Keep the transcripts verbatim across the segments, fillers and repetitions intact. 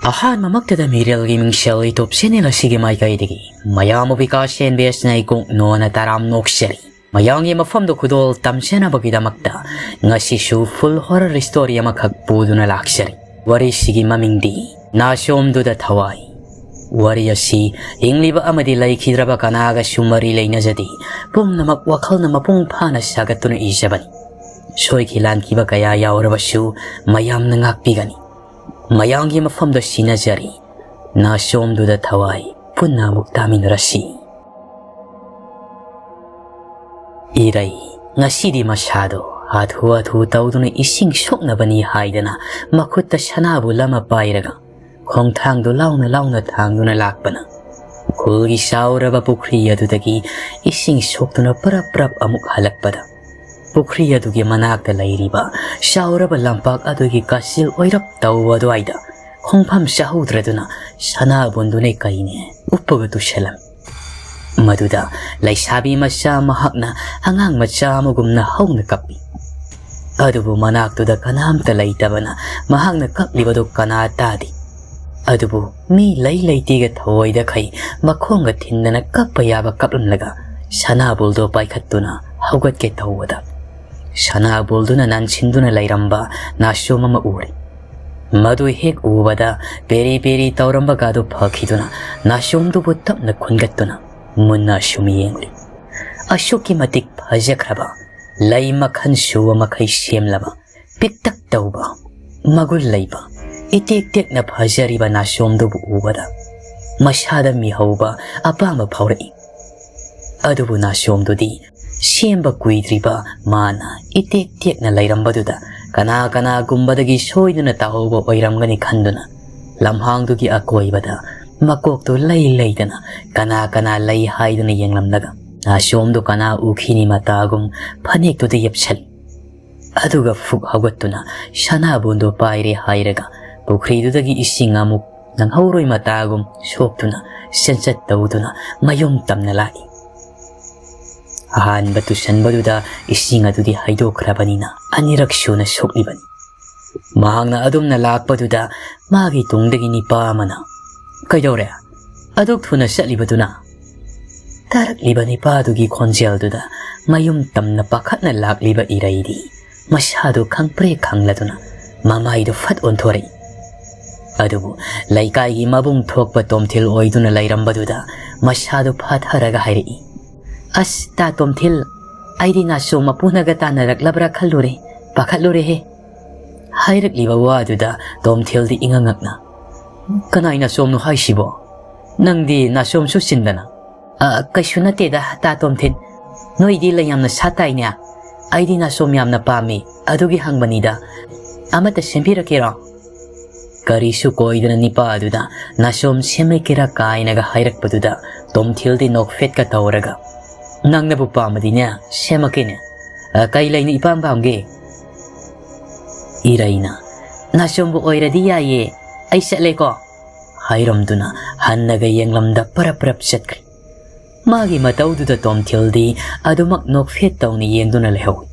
ꯑꯍꯥꯟꯕꯃꯛꯇꯗ ꯃꯤꯔꯦꯜꯒꯤ ꯃꯤꯡꯁꯦꯜ YouTube channel ꯑꯁꯤꯒꯤ ꯃꯥꯏꯀꯩꯗꯒꯤ ꯃꯌꯥꯝꯕꯨ ꯕꯤꯀꯥꯁ ꯑꯦꯟ ꯕꯤ ꯑꯦꯁꯅ ꯏꯀꯣꯛ ꯅꯣꯟꯅ ꯇꯔꯥꯝ ꯅꯣꯛꯆꯔꯤ꯫ ꯃꯌꯥꯝꯒꯤ ꯃꯐꯝꯗ ꯈꯨꯗꯣꯜ ꯇꯝꯖꯅꯕꯒꯤꯗꯃꯛꯇ ꯉꯁꯤꯁꯨ full horror story ꯑꯃꯈꯛ ꯄꯨꯗꯨꯅ ꯂꯥꯛꯆꯔꯤ꯫ ꯋꯥꯔꯤꯁꯤꯒꯤ ꯃꯃꯤꯡꯗꯤ ꯅꯥꯆꯣꯝꯗꯨꯗ ꯊꯋꯥꯏ꯫ ꯋꯥꯔꯤ ꯑꯁꯤ ꯍꯤꯡꯂꯤꯕ ꯑꯃꯗꯤ ꯂꯩꯈꯤꯗ꯭ꯔꯕ ꯀꯅꯥꯒꯁꯨ ꯃꯔꯤ ꯂꯩꯅꯖꯗꯦ꯫ ꯄꯨꯝꯅꯃꯛ ꯋꯥꯈꯜꯅ ꯃꯄꯨꯡ ꯐꯥꯅ ꯁꯥꯒꯠꯇꯨꯅ ꯏꯖꯕꯅꯤ꯫ ꯁꯣꯏꯈꯤ ꯂꯥꯟꯈꯤꯕ ꯀꯌꯥ ꯌꯥꯎꯔꯕꯁꯨ ꯃꯌꯥꯝꯅ ꯉꯥꯛꯄꯤꯒꯅꯤ꯫ ꯃꯌꯥꯝꯒꯤ ꯃꯐꯝꯗ ꯁꯤꯟꯅꯖꯔꯤ꯫ ꯅꯥꯆꯣꯝꯗꯨꯗ ꯊꯋꯥꯏ, ꯄꯨꯟꯅ ꯑꯃꯨꯛ ꯇꯥꯃꯤꯟꯅꯔꯁꯤ꯫ ꯏꯔꯩ, ꯉꯁꯤꯗꯤ ꯃꯁꯥꯗꯣ ꯍꯥꯊꯨ ꯍꯥꯊꯨ ꯇꯧꯗꯨꯅ ꯏꯁꯤꯡ ꯁꯣꯛꯅꯕꯅꯤ ꯍꯥꯏꯗꯅ ꯃꯈꯨꯠꯇ ꯁꯅꯥꯕꯨꯜ ꯑꯃ ꯄꯥꯏꯔꯒ ꯈꯣꯡꯊꯥꯡꯗꯨ ꯂꯥꯎꯅ ꯂꯥꯎꯅ ꯊꯥꯡꯗꯨꯅ ꯂꯥꯛꯄꯅ ꯈꯨꯜꯒꯤ ꯆꯥꯎꯔꯕ ꯄꯨꯈ꯭ꯔꯤ ꯑꯗꯨꯗꯒꯤ ꯏꯁꯤꯡ ꯁꯣꯛꯇꯨꯅ ꯄꯔꯞ ꯄꯔꯞ ꯑꯃꯨꯛ ꯍꯜꯂꯛꯄꯗ, ꯄꯨꯈ꯭ꯔꯤ ꯑꯗꯨꯒꯤ ꯃꯅꯥꯛꯇ ꯂꯩꯔꯤꯕ ꯆꯥꯎꯔꯕ ꯂꯝꯄꯥꯛ ꯑꯗꯨꯒꯤ ꯀꯥꯆꯤꯜ ꯑꯣꯏꯔꯞ ꯇꯧꯕ ꯑꯗꯨꯋꯥꯏꯗ ꯈꯣꯡꯐꯝ ꯆꯥꯍꯧꯗ꯭ꯔꯗꯨꯅ ꯁꯅꯥꯕꯨꯟꯗꯨꯅꯦ ꯀꯩꯅꯦ ꯎꯞꯄꯒ ꯇꯨꯁꯜꯂꯝꯃꯤ꯫ ꯃꯗꯨꯗ ꯂꯩꯁꯥꯕꯤ ꯃꯆꯥ ꯃꯍꯥꯛꯅ ꯑꯉꯥꯡ ꯃꯆꯥ ꯑꯃꯒꯨꯝꯅ ꯍꯧꯅ ꯀꯞꯄꯤ꯫ ꯑꯗꯨꯕꯨ ꯃꯅꯥꯛꯇꯨꯗ ꯀꯅꯥꯝꯇ ꯂꯩꯇꯕꯅ ꯃꯍꯥꯛꯅ ꯀꯞꯂꯤꯕꯗꯨ ꯀꯅꯥ ꯇꯥꯗꯦ꯫ ꯑꯗꯨꯕꯨ ꯃꯤ ꯂꯩ ꯂꯩꯇꯦꯒ ꯊꯑꯣꯏꯗꯈꯩ ꯃꯈꯣꯡꯒ ꯊꯤꯟꯗꯅ ꯀꯞꯄ ꯌꯥꯕ ꯀꯞꯂꯝꯂꯒ ꯁꯅꯥꯕꯨꯜꯗꯣ ꯄꯥꯏꯈꯠꯇꯨꯅ ꯍꯧꯒꯠꯀꯦ ꯇꯧꯕꯗ, ꯁꯅꯥꯕꯨꯜꯗꯨꯅ ꯅꯟꯁꯤꯟꯗꯨꯅ ꯂꯩꯔꯝꯕ ꯅꯥꯆꯣꯝ ꯑꯃ ꯎꯔꯦ꯫ ꯃꯗꯨ ꯍꯦꯛ ꯎꯕꯗ ꯄꯦꯔꯤ ꯄꯦꯔꯤ ꯇꯧꯔꯝꯕꯒꯗꯨ ꯐꯈꯤꯗꯨꯅ ꯅꯥꯆꯣꯝꯗꯨꯕꯨ ꯇꯞꯅ ꯈꯨꯟꯒꯠꯇꯨꯅ ꯃꯨꯟꯅ ꯁꯨꯝ ꯌꯦꯡꯂꯤ꯫ ꯑꯁꯨꯛꯀꯤ ꯃꯇꯤꯛ ꯐꯖꯈ꯭ꯔꯕ, ꯂꯩ ꯃꯈꯜ ꯁꯨꯕ ꯃꯈꯩ ꯁꯦꯝꯂꯕ, ꯄꯤꯛꯇꯛ ꯇꯧꯕ, ꯃꯒꯨꯟ ꯂꯩꯕ, ꯏꯇꯦꯛ ꯇꯦꯛꯅ ꯐꯖꯔꯤꯕ ꯅꯥꯆꯣꯝꯗꯨꯕꯨ ꯎꯕꯗ ꯃꯁꯥꯗ ꯃꯤꯍꯧꯕ ꯑꯄꯥꯝꯕ ꯐꯥꯎꯔꯛꯏ꯫ ꯑꯗꯨꯕꯨ ꯅꯥꯆꯣꯝꯗꯨꯗꯤ ꯁꯦꯝꯕ ꯀꯨꯏꯗ꯭ꯔꯤꯕ ꯃꯥꯅ ꯏꯇꯦꯛ ꯇꯦꯛꯅ ꯂꯩꯔꯝꯕꯗꯨꯗ ꯀꯅꯥ ꯀꯅꯥꯒꯨꯝꯕꯗꯒꯤ ꯁꯣꯏꯗꯨꯅ ꯇꯥꯍꯧꯕ ꯑꯣꯏꯔꯝꯒꯅꯤ ꯈꯟꯗꯨꯅ ꯂꯝꯍꯥꯡꯗꯨꯒꯤ ꯑꯀꯣꯏꯕꯗ ꯃꯀꯣꯛꯇꯨ ꯂꯩ ꯂꯩꯗꯅ ꯀꯅꯥ ꯀꯅꯥ ꯂꯩ ꯍꯥꯏꯗꯨꯅ ꯌꯦꯡꯂꯝꯂꯒ ꯅꯥꯆꯣꯝꯗꯨ ꯀꯅꯥ ꯎꯈꯤꯅꯤ ꯃꯇꯥꯒꯨꯝ ꯐꯅꯦꯛꯇꯨꯗ ꯌꯦꯞꯁꯜꯂꯤ꯫ ꯑꯗꯨꯒ ꯐꯨꯛ ꯍꯧꯒꯠꯇꯨꯅ ꯁꯅꯥꯕꯨꯟꯗꯨ ꯄꯥꯏꯔꯦ ꯍꯥꯏꯔꯒ ꯄꯨꯈ꯭ꯔꯤꯗꯨꯗꯒꯤ ꯏꯁꯤꯡ ꯑꯃꯨꯛ ꯅꯪꯍꯧꯔꯣꯏ ꯃꯇꯥꯒꯨꯝ ꯁꯣꯛꯇꯨꯅ ꯆꯦꯟꯆꯠ ꯇꯧꯗꯨꯅ ꯃꯌꯨꯝ ꯇꯝꯅ ꯂꯥꯛꯏ꯫ ꯑꯍꯥꯟꯕ ꯇꯨꯁꯟꯕꯗꯨꯗ ꯏꯁꯤꯡ ꯑꯗꯨꯗꯤ ꯍꯩꯗꯣꯛꯈ꯭ꯔꯕꯅꯤꯅ ꯑꯅꯤꯔꯛ ꯁꯨꯅ ꯁꯣꯛꯂꯤꯕꯅꯤ꯫ ꯃꯍꯥꯛꯅ ꯑꯗꯨꯝꯅ ꯂꯥꯛꯄꯗꯨꯗ ꯃꯥꯒꯤ ꯇꯨꯡꯗꯒꯤ ꯅꯤꯄꯥ ꯑꯃꯅ, "ꯀꯩꯗꯧꯔꯦ? ꯑꯗꯨꯛ ꯊꯨꯅ ꯆꯠꯂꯤꯕꯗꯨꯅ?" ꯇꯥꯔꯛꯂꯤꯕ ꯅꯤꯄꯥꯗꯨꯒꯤ ꯈꯣꯟꯖꯦꯜꯗꯨꯗ ꯃꯌꯨꯝ ꯇꯝꯅ ꯄꯥꯈꯠꯅ ꯂꯥꯛꯂꯤꯕ ꯏꯔꯩꯗꯤ ꯃꯁꯥꯗꯨ ꯈꯪꯄ꯭ꯔꯦꯛ ꯈꯪꯂꯗꯨꯅ ꯃꯃꯥꯏꯗꯨ ꯐꯠ ꯑꯣꯟꯊꯣꯔꯛꯏ꯫ ꯑꯗꯨꯕꯨ ꯂꯩꯀꯥꯏꯒꯤ ꯃꯕꯨꯡ ꯊꯣꯛꯄ ꯇꯣꯝꯊꯤꯜ ꯑꯣꯏꯗꯨꯅ ꯂꯩꯔꯝꯕꯗꯨꯗ ꯃꯁꯥꯗꯨ ꯐꯥꯊꯔꯒ ꯍꯥꯏꯔꯛꯏ, "ꯑꯁ, ꯇꯥ ꯇꯣꯝꯊꯤꯜ, ꯑꯩꯗꯤ ꯅꯥꯆꯣꯝ ꯃꯄꯨꯅꯒ ꯇꯥꯟꯅꯔꯛꯂꯕ꯭ꯔꯥ ꯈꯜꯂꯨꯔꯦ, ꯄꯥꯈꯠꯂꯨꯔꯦꯍꯦ"꯫ ꯍꯥꯏꯔꯛꯂꯤꯕ ꯋꯥꯗꯨꯗ ꯇꯣꯝꯊꯤꯜꯗꯤ ꯏꯉꯛꯉꯛꯅ, "ꯀꯅꯥꯏ ꯅꯥꯆꯣꯝꯅꯣ ꯍꯥꯏꯁꯤꯕꯣ? ꯅꯪꯗꯤ ꯅꯥꯆꯣꯝꯁꯨ ꯆꯤꯟꯗꯅ?" "ꯑ, ꯀꯩꯁꯨ ꯅꯠꯇꯦꯗ, ꯇꯥ ꯇꯣꯝꯊꯤꯜ꯫ ꯅꯣꯏꯗꯤ ꯂꯩ ꯌꯥꯝꯅ ꯁꯥꯠ ꯇꯥꯏꯅꯦ꯫ ꯑꯩꯗꯤ ꯅꯥꯆꯣꯝ ꯌꯥꯝꯅ ꯄꯥꯝꯃꯤ, ꯑꯗꯨꯒꯤ ꯍꯪꯕꯅꯤꯗ꯫ ꯑꯃꯠꯇ ꯁꯦꯝꯕꯤꯔꯛꯀꯦꯔꯣ?" ꯀꯔꯤꯁꯨ ꯀꯣꯏꯗꯅ ꯅꯤꯄꯥ ꯑꯗꯨꯗ ꯅꯥꯆꯣꯝ ꯁꯦꯝꯂꯛꯀꯦꯔꯥ ꯀꯥꯏꯅꯒ ꯍꯥꯏꯔꯛꯄꯗꯨꯗ ꯇꯣꯝꯊꯤꯜꯗꯤ ꯅꯣꯛꯐꯦꯠꯀ ꯇꯧꯔꯒ, "ꯅꯪꯅꯕꯨ ꯄꯥꯝꯃꯗꯤꯅꯦ, ꯁꯦꯝꯃꯛꯀꯦꯅꯦ꯫ ꯑ, ꯀꯩ ꯂꯩꯅ ꯏꯄꯥꯝ ꯄꯥꯝꯒꯦ?" ꯏꯔꯩꯅ, "ꯅꯥꯆꯣꯝꯕꯨ ꯑꯣꯏꯔꯗꯤ ꯌꯥꯏꯌꯦ, ꯑꯩ ꯆꯠꯂꯦꯀꯣ" ꯍꯥꯏꯔꯝꯗꯨꯅ ꯍꯟꯅꯒ ꯌꯦꯡꯂꯝꯗ ꯄꯔꯞ ꯄꯔꯞ ꯆꯠꯈ꯭ꯔꯦ꯫ ꯃꯥꯒꯤ ꯃꯇꯧꯗꯨꯗ ꯇꯣꯝꯊꯤꯜꯗꯤ ꯑꯗꯨꯃꯛ ꯅꯣꯛꯐꯦꯠ ꯇꯧꯅ ꯌꯦꯡꯗꯨꯅ ꯂꯩꯍꯧꯏ꯫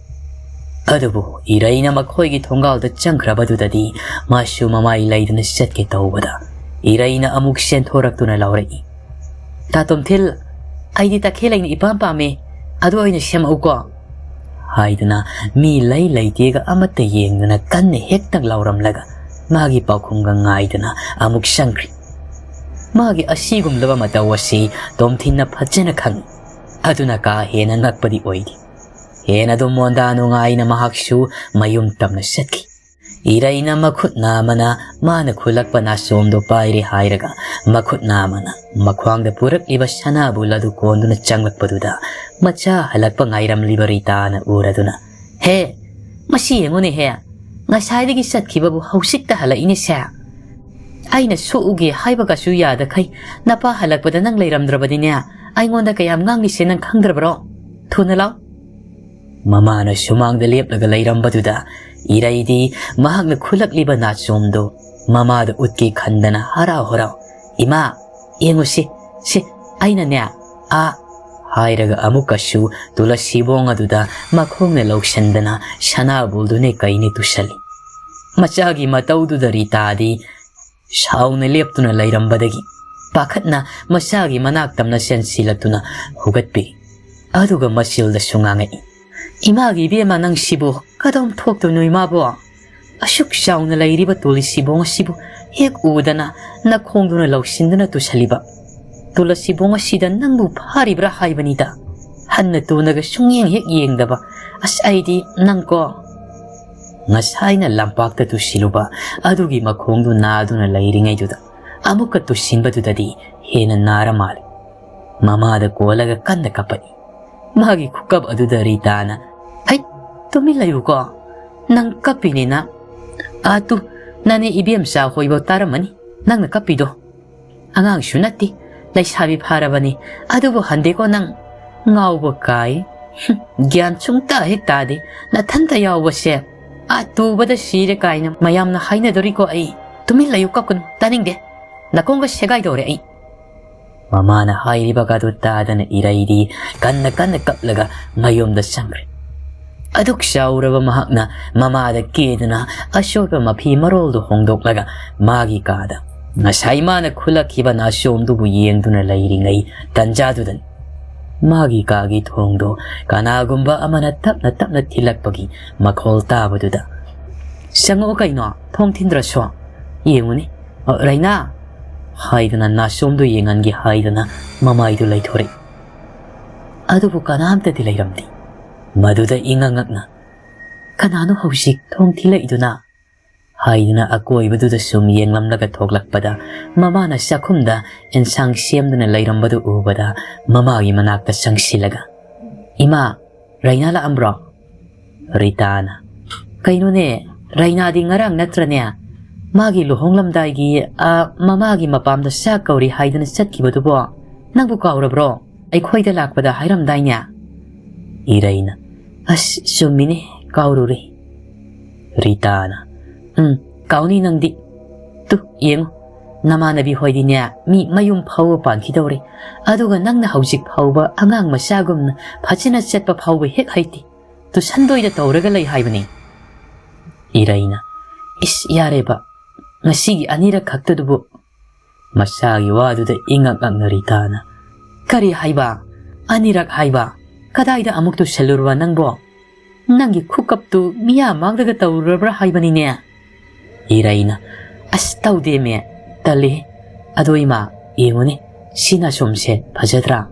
ꯑꯗꯨꯕꯨ ꯏꯔꯩꯅ ꯃꯈꯣꯏꯒꯤ ꯊꯣꯡꯒꯥꯜꯗ ꯆꯪꯈ꯭ꯔꯕꯗꯨꯗꯗꯤ ꯃꯥꯁꯨ ꯃꯃꯥꯏ ꯂꯩꯗꯨꯅ ꯆꯠꯀꯦ ꯇꯧꯕꯗ ꯏꯔꯩꯅ ꯑꯃꯨꯛ ꯆꯦꯟꯊꯣꯔꯛꯇꯨꯅ ꯂꯥꯎꯔꯛꯏ, "ꯇꯥ ꯇꯣꯝꯊꯤꯜ, ꯑꯩꯗꯤ ꯇꯈꯦꯜ ꯂꯩꯅ ꯏꯄꯥꯝ ꯄꯥꯝꯃꯦ, ꯑꯗꯨ ꯑꯣꯏꯅ ꯁꯦꯝꯃꯛꯎꯀꯣ" ꯍꯥꯏꯗꯨꯅ ꯃꯤ ꯂꯩ ꯂꯩꯇꯦꯒ ꯑꯃꯠꯇ ꯌꯦꯡꯗꯅ ꯀꯟꯅ ꯍꯦꯛꯇ ꯂꯥꯎꯔꯝꯂꯒ ꯃꯥꯒꯤ ꯄꯥꯎꯈꯨꯝꯒ ꯉꯥꯏꯗꯅ ꯑꯃꯨꯛ ꯆꯪꯈ꯭ꯔꯤ꯫ ꯃꯥꯒꯤ ꯑꯁꯤꯒꯨꯝꯂꯕ ꯃꯇꯧ ꯑꯁꯤ ꯇꯣꯝꯊꯤꯟꯅ ꯐꯖꯅ ꯈꯪꯏ꯫ ꯑꯗꯨꯅ ꯀꯥ ꯍꯦꯟꯅ ꯉꯛꯄꯗꯤ ꯑꯣꯏꯗꯦ꯫ ꯍꯦꯟꯅ ꯑꯗꯨꯝ ꯃꯣꯟꯗꯥ ꯅꯨꯡꯉꯥꯏꯅ ꯃꯍꯥꯛꯁꯨ ꯃꯌꯨꯝ ꯇꯝꯅ ꯆꯠꯈꯤ꯫ ꯏꯔꯩꯅ ꯃꯈꯨꯠ ꯅꯥꯝꯃꯅ ꯃꯥꯅ ꯈꯨꯜꯂꯛꯄ ꯅꯥꯆꯣꯝꯗꯣ ꯄꯥꯏꯔꯦ ꯍꯥꯏꯔꯒ ꯃꯈꯨꯠ ꯅꯥꯝꯃꯅ ꯃꯈ꯭ꯋꯥꯡꯗ ꯄꯨꯔꯛꯂꯤꯕ ꯁꯅꯥꯕꯨꯜ ꯑꯗꯨ ꯀꯣꯟꯗꯨꯅ ꯆꯪꯂꯛꯄꯗꯨꯗ ꯃꯆꯥ ꯍꯜꯂꯛꯄ ꯉꯥꯏꯔꯝꯂꯤꯕ ꯔꯤꯇꯥꯅ ꯎꯔꯗꯨꯅ, "ꯍꯦ, ꯃꯁꯤ ꯌꯦꯡꯉꯨꯅꯦꯍꯦ, ꯉꯁꯥꯏꯗꯒꯤ ꯆꯠꯈꯤꯕꯕꯨ ꯍꯧꯖꯤꯛꯇ ꯍꯜꯂꯛꯏꯅꯦ ꯁꯦ꯫ ꯑꯩꯅ ꯁꯣꯛꯎꯒꯦ ꯍꯥꯏꯕꯒꯁꯨ ꯌꯥꯗꯈꯩ ꯅꯄꯥ ꯍꯜꯂꯛꯄꯗ ꯅꯪ ꯂꯩꯔꯝꯗ꯭ꯔꯕꯗꯤꯅꯦ, ꯑꯩꯉꯣꯟꯗ ꯀꯌꯥꯝ ꯉꯥꯡꯂꯤꯁꯦ ꯅꯪ ꯈꯪꯗ꯭ꯔꯕ꯭ꯔꯣ? ꯊꯨꯅ ꯂꯥꯎ"꯫ ꯃꯃꯥꯅ ꯁꯨꯃꯥꯡꯗ ꯂꯦꯞꯂꯒ ꯂꯩꯔꯝꯕꯗꯨꯗ ꯏꯔꯩꯗꯤ ꯃꯍꯥꯛꯅ ꯈꯨꯜꯂꯛꯂꯤꯕ ꯅꯥꯆꯣꯝꯗꯨ ꯃꯃꯥꯗ ꯎꯠꯀꯦ ꯈꯟꯗꯅ ꯍꯔꯥꯎ ꯍꯔꯥꯎ, "ꯏꯃꯥ, ꯌꯦꯡꯉꯨꯁꯤ, ꯁꯤ, ꯑꯩꯅꯅꯦ, ꯑꯥ" ꯍꯥꯏꯔꯒ ꯑꯃꯨꯛꯀꯁꯨ ꯇꯨꯂꯁꯤꯕꯣꯡ ꯑꯗꯨꯗ ꯃꯈꯣꯡꯅ ꯂꯧꯁꯤꯟꯗꯅ ꯁꯅꯥꯕꯨꯜꯗꯨꯅꯦ ꯀꯩꯅꯦ ꯇꯨꯁꯜꯂꯤ꯫ ꯃꯆꯥꯒꯤ ꯃꯇꯧꯗꯨꯗ ꯔꯤꯇꯥꯗꯤ ꯁꯥꯎꯅ ꯂꯦꯞꯇꯨꯅ ꯂꯩꯔꯝꯕꯗꯒꯤ ꯄꯥꯈꯠꯅ ꯃꯆꯥꯒꯤ ꯃꯅꯥꯛ ꯇꯝꯅ ꯆꯦꯟꯁꯤꯜꯂꯛꯇꯨꯅ ꯍꯧꯒꯠꯄꯤꯔꯤ꯫ ꯑꯗꯨꯒ ꯃꯆꯤꯜꯗꯁꯨ ꯉꯥꯡꯉꯛꯏ, "ꯏꯃꯥꯒꯤ ꯏꯕꯦꯝꯃ, ꯅꯪꯁꯤꯕꯨ ꯀꯗꯣꯝ ꯊꯣꯛꯇꯣꯏꯅꯣ ꯏꯃꯥꯕꯣ? ꯑꯁꯨꯛ ꯆꯥꯎꯅ ꯂꯩꯔꯤꯕ ꯇꯨꯜꯁꯤꯕꯣꯡ ꯑꯁꯤꯕꯨ ꯍꯦꯛ ꯎꯗꯅ ꯅꯈꯣꯡꯗꯨꯅ ꯂꯧꯁꯤꯟꯗꯨꯅ ꯇꯨꯁꯜꯂꯤꯕ ꯇꯨꯜꯁꯤꯕꯣꯡ ꯑꯁꯤꯗ ꯅꯪꯕꯨ ꯐꯥꯔꯤꯕ꯭ꯔꯥ ꯍꯥꯏꯕꯅꯤꯗ꯫ ꯍꯟꯅ ꯇꯨꯅꯒ ꯁꯨꯡꯌꯦꯡ ꯍꯦꯛ ꯌꯦꯡꯗꯕ꯫ ꯑꯁ, ꯑꯩꯗꯤ ꯅꯪꯀꯣ"꯫ ꯉꯁꯥꯏꯅ ꯂꯝꯄꯥꯛꯇ ꯇꯨꯁꯤꯜꯂꯨꯕ ꯑꯗꯨꯒꯤ ꯃꯈꯣꯡꯗꯨ ꯅꯥꯗꯨꯅ ꯂꯩꯔꯤꯉꯩꯗꯨꯗ ꯑꯃꯨꯛꯀ ꯇꯨꯁꯤꯟꯕꯗꯨꯗꯗꯤ ꯍꯦꯟꯅ ꯅꯥꯔ ꯃꯥꯜꯂꯦ꯫ ꯃꯃꯥꯗ ꯀꯣꯜꯂꯒ ꯀꯟꯅ ꯀꯞꯄꯛꯏ꯫ ꯃꯥꯒꯤ ꯈꯨꯀꯞ ꯑꯗꯨꯗ ꯔꯤꯇꯥꯅ, "ꯍꯩꯠ, ꯇꯨꯃꯤꯟ ꯂꯩꯌꯨꯀꯣ꯫ ꯅꯪ ꯀꯞꯄꯤꯅꯦꯅ꯫ ꯑꯥ ꯇꯨ, ꯅꯅꯦ ꯏꯕꯦꯝꯆꯥ ꯍꯣꯏꯕꯧ ꯇꯥꯔꯝꯃꯅꯤ ꯅꯪꯅ ꯀꯞꯄꯤꯗꯣ꯫ ꯑꯉꯥꯡꯁꯨ ꯅꯠꯇꯦ, ꯂꯩꯁꯥꯕꯤ ꯐꯥꯔꯕꯅꯤ꯫ ꯑꯗꯨꯕꯨ ꯍꯟꯗꯦꯀꯣ ꯅꯪ꯫ ꯉꯥꯎꯕ ꯀꯥꯏ꯫ ꯍꯨꯝ, ꯒ꯭ꯌꯥꯟ ꯁꯨꯡꯇ ꯍꯦꯛ ꯇꯥꯗꯦ꯫ ꯅꯊꯟꯇ ꯌꯥꯎꯕꯁꯦ꯫ ꯑꯥ ꯇꯨꯕꯗ ꯁꯤꯔꯦ ꯀꯥꯏꯅ ꯃꯌꯥꯝꯅ ꯍꯥꯏꯅꯗꯣꯔꯤꯀꯣ ꯑꯩ꯫ ꯇꯨꯃꯤꯟ ꯂꯩꯌꯨ, ꯀꯞꯀꯅꯨ, ꯇꯥꯅꯤꯡꯗꯦ꯫ ꯅꯥꯀꯣꯡꯒ ꯁꯦꯒꯥꯏꯗꯧꯔꯦ ꯑꯩ"꯫ ꯃꯃꯥꯅ ꯍꯥꯏꯔꯤꯕꯒꯗꯨ ꯇꯥꯗꯅ ꯏꯔꯩꯗꯤ ꯀꯟꯅ ꯀꯟꯅ ꯀꯞꯂꯒ ꯃꯌꯨꯝꯗ ꯆꯪꯈ꯭ꯔꯦ꯫ ꯑꯗꯨꯛ ꯆꯥꯎꯔꯕ ꯃꯍꯥꯛꯅ ꯃꯃꯥꯗ ꯀꯦꯗꯨꯅ ꯑꯆꯣꯠꯄ ꯃꯐꯤ ꯃꯔꯣꯜꯗꯨ ꯍꯣꯡꯗꯣꯛꯂꯒ ꯃꯥꯒꯤ ꯀꯥꯗ ꯉꯁꯥꯏ ꯃꯥꯅ ꯈꯨꯜꯂꯛꯈꯤꯕ ꯅꯥꯆꯣꯝꯗꯨꯕꯨ ꯌꯦꯡꯗꯨꯅ ꯂꯩꯔꯤꯉꯩ ꯇꯟꯖꯥꯗꯨꯗꯅꯤ ꯃꯥꯒꯤ ꯀꯥꯒꯤ ꯊꯣꯡꯗꯨ ꯀꯅꯥꯒꯨꯝꯕ ꯑꯃꯅ ꯇꯞꯅ ꯇꯞꯅ ꯊꯤꯜꯂꯛꯄꯒꯤ ꯃꯈꯣꯜ ꯇꯥꯕꯗꯨꯗ, "ꯆꯪꯉꯛꯑꯣ ꯀꯩꯅꯣ, ꯊꯣꯡ ꯊꯤꯟꯗ꯭ꯔꯁꯨ꯫ ꯌꯦꯡꯉꯨꯅꯦ, ꯑ, ꯔꯩꯅꯥ!" ꯍꯥꯏꯗꯨꯅ ꯅꯥꯆꯣꯝꯗꯨ ꯌꯦꯡꯍꯟꯒꯦ ꯍꯥꯏꯗꯨꯅ ꯃꯃꯥꯏꯗꯨ ꯂꯩꯊꯣꯔꯛꯏ꯫ ꯑꯗꯨꯕꯨ ꯀꯅꯥꯝꯇꯗꯤ ꯂꯩꯔꯝꯗꯦ꯫ ꯃꯗꯨꯗ ꯏꯉꯛ ꯉꯛꯅ, "ꯀꯅꯥꯅꯣ ꯍꯧꯖꯤꯛ ꯊꯣꯡ ꯊꯤꯜꯂꯛꯏꯗꯨꯅ?" ꯍꯥꯏꯗꯨꯅ ꯑꯀꯣꯏꯕꯗꯨꯗ ꯁꯨꯝ ꯌꯦꯡꯂꯝꯂꯒ ꯊꯣꯛꯂꯛꯄꯗ ꯃꯃꯥꯅ ꯆꯥꯛꯈꯨꯝꯗ ꯑꯦꯟꯁꯥꯡ ꯁꯦꯝꯗꯨꯅ ꯂꯩꯔꯝꯕꯗꯨ ꯎꯕꯗ ꯃꯃꯥꯒꯤ ꯃꯅꯥꯛꯇ ꯆꯪꯁꯤꯜꯂꯒ, "ꯏꯃꯥ, ꯔꯩꯅꯥ ꯂꯥꯛꯑꯝꯕ꯭ꯔꯣ?" ꯔꯤꯇꯥꯅ, "ꯀꯩꯅꯣꯅꯦ, ꯔꯩꯅꯥꯗꯤ ꯉꯔꯥꯡ ꯅꯠꯇ꯭ꯔꯅꯦ ꯃꯥꯒꯤ ꯂꯨꯍꯣꯡꯂꯝꯗꯥꯏꯒꯤ, ꯑ, ꯃꯃꯥꯒꯤ ꯃꯄꯥꯝꯗ ꯆꯥꯛ ꯀꯧꯔꯤ ꯍꯥꯏꯗꯅ ꯆꯠꯈꯤꯕꯗꯨꯕꯣ? ꯅꯪꯕꯨ ꯀꯥꯎꯔꯕ꯭ꯔꯣ? ꯑꯩꯈꯣꯏꯗ ꯂꯥꯛꯄꯗ ꯍꯥꯏꯔꯝꯗꯥꯏꯅꯦ?" ꯏꯔꯩꯅ, "ꯑꯁ, ꯆꯨꯝꯃꯤꯅꯦ, ꯀꯥꯎꯔꯨꯔꯦ"꯫ ꯔꯤꯇꯥꯅ, "ꯎꯝ, ꯀꯥꯎꯅꯤ ꯅꯪꯗꯤ꯫ ꯇꯨ, ꯌꯦꯡꯉꯨ, ꯅꯃꯥꯟꯅꯕꯤ ꯍꯣꯏꯗꯤꯅꯦ, ꯃꯤ ꯃꯌꯨꯝ ꯐꯥꯎꯕ ꯄꯥꯟꯈꯤꯗꯧꯔꯦ꯫ ꯑꯗꯨꯒ ꯅꯪꯅ ꯍꯧꯖꯤꯛ ꯐꯥꯎꯕ ꯑꯉꯥꯡ ꯃꯆꯥꯒꯨꯝꯅ ꯐꯖꯅ ꯆꯠꯄ ꯐꯥꯎꯕ ꯍꯦꯛ ꯍꯩꯇꯦ꯫ ꯇꯨꯁꯟꯗꯣꯏꯗ ꯇꯧꯔꯒ ꯂꯩ ꯍꯥꯏꯕꯅꯤ"꯫ ꯏꯔꯩꯅ, "ꯏꯁ, ꯌꯥꯔꯦꯕ, ꯉꯁꯤꯒꯤ ꯑꯅꯤꯔꯛ ꯈꯛꯇꯗꯨꯕꯨ"꯫ ꯃꯁꯥꯒꯤ ꯋꯥꯗꯨꯗ ꯏꯉꯛ ꯉꯛꯅ ꯔꯤꯇꯥꯅ, "ꯀꯔꯤ ꯍꯥꯏꯕ? ꯑꯅꯤꯔꯛ ꯍꯥꯏꯕ? ꯀꯗꯥꯏꯗ ꯑꯃꯨꯛ ꯇꯨꯁꯜꯂꯨꯔꯕ ꯅꯪꯕꯣ? ꯅꯪꯒꯤ ꯈꯨꯀꯞꯇꯨ ꯃꯤꯌꯥꯝ ꯃꯥꯡꯗꯒ ꯇꯧꯔꯨꯔꯕ꯭ꯔꯥ ꯍꯥꯏꯕꯅꯤꯅꯦ?" ꯏꯔꯩꯅ, "ꯑꯁ, ꯇꯧꯗꯦꯃꯦ, ꯇꯜꯂꯤ꯫ ꯑꯗꯣ ꯏꯃꯥ, ꯌꯦꯡꯉꯨꯅꯦ, ꯁꯤ ꯅꯥꯆꯣꯝꯁꯦ ꯐꯖꯗ꯭ꯔꯥ?"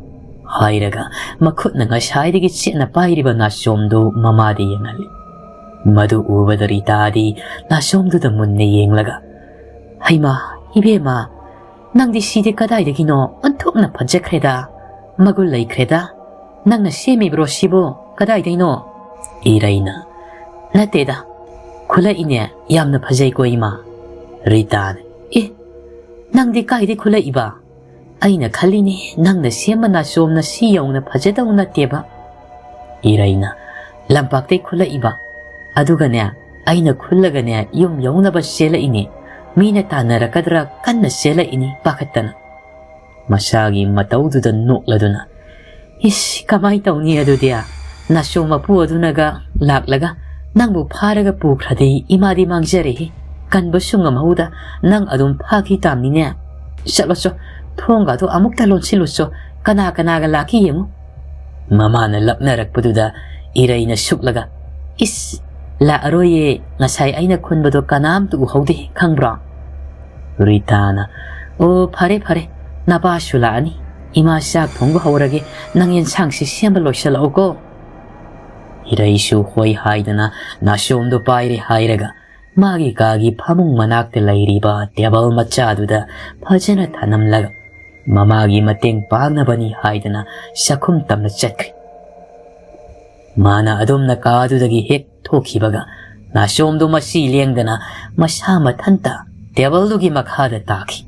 ꯍꯥꯏꯔꯒ ꯃꯈꯨꯠꯅ ꯉꯁꯥꯏꯗꯒꯤ ꯆꯦꯠꯅ ꯄꯥꯏꯔꯤꯕ ꯅꯥꯆꯣꯝꯗꯨ ꯃꯃꯥꯗ ꯌꯦꯡꯍꯜꯂꯤ꯫ ꯃꯗꯨ ꯎꯕꯗ ꯔꯤꯇꯥꯗꯤ ꯅꯥꯆꯣꯝꯗꯨꯗ ꯃꯨꯟꯅ ꯌꯦꯡꯂꯒ, "ꯍꯩꯃꯥ, ꯏꯕꯦꯝꯃ, ꯅꯪꯗꯤ ꯁꯤꯗꯤ ꯀꯗꯥꯏꯗꯒꯤꯅꯣ? ꯑꯣꯟꯊꯣꯛꯅ ꯐꯖꯈ꯭ꯔꯦꯗ, ꯃꯒꯨꯟ ꯂꯩꯈ꯭ꯔꯦꯗ꯫ ꯅꯪꯅ ꯁꯦꯝꯃꯤꯕ꯭ꯔꯣ ꯁꯤꯕꯣ? ꯀꯗꯥꯏꯗꯩꯅꯣ?" ꯏꯔꯩꯅ, "ꯅꯠꯇꯦꯗ, ꯈꯨꯠꯂꯛꯏꯅꯦ, ꯌꯥꯝꯅ ꯐꯖꯩꯀꯣ ꯏꯃꯥ꯫" ꯔꯤꯇꯥꯅ, "ꯑꯦ, ꯅꯪꯗꯤ ꯀꯥꯏꯗꯩ ꯈꯨꯠꯂꯛꯏꯕ? ꯑꯩꯅ ꯈꯜꯂꯤꯅꯦ, ꯅꯪꯅ ꯁꯦꯝꯕ ꯅꯥꯆꯣꯝꯅ ꯁꯤ ꯌꯧꯅ ꯐꯖꯗꯧ ꯅꯠꯇꯦꯕ꯫" ꯏꯔꯩꯅ, "ꯂꯝꯄꯥꯛꯇꯩ ꯈꯨꯠꯂꯛꯏꯕ꯫ ꯑꯗꯨꯒꯅꯦ, ꯑꯩꯅ ꯈꯨꯜꯂꯒꯅꯦ, ꯌꯨꯝ ꯌꯧꯅꯕ ꯆꯦꯜꯂꯛꯏꯅꯦ꯫ ꯃꯤꯅ ꯇꯥꯟꯅꯔꯛꯀꯗ꯭ꯔꯥ ꯈꯟꯅ ꯆꯦꯜꯂꯛꯏꯅꯤ ꯄꯥꯈꯠꯇꯅ꯫" ꯃꯁꯥꯒꯤ ꯃꯇꯧꯗꯨꯗ ꯅꯣꯛꯂꯗꯨꯅ, "ꯏꯁ, ꯀꯃꯥꯏ ꯇꯧꯅꯤ ꯑꯗꯨꯗꯤ? ꯅꯥꯆꯣꯝ ꯃꯄꯨ ꯑꯗꯨꯅꯒ ꯂꯥꯛꯂꯒ ꯅꯪꯕꯨ ꯐꯥꯔꯒ ꯄꯨꯈ꯭ꯔꯗꯤ ꯏꯃꯥꯗꯤ ꯃꯥꯡꯖꯔꯦꯍꯦ꯫ ꯀꯟꯕꯁꯨ ꯉꯝꯍꯧꯗ ꯅꯪ ꯑꯗꯨꯝ ꯐꯥꯈꯤ ꯇꯥꯝꯅꯤꯅꯦ꯫ ꯆꯠꯂꯣ ꯆꯣ, ꯊꯣꯡꯒꯗꯣ ꯑꯃꯨꯛꯇ ꯂꯣꯟꯁꯤꯜꯂꯨ ꯆꯣ, ꯀꯅꯥ ꯀꯅꯥꯒ ꯂꯥꯛꯈꯤ ꯌꯦꯡꯉꯨ꯫" ꯃꯃꯥꯅ ꯂꯛꯅꯔꯛꯄꯗꯨꯗ ꯏꯔꯩꯅ ꯁꯨꯛꯂꯒ, "ꯏꯁ, ꯂꯥꯛꯑꯔꯣꯏꯌꯦ, ꯉꯁꯥꯏ ꯑꯩꯅ ꯈꯨꯟꯕꯗꯣ ꯀꯅꯥꯝꯇ ꯎꯍꯧꯗꯦ, ꯈꯪꯕ꯭ꯔꯣ?" ꯔꯤꯇꯥꯅ, "ꯑꯣ, ꯐꯔꯦ ꯐꯔꯦ, ꯅꯄꯥꯁꯨ ꯂꯥꯛꯑꯅꯤ꯫ ꯏꯃꯥ ꯆꯥꯛ ꯊꯣꯡꯕ ꯍꯧꯔꯒꯦ, ꯅꯪ ꯌꯦꯟꯁꯥꯡꯁꯤ ꯁꯦꯝꯕ ꯂꯣꯏꯁꯤꯜꯂꯛꯎꯀꯣ꯫" ꯏꯔꯩꯁꯨ ꯍꯣꯏ ꯍꯥꯏꯗꯅ ꯅꯥꯆꯣꯝꯗꯣ ꯄꯥꯏꯔꯦ ꯍꯥꯏꯔꯒ ꯃꯥꯒꯤ ꯀꯥꯒꯤ ꯐꯃꯨꯡ ꯃꯅꯥꯛꯇ ꯂꯩꯔꯤꯕ ꯇꯦꯕꯜ ꯃꯆꯥꯗꯨꯗ ꯐꯖꯅ ꯊꯅꯝꯂꯒ ꯃꯃꯥꯒꯤ ꯃꯇꯦꯡ ꯄꯥꯡꯅꯕꯅꯤ ꯍꯥꯏꯗꯅ ꯆꯥꯛꯈꯨꯝ ꯇꯝꯅ ꯆꯠꯈ꯭ꯔꯦ꯫ ꯃꯥꯅ ꯑꯗꯨꯝꯅ ꯀꯥꯗꯨꯗꯒꯤ ꯍꯦꯛ ꯊꯣꯛꯈꯤꯕꯒ ꯅꯥꯆꯣꯝꯗꯨ ꯃꯆꯤ ꯂꯦꯡꯗꯅ ꯃꯁꯥ ꯃꯊꯟꯇ ꯇꯦꯕꯜꯗꯨꯒꯤ ꯃꯈꯥꯗ ꯇꯥꯈꯤ꯫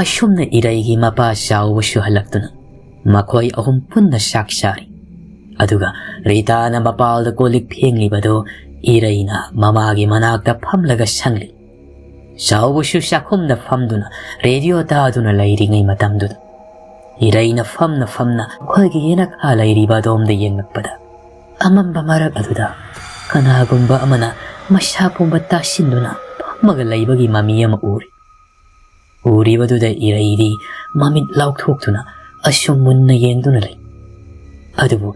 ꯑꯁꯨꯝꯅ ꯏꯔꯩꯒꯤ ꯃꯄꯥ ꯆꯥꯎꯕꯁꯨ ꯍꯜꯂꯛꯇꯨꯅ ꯃꯈꯣꯏ ꯑꯍꯨꯝ ꯄꯨꯟꯅ ꯆꯥꯛ ꯆꯥꯔꯤ꯫ ꯑꯗꯨꯒ ꯔꯤꯇꯥꯅ ꯃꯄꯥꯜꯗ ꯀꯣꯜꯂꯤꯛ ꯐꯦꯡꯂꯤꯕꯗꯨ ꯏꯔꯩꯅ ꯃꯃꯥꯒꯤ ꯃꯅꯥꯛꯇ ꯐꯝꯂꯒ ꯁꯪꯂꯤ꯫ ꯆꯥꯎꯕꯁꯨ ꯆꯥꯛꯈꯨꯝꯗ ꯐꯝꯗꯨꯅ ꯔꯦꯗꯤꯑꯣ ꯇꯥꯗꯨꯅ ꯂꯩꯔꯤꯉꯩ ꯃꯇꯝꯗꯨꯗ ꯏꯔꯩꯅ ꯐꯝꯅ ꯐꯝꯅ ꯑꯩꯈꯣꯏꯒꯤ ꯌꯦꯅꯈꯥ ꯂꯩꯔꯤꯕ ꯑꯗꯣꯝꯗ ꯌꯦꯡꯂꯛꯄꯗ ꯑꯃꯝꯕ ꯃꯔꯛ ꯑꯗꯨꯗ ꯀꯅꯥꯒꯨꯝꯕ ꯑꯃꯅ ꯃꯁꯥ ꯄꯨꯝꯕ ꯇꯥꯁꯤꯟꯗꯨꯅ ꯐꯝꯃꯒ ꯂꯩꯕꯒꯤ ꯃꯃꯤ ꯑꯃ ꯎꯔꯤ꯫ ꯎꯔꯤꯕꯗꯨꯗ ꯏꯔꯩꯗꯤ ꯃꯃꯤꯠ ꯂꯥꯎꯊꯣꯛꯇꯨꯅ ꯑꯁꯨꯝ ꯃꯨꯟꯅ ꯌꯦꯡꯗꯨꯅ ꯂꯩ꯫ ꯑꯗꯨꯕꯨ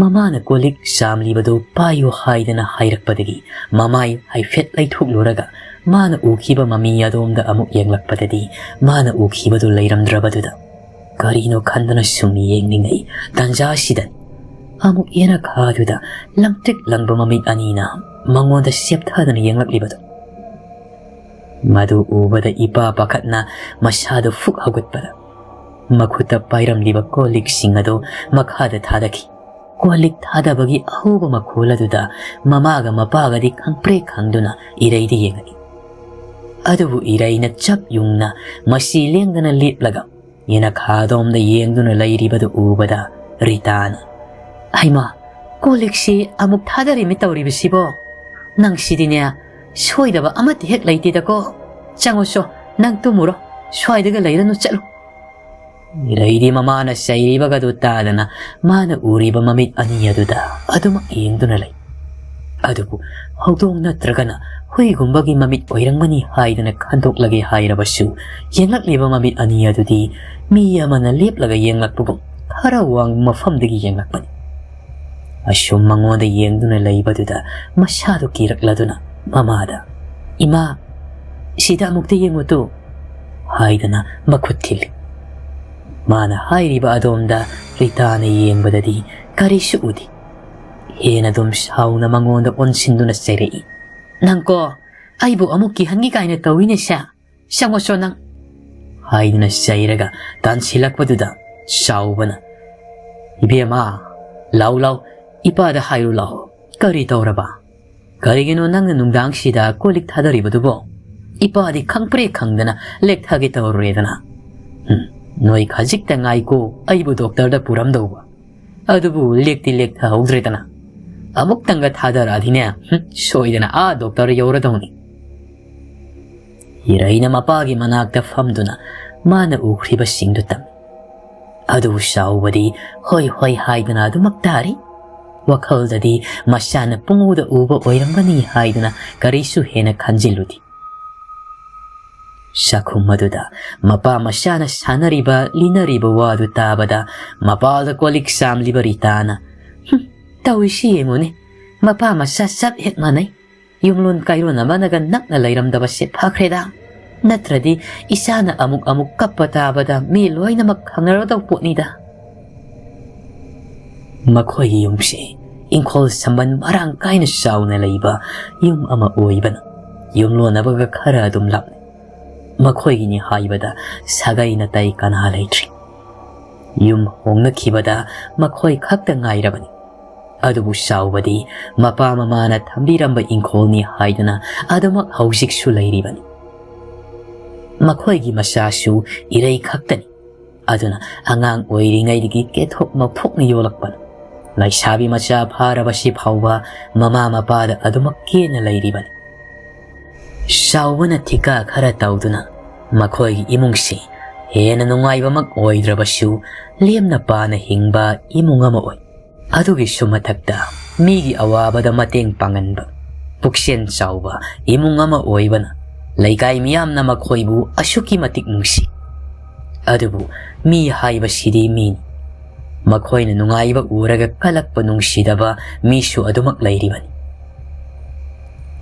ꯃꯃꯥꯅ ꯀꯣꯜꯂꯤꯛ ꯆꯥꯝꯂꯤꯕꯗꯨ ꯄꯥꯏꯌꯨ ꯍꯥꯏꯗꯅ ꯍꯥꯏꯔꯛꯄꯗꯒꯤ ꯃꯃꯥꯏ ꯍꯥꯏꯐꯦꯠ ꯂꯩꯊꯣꯛꯂꯨꯔꯒ ꯃꯥꯅ ꯎꯈꯤꯕ ꯃꯃꯤ ꯑꯗꯣꯝꯗ ꯑꯃꯨꯛ ꯌꯦꯡꯂꯛꯄꯗꯗꯤ ꯃꯥꯅ ꯎꯈꯤꯕꯗꯨ ꯂꯩꯔꯝꯗ꯭ꯔꯕꯗꯨꯗ ꯀꯔꯤꯅꯣ ꯈꯟꯗꯨꯅ ꯁꯨꯝ ꯌꯦꯡꯂꯤꯉꯩ ꯇꯥꯟꯖꯥꯁꯤꯗ ꯑꯃꯨꯛ ꯌꯦꯅꯈꯥꯗꯨꯗ ꯂꯪꯇ꯭ꯔꯤꯛ ꯂꯪꯕ ꯃꯃꯤꯠ ꯑꯅꯤꯅ ꯃꯉꯣꯟꯗ ꯆꯦꯞꯊꯗꯨꯅ ꯌꯦꯡꯂꯛꯂꯤꯕꯗꯨ꯫ ꯃꯗꯨ ꯎꯕꯗ ꯏꯄꯥ ꯄꯥꯈꯠꯅ ꯃꯁꯥꯗꯨ ꯐꯨꯛ ꯍꯧꯒꯠꯄꯗ ꯃꯈꯨꯠꯇ ꯄꯥꯏꯔꯝꯂꯤꯕ ꯀꯣꯜ ꯂꯤꯛꯁꯤꯡ ꯑꯗꯨ ꯃꯈꯥꯗ ꯊꯥꯗꯈꯤ꯫ ꯀꯣꯜ ꯂꯤꯛ ꯊꯥꯗꯕꯒꯤ ꯑꯍꯧꯕ ꯃꯈꯣꯜ ꯑꯗꯨꯗ ꯃꯃꯥꯒ ꯃꯄꯥꯒꯗꯤ ꯈꯪꯄ꯭ꯔꯦꯛ ꯈꯪꯗꯨꯅ ꯏꯔꯩꯗ ꯌꯦꯡꯉꯛꯏ꯫ ꯑꯗꯨꯕꯨ ꯏꯔꯩꯅ ꯆꯞ ꯌꯨꯡꯅ ꯃꯁꯤ ꯂꯦꯡꯗꯅ ꯂꯦꯞꯂꯒ ꯌꯦꯅꯈꯥꯗꯣꯝꯗ ꯌꯦꯡꯗꯨꯅ ꯂꯩꯔꯤꯕꯗꯨ ꯎꯕꯗ ꯔꯤꯇꯥꯅ, "ꯍꯩꯃꯥ, ꯀꯣꯜ ꯂꯤꯛꯁꯤ ꯑꯃꯨꯛ ꯊꯥꯗꯔꯤꯃꯤ ꯇꯧꯔꯤꯕꯁꯤꯕꯣ? ꯅꯪꯁꯤꯗꯤꯅꯦ, ꯁꯣꯏꯗꯕ ꯑꯃꯠꯇ ꯍꯦꯛ ꯂꯩꯇꯦꯗꯀꯣ꯫ ꯆꯪꯉꯨꯁꯣ, ꯅꯪ ꯇꯨꯝꯃꯨꯔꯣ, ꯁ꯭ꯋꯥꯏꯗꯒ ꯂꯩꯔꯅꯨ, ꯆꯠꯂꯨ꯫" ꯏꯔꯩꯗꯤ ꯃꯃꯥꯅ ꯆꯩꯔꯤꯕꯒꯗꯨ ꯇꯥꯗꯅ ꯃꯥꯅ ꯎꯔꯤꯕ ꯃꯃꯤꯠ ꯑꯅꯤ ꯑꯗꯨꯗ ꯑꯗꯨꯃꯛ ꯌꯦꯡꯗꯨꯅ ꯂꯩ꯫ ꯑꯗꯨꯕꯨ ꯍꯧꯗꯣꯡ ꯅꯠꯇ꯭ꯔꯒꯅ ꯍꯨꯏꯒꯨꯝꯕꯒꯤ ꯃꯃꯤꯠ ꯑꯣꯏꯔꯝꯒꯅꯤ ꯍꯥꯏꯗꯅ ꯈꯟꯗꯣꯛꯂꯒꯦ ꯍꯥꯏꯔꯕꯁꯨ ꯌꯦꯡꯂꯛꯂꯤꯕ ꯃꯃꯤꯠ ꯑꯅꯤ ꯑꯗꯨꯗꯤ ꯃꯤ ꯑꯃꯅ ꯂꯦꯞꯂꯒ ꯌꯦꯡꯂꯛꯄꯒꯨꯝ ꯈꯔ ꯋꯥꯡꯕ ꯃꯐꯝꯗꯒꯤ ꯌꯦꯡꯂꯛꯄꯅꯤ꯫ ꯑꯁꯨꯝ ꯃꯉꯣꯟꯗ ꯌꯦꯡꯗꯨꯅ ꯂꯩꯕꯗꯨꯗ ꯃꯁꯥꯗꯨ ꯀꯤꯔꯛꯂꯗꯨꯅ ꯃꯃꯥꯗ, "ꯏꯃꯥ, ꯁꯤꯗ ꯑꯃꯨꯛꯇ ꯌꯦꯡꯉꯨ ꯇꯨ," ꯍꯥꯏꯗꯅ ꯃꯈꯨꯠ ꯊꯤꯜꯂꯤ꯫ ꯃꯥꯅ ꯍꯥꯏꯔꯤꯕ ꯑꯗꯣꯝꯗ ꯔꯤꯇꯥꯅ ꯌꯦꯡꯕꯗꯗꯤ ꯀꯔꯤꯁꯨ ꯎꯗꯦ꯫ ꯍꯦꯟꯅ ꯑꯗꯨꯝ ꯁꯥꯎꯅ ꯃꯉꯣꯟꯗ ꯑꯣꯟꯁꯤꯟꯗꯨꯅ ꯆꯩꯔꯛꯏ, "ꯅꯪꯀꯣ, ꯑꯩꯕꯨ ꯑꯃꯨꯛ ꯀꯤꯍꯟꯒꯦ ꯀꯥꯏꯅ ꯇꯧꯏꯅꯦ ꯁꯦ꯫ ꯆꯪꯉꯣꯁꯣ ꯅꯪ," ꯍꯥꯏꯗꯨꯅ ꯆꯩꯔꯒ ꯇꯥꯟꯁꯤꯜꯂꯛꯄꯗꯨꯗ ꯆꯥꯎꯕꯅ, "ꯏꯕꯦꯝꯃ, ꯂꯥꯎ ꯂꯥꯎ, ꯏꯄꯥꯗ ꯍꯥꯏꯔꯨ ꯂꯥꯎ, ꯀꯔꯤ ꯇꯧꯔꯕ? ꯀꯔꯤꯒꯤꯅꯣ ꯅꯪꯅ ꯅꯨꯡꯗꯥꯡꯁꯤꯗ ꯀꯣꯜ ꯂꯤꯛ ꯊꯥꯗꯔꯤꯕꯗꯨꯕꯣ? ꯏꯄꯥꯗꯤ ꯈꯪꯄ꯭ꯔꯦꯛ ꯈꯪꯗꯅ ꯂꯦꯛꯊꯒꯦ ꯇꯧꯔꯨꯔꯦꯗꯅ꯫ ꯎꯝ, ꯅꯣꯏ ꯈꯖꯤꯛꯇ ꯉꯥꯏꯀꯣ, ꯑꯩꯕꯨ ꯗꯣꯛꯇꯔꯗ ꯄꯨꯔꯝꯗꯧꯕ꯫ ꯑꯗꯨꯕꯨ ꯂꯦꯛꯇꯤ ꯂꯦꯛꯊꯍꯧꯗ꯭ꯔꯦꯗꯅ꯫ ꯑꯃꯨꯛꯇꯪꯒ ꯊꯥꯗꯔꯛꯑꯗꯤꯅꯦ, ꯍꯨꯝ, ꯁꯣꯏꯗꯅ ꯑꯥ ꯗꯣꯛꯇꯔ ꯌꯧꯔꯗꯧꯅꯤ꯫" ꯏꯔꯩꯅ ꯃꯄꯥꯒꯤ ꯃꯅꯥꯛꯇ ꯐꯝꯗꯨꯅ ꯃꯥꯅ ꯎꯈ꯭ꯔꯤꯕꯁꯤꯡꯗꯨ ꯇꯝꯃꯤ꯫ ꯑꯗꯨꯕꯨ ꯆꯥꯎꯕꯗꯤ ꯍꯣꯏ ꯍꯣꯏ ꯍꯥꯏꯗꯨꯅ ꯑꯗꯨꯃꯛ ꯇꯥꯔꯤ꯫ ꯋꯥꯈꯜꯗꯗꯤ ꯃꯁꯥꯅ ꯄꯨꯡꯎꯗ ꯎꯕ ꯑꯣꯏꯔꯝꯒꯅꯤ ꯍꯥꯏꯗꯨꯅ ꯀꯔꯤꯁꯨ ꯍꯦꯟꯅ ꯈꯟꯖꯤꯜꯂꯨꯗꯦ꯫ ꯆꯥꯛꯈꯨꯝ ꯑꯗꯨꯗ ꯃꯄꯥ ꯃꯆꯥꯅ ꯁꯥꯟꯅꯔꯤꯕ ꯂꯤꯅꯔꯤꯕ ꯋꯥꯗꯨ ꯇꯥꯕꯗ ꯃꯄꯥꯜꯗ ꯀꯣꯜꯂꯤꯛ ꯆꯥꯝꯂꯤꯕ ꯔꯤꯇꯥꯅ, "ꯍꯨꯝ, ꯇꯧꯔꯤꯁꯤ ꯌꯦꯡꯉꯨꯅꯦ, ꯃꯄꯥ ꯃꯆꯥ ꯆꯞ ꯍꯦꯛ ꯃꯥꯟꯅꯩ꯫ ꯌꯨꯝꯂꯣꯟ ꯀꯥꯏꯔꯣꯟ ꯑꯃꯅꯒ ꯅꯛꯅ ꯂꯩꯔꯝꯗꯕꯁꯦ ꯐꯈ꯭ꯔꯦꯗ꯫ ꯅꯠꯇ꯭ꯔꯗꯤ ꯏꯆꯥꯅ ꯑꯃꯨꯛ ꯑꯃꯨꯛ ꯀꯞꯄ ꯇꯥꯕꯗ ꯃꯤ ꯂꯣꯏꯅꯃꯛ ꯈꯪꯅꯔꯗꯧ ꯄꯣꯠꯅꯤꯗ꯫" ꯃꯈꯣꯏꯒꯤ ꯌꯨꯝꯁꯤ ꯏꯪꯈꯣꯜ ꯁꯝꯕꯟ ꯃꯔꯥꯡ ꯀꯥꯏꯅ ꯆꯥꯎꯅ ꯂꯩꯕ ꯌꯨꯝ ꯑꯃ ꯑꯣꯏꯕꯅ ꯌꯨꯝꯂꯣꯟꯅꯕꯒ ꯈꯔ ꯑꯗꯨꯝ ꯂꯥꯞꯅꯩ꯫ ꯃꯈꯣꯏꯒꯤꯅꯤ ꯍꯥꯏꯕꯗ ꯁꯥꯒꯩ ꯅꯥꯇꯩ ꯀꯅꯥ ꯂꯩꯇ꯭ꯔꯤ꯫ ꯌꯨꯝ ꯍꯣꯡꯅꯈꯤꯕꯗ ꯃꯈꯣꯏ ꯈꯛꯇ ꯉꯥꯏꯔꯕꯅꯤ꯫ ꯑꯗꯨꯕꯨ ꯆꯥꯎꯕꯗꯤ ꯃꯄꯥ ꯃꯃꯥꯅ ꯊꯝꯕꯤꯔꯝꯕ ꯏꯪꯈꯣꯜꯅꯤ ꯍꯥꯏꯗꯨꯅ ꯑꯗꯨꯃꯛ ꯍꯧꯖꯤꯛꯁꯨ ꯂꯩꯔꯤꯕꯅꯤ꯫ ꯃꯈꯣꯏꯒꯤ ꯃꯆꯥꯁꯨ ꯏꯔꯩ ꯈꯛꯇꯅꯤ꯫ ꯑꯗꯨꯅ ꯑꯉꯥꯡ ꯑꯣꯏꯔꯤꯉꯩꯗꯒꯤ ꯀꯦꯊꯣꯛ ꯃꯧꯊꯣꯛꯅ ꯌꯣꯜꯂꯛꯄꯅꯤ꯫ ꯂꯩꯁꯥꯕꯤ ꯃꯆꯥ ꯐꯥꯔꯕꯁꯤ ꯐꯥꯎꯕ ꯃꯃꯥ ꯃꯄꯥꯗ ꯑꯗꯨꯃꯛ ꯀꯦꯅ ꯂꯩꯔꯤꯕꯅꯤ꯫ ꯆꯥꯎꯕꯅ ꯊꯤꯀꯥ ꯈꯔ ꯇꯧꯗꯨꯅ ꯃꯈꯣꯏꯒꯤ ꯏꯃꯨꯡꯁꯤ ꯍꯦꯟꯅ ꯅꯨꯡꯉꯥꯏꯕꯃꯛ ꯑꯣꯏꯗ꯭ꯔꯕꯁꯨ, ꯂꯦꯝꯅ ꯄꯥꯅ ꯍꯤꯡꯕ ꯏꯃꯨꯡ ꯑꯃ ꯑꯣꯏ꯫ ꯑꯗꯨꯒꯤꯁꯨ ꯃꯊꯛꯇ ꯃꯤꯒꯤ ꯑꯋꯥꯕꯗ ꯃꯇꯦꯡ ꯄꯥꯡꯍꯟꯕ, ꯄꯨꯛꯆꯦꯜ ꯆꯥꯎꯕ ꯏꯃꯨꯡ ꯑꯃ ꯑꯣꯏꯕꯅ ꯂꯩꯀꯥꯏ ꯃꯤꯌꯥꯝꯅ ꯃꯈꯣꯏꯕꯨ ꯑꯁꯨꯛꯀꯤ ꯃꯇꯤꯛ ꯅꯨꯡꯁꯤ꯫ ꯑꯗꯨꯕꯨ ꯃꯤ ꯍꯥꯏꯕꯁꯤꯗꯤ ꯃꯤꯅꯤ꯫ ꯃꯈꯣꯏꯅ ꯅꯨꯡꯉꯥꯏꯕ ꯎꯔꯒ ꯀꯜꯂꯛꯄ ꯅꯨꯡꯁꯤꯗꯕ ꯃꯤꯁꯨ ꯑꯗꯨꯃꯛ ꯂꯩꯔꯤꯕꯅꯤ꯫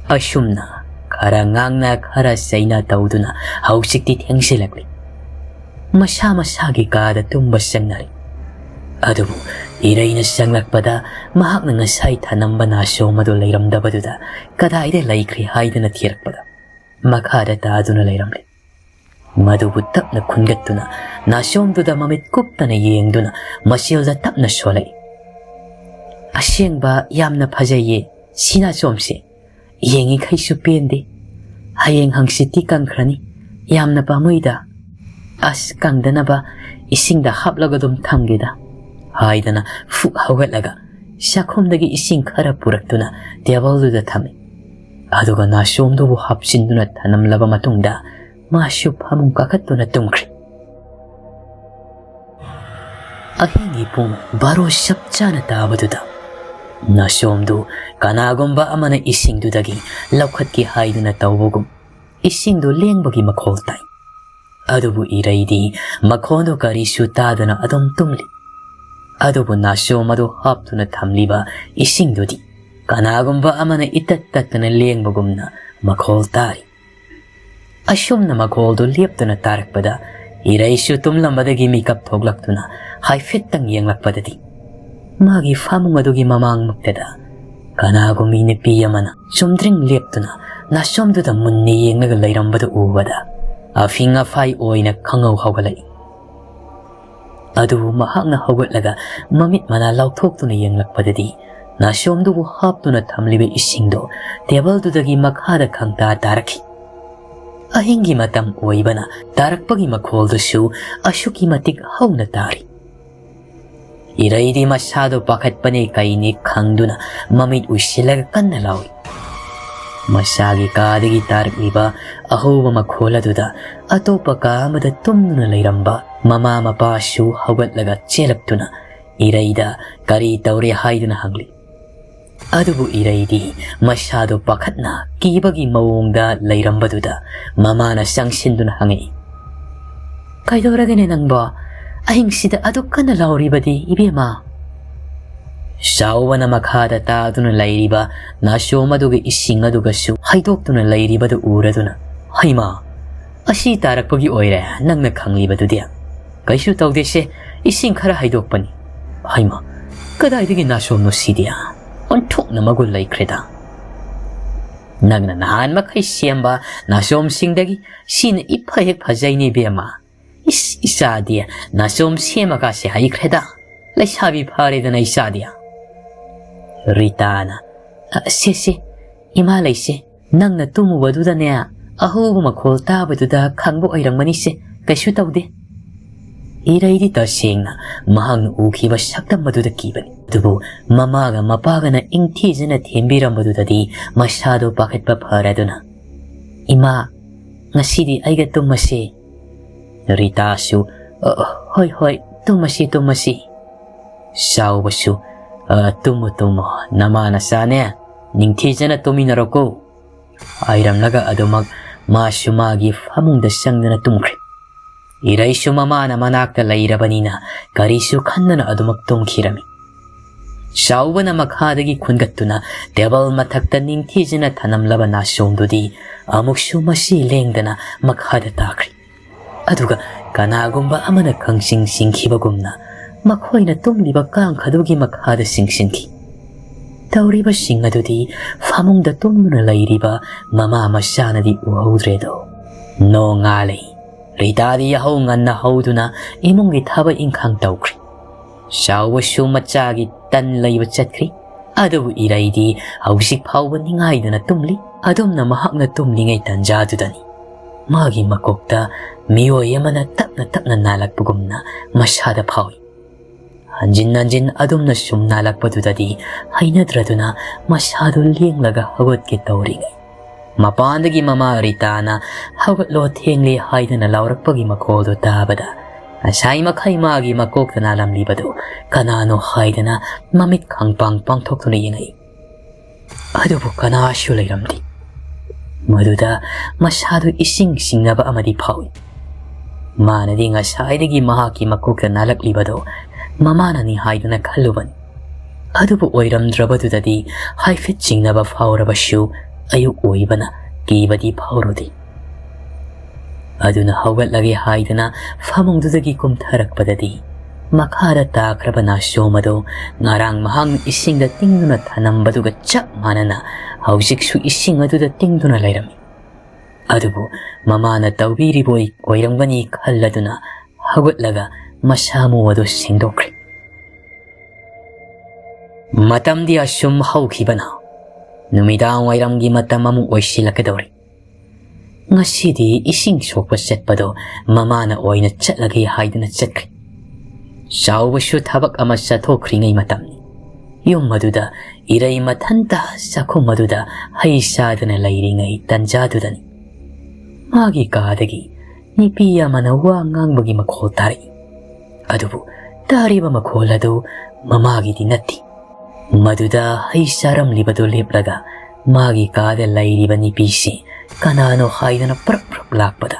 ꯑꯁꯨꯝꯅ ꯈꯔ ꯉꯥꯡꯅ ꯈꯔ ꯆꯩꯅ ꯇꯧꯗꯨꯅ ꯍꯧꯖꯤꯛꯇꯤ ꯊꯦꯡꯖꯤꯜꯂꯛꯂꯤ꯫ ꯃꯁꯥ ꯃꯁꯥꯒꯤ ꯀꯥꯗ ꯇꯨꯝꯕ ꯆꯪꯅꯔꯦ꯫ ꯑꯗꯨꯕꯨ ꯏꯔꯩꯅ ꯆꯪꯂꯛꯄꯗ ꯃꯍꯥꯛꯅ ꯉꯁꯥꯏ ꯊꯅꯝꯕ ꯅꯥꯁꯣꯝ ꯑꯗꯨ ꯂꯩꯔꯝꯗꯕꯗꯨꯗ ꯀꯗꯥꯏꯗ ꯂꯩꯈ꯭ꯔꯦ ꯍꯥꯏꯗꯨꯅ ꯊꯤꯔꯛꯄꯗ ꯃꯈꯥꯗ ꯇꯥꯗꯨꯅ ꯂꯩꯔꯝꯂꯦ꯫ ꯃꯗꯨꯕꯨ ꯇꯞꯅ ꯈꯨꯟꯒꯠꯇꯨꯅ ꯅꯥꯁꯣꯝꯗꯨꯗ ꯃꯃꯤꯠ ꯀꯨꯞꯇꯅ ꯌꯦꯡꯗꯨꯅ ꯃꯆꯤꯜꯗ ꯇꯞꯅ ꯁꯣꯜꯂꯛꯏ꯫ "ꯑꯁꯦꯡꯕ ꯌꯥꯝꯅ ꯐꯖꯩꯌꯦ ꯁꯤ ꯅꯥꯁꯣꯝꯁꯦ꯫ ꯌꯦꯡꯉꯤꯈꯩꯁꯨ ꯄꯦꯟꯗꯦ꯫ ꯍꯌꯦꯡ ꯍꯪꯆꯤꯠꯇꯤ ꯀꯪꯈ꯭ꯔꯅꯤ꯫ ꯌꯥꯝꯅ ꯄꯥꯝꯃꯨꯏꯗ꯫ ꯑꯁ, ꯀꯪꯗꯅꯕ ꯏꯁꯤꯡꯗ ꯍꯥꯞꯂꯒ ꯑꯗꯨꯝ ꯊꯝꯒꯦꯗ" ꯍꯥꯏꯗꯅ ꯐꯨꯛ ꯍꯧꯒꯠꯂꯒ ꯆꯥꯛꯈꯨꯝꯗꯒꯤ ꯏꯁꯤꯡ ꯈꯔ ꯄꯨꯔꯛꯇꯨꯅ ꯇꯦꯕꯜꯗꯨꯗ ꯊꯝꯃꯤ꯫ ꯑꯗꯨꯒ ꯅꯥꯁꯣꯝꯗꯨꯕꯨ ꯍꯥꯞꯆꯤꯟꯗꯨꯅ ꯊꯅꯝꯂꯕ ꯃꯇꯨꯡꯗ ꯃꯥꯁꯨ ꯐꯃꯨꯡ ꯀꯥꯈꯠꯇꯨꯅ ꯇꯨꯝꯈ꯭ꯔꯦ꯫ ꯑꯍꯤꯡꯒꯤ ꯄꯨꯡ ꯕꯥꯔꯣ ꯆꯞ ꯆꯥꯅ ꯇꯥꯕꯗꯨꯗ ꯅꯥꯁꯣꯝꯗꯨ ꯀꯅꯥꯒꯨꯝꯕ ꯑꯃꯅ ꯏꯁꯤꯡꯗꯨꯗꯒꯤ ꯂꯧꯈꯠꯀꯦ ꯍꯥꯏꯗꯨꯅ ꯇꯧꯕꯒꯨꯝ ꯏꯁꯤꯡꯗꯨ ꯂꯦꯡꯕꯒꯤ ꯃꯈꯣꯜ ꯇꯥꯏ꯫ ꯑꯗꯨꯕꯨ ꯏꯔꯩꯗꯤ ꯃꯈꯣꯟꯗꯨ ꯀꯔꯤꯁꯨ ꯇꯥꯗꯅ ꯑꯗꯨꯝ ꯇꯨꯝꯂꯤ꯫ ꯑꯗꯨꯕꯨ ꯅꯥꯁꯣꯝ ꯑꯗꯨ ꯍꯥꯞꯇꯨꯅ ꯊꯝꯂꯤꯕ ꯏꯁꯤꯡꯗꯨꯗꯤ ꯀꯅꯥꯒꯨꯝꯕ ꯑꯃꯅ ꯏꯇꯠ ꯇꯠꯇꯅ ꯂꯦꯡꯕꯒꯨꯝꯅ ꯃꯈꯣꯜ ꯇꯥꯔꯤ꯫ ꯑꯁꯨꯝꯅ ꯃꯈꯣꯜꯗꯨ ꯂꯦꯞꯇꯨꯅ ꯇꯥꯔꯛꯄꯗ ꯏꯔꯩꯁꯨ ꯇꯨꯝꯂꯝꯕꯗꯒꯤ ꯃꯤꯀꯞ ꯊꯣꯛꯂꯛꯇꯨꯅ ꯍꯥꯏꯐꯦꯠꯇꯪ ꯌꯦꯡꯂꯛꯄꯗꯗꯤ ꯃꯥꯒꯤ ꯐꯃꯨꯡ ꯑꯗꯨꯒꯤ ꯃꯃꯥꯡꯃꯛꯇꯗ ꯀꯅꯥꯒꯨꯝꯕꯤ ꯅꯨꯄꯤ ꯑꯃꯅ ꯆꯨꯝꯗ꯭ꯔꯤꯡ ꯂꯦꯞꯇꯨꯅ ꯅꯥꯁꯣꯝꯗꯨꯗ ꯃꯨꯟꯅ ꯌꯦꯡꯂꯒ ꯂꯩꯔꯝꯕꯗꯨ ꯎꯕꯗ ꯑꯐꯤꯡ ꯑꯐꯥꯏ ꯑꯣꯏꯅ ꯈꯪꯍꯧ ꯍꯧꯒꯠꯂꯛꯏ꯫ ꯑꯗꯨꯕꯨ ꯃꯍꯥꯛꯅ ꯍꯧꯒꯠꯂꯒ ꯃꯃꯤꯠ ꯃꯅꯥ ꯂꯥꯎꯊꯣꯛꯇꯨꯅ ꯌꯦꯡꯂꯛꯄꯗꯗꯤ ꯅꯥꯁꯣꯝꯗꯨꯕꯨ ꯍꯥꯞꯇꯨꯅ ꯊꯝꯂꯤꯕ ꯏꯁꯤꯡꯗꯣ ꯇꯦꯕꯜꯗꯨꯗꯒꯤ ꯃꯈꯥꯗ ꯈꯪꯇꯥ ꯇꯥꯔꯛꯈꯤ꯫ ꯑꯍꯤꯡꯒꯤ ꯃꯇꯝ ꯑꯣꯏꯕꯅ ꯇꯥꯔꯛꯄꯒꯤ ꯃꯈꯣꯜꯗꯨꯁꯨ ꯑꯁꯨꯛꯀꯤ ꯃꯇꯤꯛ ꯍꯧꯅ ꯇꯥꯔꯤ꯫ ꯏꯔꯩꯗꯤ ꯃꯁꯥꯗꯣ ꯄꯥꯈꯠꯄꯅꯦ ꯀꯩꯅꯦ ꯈꯪꯗꯨꯅ ꯃꯃꯤꯠ ꯎꯏꯁꯤꯜꯂꯒ ꯀꯟꯅ ꯂꯥꯎꯏ꯫ ꯃꯁꯥꯒꯤ ꯀꯥꯗꯒꯤ ꯇꯥꯔꯛꯂꯤꯕ ꯑꯍꯧꯕ ꯃꯈꯣꯜ ꯑꯗꯨꯗ ꯑꯇꯣꯞꯄ ꯀꯥ ꯑꯃꯗ ꯇꯨꯝꯗꯨꯅ ꯂꯩꯔꯝꯕ ꯃꯃꯥ ꯃꯄꯥꯁꯨ ꯍꯧꯒꯠꯂꯒ ꯆꯦꯜꯂꯛꯇꯨꯅ ꯏꯔꯩꯗ ꯀꯔꯤ ꯇꯧꯔꯦ ꯍꯥꯏꯗꯨꯅ ꯍꯪꯂꯤ꯫ ꯑꯗꯨꯕꯨ ꯏꯔꯩꯗꯤ ꯃꯁꯥꯗꯣ ꯄꯥꯈꯠꯅ ꯀꯤꯕꯒꯤ ꯃꯑꯣꯡꯗ ꯂꯩꯔꯝꯕꯗꯨꯗ ꯃꯃꯥꯅ ꯆꯪꯁꯤꯟꯗꯨꯅ ꯍꯪꯉꯛꯏ, "ꯀꯩꯗꯧꯔꯒꯦꯅꯦ ꯅꯪꯕꯣ? ꯑꯍꯤꯡꯁꯤꯗ ꯑꯗꯨꯛ ꯀꯟꯅ ꯂꯥꯎꯔꯤꯕꯗꯤ, ꯏꯕꯦꯝꯃ?" ꯆꯥꯎꯕꯅ ꯃꯈꯥꯗ ꯇꯥꯗꯨꯅ ꯂꯩꯔꯤꯕ ꯅꯥꯁꯣꯝ ꯑꯗꯨꯒꯤ ꯏꯁꯤꯡ ꯑꯗꯨꯒꯁꯨ ꯍꯩꯗꯣꯛꯇꯨꯅ ꯂꯩꯔꯤꯕꯗꯨ ꯎꯔꯗꯨꯅ, "ꯍꯩꯃꯥ, ꯑꯁꯤ ꯇꯥꯔꯛꯄꯒꯤ ꯑꯣꯏꯔꯦ ꯅꯪꯅ ꯈꯪꯂꯤꯕꯗꯨꯗꯤ? ꯀꯩꯁꯨ ꯇꯧꯗꯦꯁꯦ, ꯏꯁꯤꯡ ꯈꯔ ꯍꯩꯗꯣꯛꯄꯅꯤ꯫ ꯍꯩꯃꯥ, ꯀꯗꯥꯏꯗꯒꯤ ꯅꯥꯁꯣꯝꯅꯣ ꯁꯤꯗꯤ? ꯑꯣꯟꯊꯣꯛꯅ ꯃꯒꯨꯟ ꯂꯩꯈ꯭ꯔꯦꯗ꯫ ꯅꯪꯅ ꯅꯍꯥꯟ ꯃꯈꯩ ꯁꯦꯝꯕ ꯅꯥꯁꯣꯝꯁꯤꯡꯗꯒꯤ ꯁꯤꯅ ꯏꯐ ꯍꯦꯛ ꯐꯖꯩꯅꯦ ꯏꯕꯦꯝꯃ꯫ ꯏꯁ, ꯏꯆꯥꯗꯤ ꯅꯥꯆꯣꯝ ꯁꯦꯝꯃꯒꯁꯦ ꯍꯩꯈ꯭ꯔꯦꯗ꯫ ꯂꯩꯁꯥꯕꯤ ꯐꯔꯦꯗꯅ ꯏꯆꯥꯗꯤ꯫" ꯔꯤꯇꯥꯅ, "ꯑ, ꯁꯦ, ꯁꯦ, ꯏꯃꯥ ꯂꯩꯁꯦ, ꯅꯪꯅ ꯇꯨꯝꯃꯨꯕꯗꯨꯗꯅꯦ, ꯑꯍꯧꯕ ꯃꯈꯣꯜ ꯇꯥꯕꯗꯨꯗ ꯈꯪꯕ ꯑꯣꯏꯔꯝꯒꯅꯤꯁꯦ, ꯀꯩꯁꯨ ꯇꯧꯗꯦ꯫" ꯏꯔꯩꯗꯤ ꯇꯁꯦꯡꯅ ꯃꯍꯥꯛꯅ ꯎꯈꯤꯕ ꯁꯛꯇꯝ ꯑꯗꯨꯗ ꯀꯤꯕꯅꯤ꯫ ꯑꯗꯨꯕꯨ ꯃꯃꯥꯒ ꯃꯄꯥꯒꯅ ꯏꯪꯊꯤꯖꯅ ꯊꯦꯝꯕꯤꯔꯝꯕꯗꯨꯗꯗꯤ ꯃꯁꯥꯗꯣ ꯄꯥꯈꯠꯄ ꯐꯔꯗꯨꯅ, "ꯏꯃꯥ, ꯉꯁꯤꯗꯤ ꯑꯩꯒ ꯇꯨꯝꯃꯁꯦ꯫" ꯔꯤꯇꯥꯁꯨ, "ꯑ, ꯍꯣꯏ, ꯍꯣꯏ, ꯇꯨꯝꯃꯁꯤ, ꯇꯨꯝꯃꯁꯤ꯫" ꯆꯥꯎꯕꯁꯨ, "ꯑ, ꯇꯨꯝꯃꯨ, ꯇꯨꯝꯃꯨ, ꯅꯃꯥ ꯅꯆꯥꯅꯦ, ꯅꯤꯡꯊꯤꯖꯅ ꯇꯨꯝꯃꯤꯟꯅꯔꯣꯀꯣ" ꯍꯥꯏꯔꯝꯂꯒ ꯑꯗꯨꯃꯛ ꯃꯥꯁꯨ ꯃꯥꯒꯤ ꯐꯃꯨꯡꯗ ꯆꯪꯗꯨꯅ ꯇꯨꯝꯈ꯭ꯔꯦ꯫ ꯏꯔꯩꯁꯨ ꯃꯃꯥꯅ ꯃꯅꯥꯛꯇ ꯂꯩꯔꯕꯅꯤꯅ ꯀꯔꯤꯁꯨ ꯈꯟꯗꯅ ꯑꯗꯨꯃꯛ ꯇꯨꯝꯈꯤꯔꯝꯃꯤ꯫ ꯆꯥꯎꯕꯅ ꯃꯈꯥꯗꯒꯤ ꯈꯨꯟꯒꯠꯇꯨꯅ ꯇꯦꯕꯜ ꯃꯊꯛꯇ ꯅꯤꯡꯊꯤꯖꯅ ꯊꯅꯝꯂꯕ ꯅꯥꯆꯣꯝꯗꯨꯗꯤ ꯑꯃꯨꯛꯁꯨ ꯃꯁꯤ ꯂꯦꯡꯗꯅ ꯃꯈꯥꯗ ꯇꯥꯈ꯭ꯔꯦ꯫ ꯑꯗꯨꯒ ꯀꯅꯥꯒꯨꯝꯕ ꯑꯃꯅ ꯈꯪꯆꯤꯡ ꯆꯤꯡꯈꯤꯕꯒꯨꯝꯅ ꯃꯈꯣꯏꯅ ꯇꯨꯝꯂꯤꯕ ꯀꯥꯡꯈꯗꯨꯒꯤ ꯃꯈꯥꯗ ꯆꯤꯡꯁꯤꯟꯈꯤ꯫ ꯇꯧꯔꯤꯕꯁꯤꯡ ꯑꯗꯨꯗꯤ ꯐꯃꯨꯡꯗ ꯇꯨꯝꯗꯨꯅ ꯂꯩꯔꯤꯕ ꯃꯃꯥ ꯃꯆꯥꯅꯗꯤ ꯎꯍꯧꯗ꯭ꯔꯦꯗꯣ꯫ ꯅꯣꯡꯉꯥꯜꯂꯦ꯫ ꯔꯤꯇꯥꯗꯤ ꯌꯥꯍꯧ ꯉꯟꯅ ꯍꯧꯗꯨꯅ ꯏꯃꯨꯡꯒꯤ ꯊꯕꯛ ꯏꯪꯈꯥꯡ ꯇꯧꯈ꯭ꯔꯤ꯫ ꯆꯥꯎꯕꯁꯨ ꯃꯆꯥꯒꯤ ꯇꯟ ꯂꯩꯕ ꯆꯠꯈ꯭ꯔꯤ꯫ ꯑꯗꯨꯕꯨ ꯏꯔꯩꯗꯤ ꯍꯧꯖꯤꯛ ꯐꯥꯎꯕ ꯅꯤꯡꯉꯥꯏꯗꯅ ꯇꯨꯝꯂꯤ꯫ ꯑꯗꯨꯝꯅ ꯃꯍꯥꯛꯅ ꯇꯨꯝꯂꯤꯉꯩ ꯇꯟꯖꯥꯗꯨꯗꯅꯤ ꯃꯥꯒꯤ ꯃꯀꯣꯛꯇ ꯃꯤꯑꯣꯏ ꯑꯃꯅ ꯇꯞꯅ ꯇꯞꯅ ꯅꯥꯜꯂꯛꯄꯒꯨꯝꯅ ꯃꯁꯥꯗ ꯐꯥꯎꯏ꯫ ꯍꯟꯖꯤꯟ ꯍꯟꯖꯤꯟ ꯑꯗꯨꯝꯅ ꯁꯨꯝ ꯅꯥꯜꯂꯛꯄꯗꯨꯗꯗꯤ ꯍꯩꯅꯗ꯭ꯔꯗꯨꯅ ꯃꯁꯥꯗꯨ ꯂꯦꯡꯂꯒ ꯍꯧꯒꯠꯀꯦ ꯇꯧꯔꯤꯉꯩ, ꯃꯄꯥꯟꯗꯒꯤ ꯃꯃꯥ ꯔꯤꯇꯥꯅ "ꯍꯧꯒꯠꯂꯣ, ꯊꯦꯡꯂꯦ" ꯍꯥꯏꯗꯨꯅ ꯂꯥꯎꯔꯛꯄꯒꯤ ꯃꯈꯣꯜꯗꯨ ꯇꯥꯕꯗ, ꯉꯁꯥꯏ ꯃꯈꯩ ꯃꯥꯒꯤ ꯃꯀꯣꯛꯇ ꯅꯥꯜꯂꯝꯂꯤꯕꯗꯨ ꯀꯅꯥꯅꯣ ꯍꯥꯏꯗꯅ ꯃꯃꯤꯠ ꯈꯪꯄꯥꯡ ꯄꯥꯡꯊꯣꯛꯇꯨꯅ ꯌꯦꯡꯉꯛꯏ꯫ ꯑꯗꯨꯕꯨ ꯀꯅꯥꯁꯨ ꯂꯩꯔꯝꯗꯦ꯫ ꯃꯗꯨꯗ ꯃꯁꯥꯗꯨ ꯏꯁꯤꯡ ꯁꯤꯡꯅꯕ ꯑꯃꯗꯤ ꯐꯥꯎꯏ꯫ ꯃꯥꯅꯗꯤ ꯉꯁꯥꯏꯗꯒꯤ ꯃꯍꯥꯛꯀꯤ ꯃꯀꯣꯛꯇ ꯅꯥꯜꯂꯛꯂꯤꯕꯗꯨ ꯃꯃꯥꯅꯅꯤ ꯍꯥꯏꯗꯨꯅ ꯈꯜꯂꯨꯕꯅꯤ꯫ ꯑꯗꯨꯕꯨ ꯑꯣꯏꯔꯝꯗ꯭ꯔꯕꯗꯨꯗꯗꯤ ꯍꯥꯏꯐꯦꯠ ꯆꯤꯡꯅꯕ ꯐꯥꯎꯔꯕꯁꯨ ꯑꯌꯨꯛ ꯑꯣꯏꯕꯅ ꯀꯤꯕꯗꯤ ꯐꯥꯎꯔꯨꯗꯦ꯫ ꯑꯗꯨꯅ ꯍꯧꯒꯠꯂꯒꯦ ꯍꯥꯏꯗꯨꯅ ꯐꯃꯨꯡꯗꯨꯗꯒꯤ ꯀꯨꯝꯊꯔꯛꯄꯗꯗꯤ ꯃꯈꯥꯗ ꯇꯥꯈ꯭ꯔꯕ ꯅꯥꯆꯣꯝ ꯑꯗꯨ ꯉꯔꯥꯡ ꯃꯍꯥꯛꯅ ꯏꯁꯤꯡꯗ ꯇꯤꯡꯗꯨꯅ ꯊꯅꯝꯕꯗꯨꯒ ꯆꯞ ꯃꯥꯟꯅꯅ ꯍꯧꯖꯤꯛꯁꯨ ꯏꯁꯤꯡ ꯑꯗꯨꯗ ꯇꯤꯡꯗꯨꯅ ꯂꯩꯔꯝꯃꯤ꯫ ꯑꯗꯨꯕꯨ ꯃꯃꯥꯅ ꯇꯧꯕꯤꯔꯤꯕ ꯑꯣꯏ-, ꯑꯣꯏꯔꯝꯒꯅꯤ ꯈꯜꯂꯗꯨꯅ ꯍꯧꯒꯠꯂꯒ ꯃꯁꯥ ꯃꯎ ꯑꯗꯨ ꯁꯦꯡꯗꯣꯛꯈ꯭ꯔꯦ꯫ ꯃꯇꯝꯗꯤ ꯑꯁꯨꯝ ꯍꯧꯈꯤꯕꯅ ꯅꯨꯃꯤꯗꯥꯡ ꯋꯥꯏꯔꯝꯒꯤ ꯃꯇꯝ ꯑꯃꯨꯛ ꯑꯣꯏꯁꯤꯜꯂꯛꯀꯗꯧꯔꯦ꯫ ꯉꯁꯤꯗꯤ ꯏꯁꯤꯡ ꯁꯣꯛꯄ ꯆꯠꯄꯗꯣ ꯃꯃꯥꯅ ꯑꯣꯏꯅ ꯆꯠꯂꯒꯦ ꯍꯥꯏꯗꯨꯅ ꯆꯠꯈ꯭ꯔꯦ꯫ ꯆꯥꯎꯕꯁꯨ ꯊꯕꯛ ꯑꯃ ꯆꯠꯊꯣꯛꯈ꯭ꯔꯤꯉꯩ ꯃꯇꯝꯅꯤ꯫ ꯌꯨꯝ ꯑꯗꯨꯗ ꯏꯔꯩ ꯃꯊꯟꯇ ꯆꯥꯛꯈꯨꯝ ꯑꯗꯨꯗ ꯍꯩ ꯆꯥꯗꯨꯅ ꯂꯩꯔꯤꯉꯩ ꯇꯟꯖꯥꯗꯨꯗꯅꯤ ꯃꯥꯒꯤ ꯀꯥꯗꯒꯤ ꯅꯨꯄꯤ ꯑꯃꯅ ꯋꯥ ꯉꯥꯡꯕꯒꯤ ꯃꯈꯣꯜ ꯇꯥꯔꯛꯏ꯫ ꯑꯗꯨꯕꯨ ꯇꯥꯔꯤꯕ ꯃꯈꯣꯜ ꯑꯗꯨ ꯃꯃꯥꯒꯤꯗꯤ ꯅꯠꯇꯦ꯫ ꯃꯗꯨꯗ ꯍꯩ ꯆꯥꯔꯝꯂꯤꯕꯗꯨ ꯂꯦꯞꯂꯒ ꯃꯥꯒꯤ ꯀꯥꯗ ꯂꯩꯔꯤꯕ ꯅꯨꯄꯤꯁꯤ ꯀꯅꯥꯅꯣ ꯍꯥꯏꯗꯨꯅ ꯄ꯭ꯔꯞ ꯄ꯭ꯔꯞ ꯂꯥꯛꯄꯗ,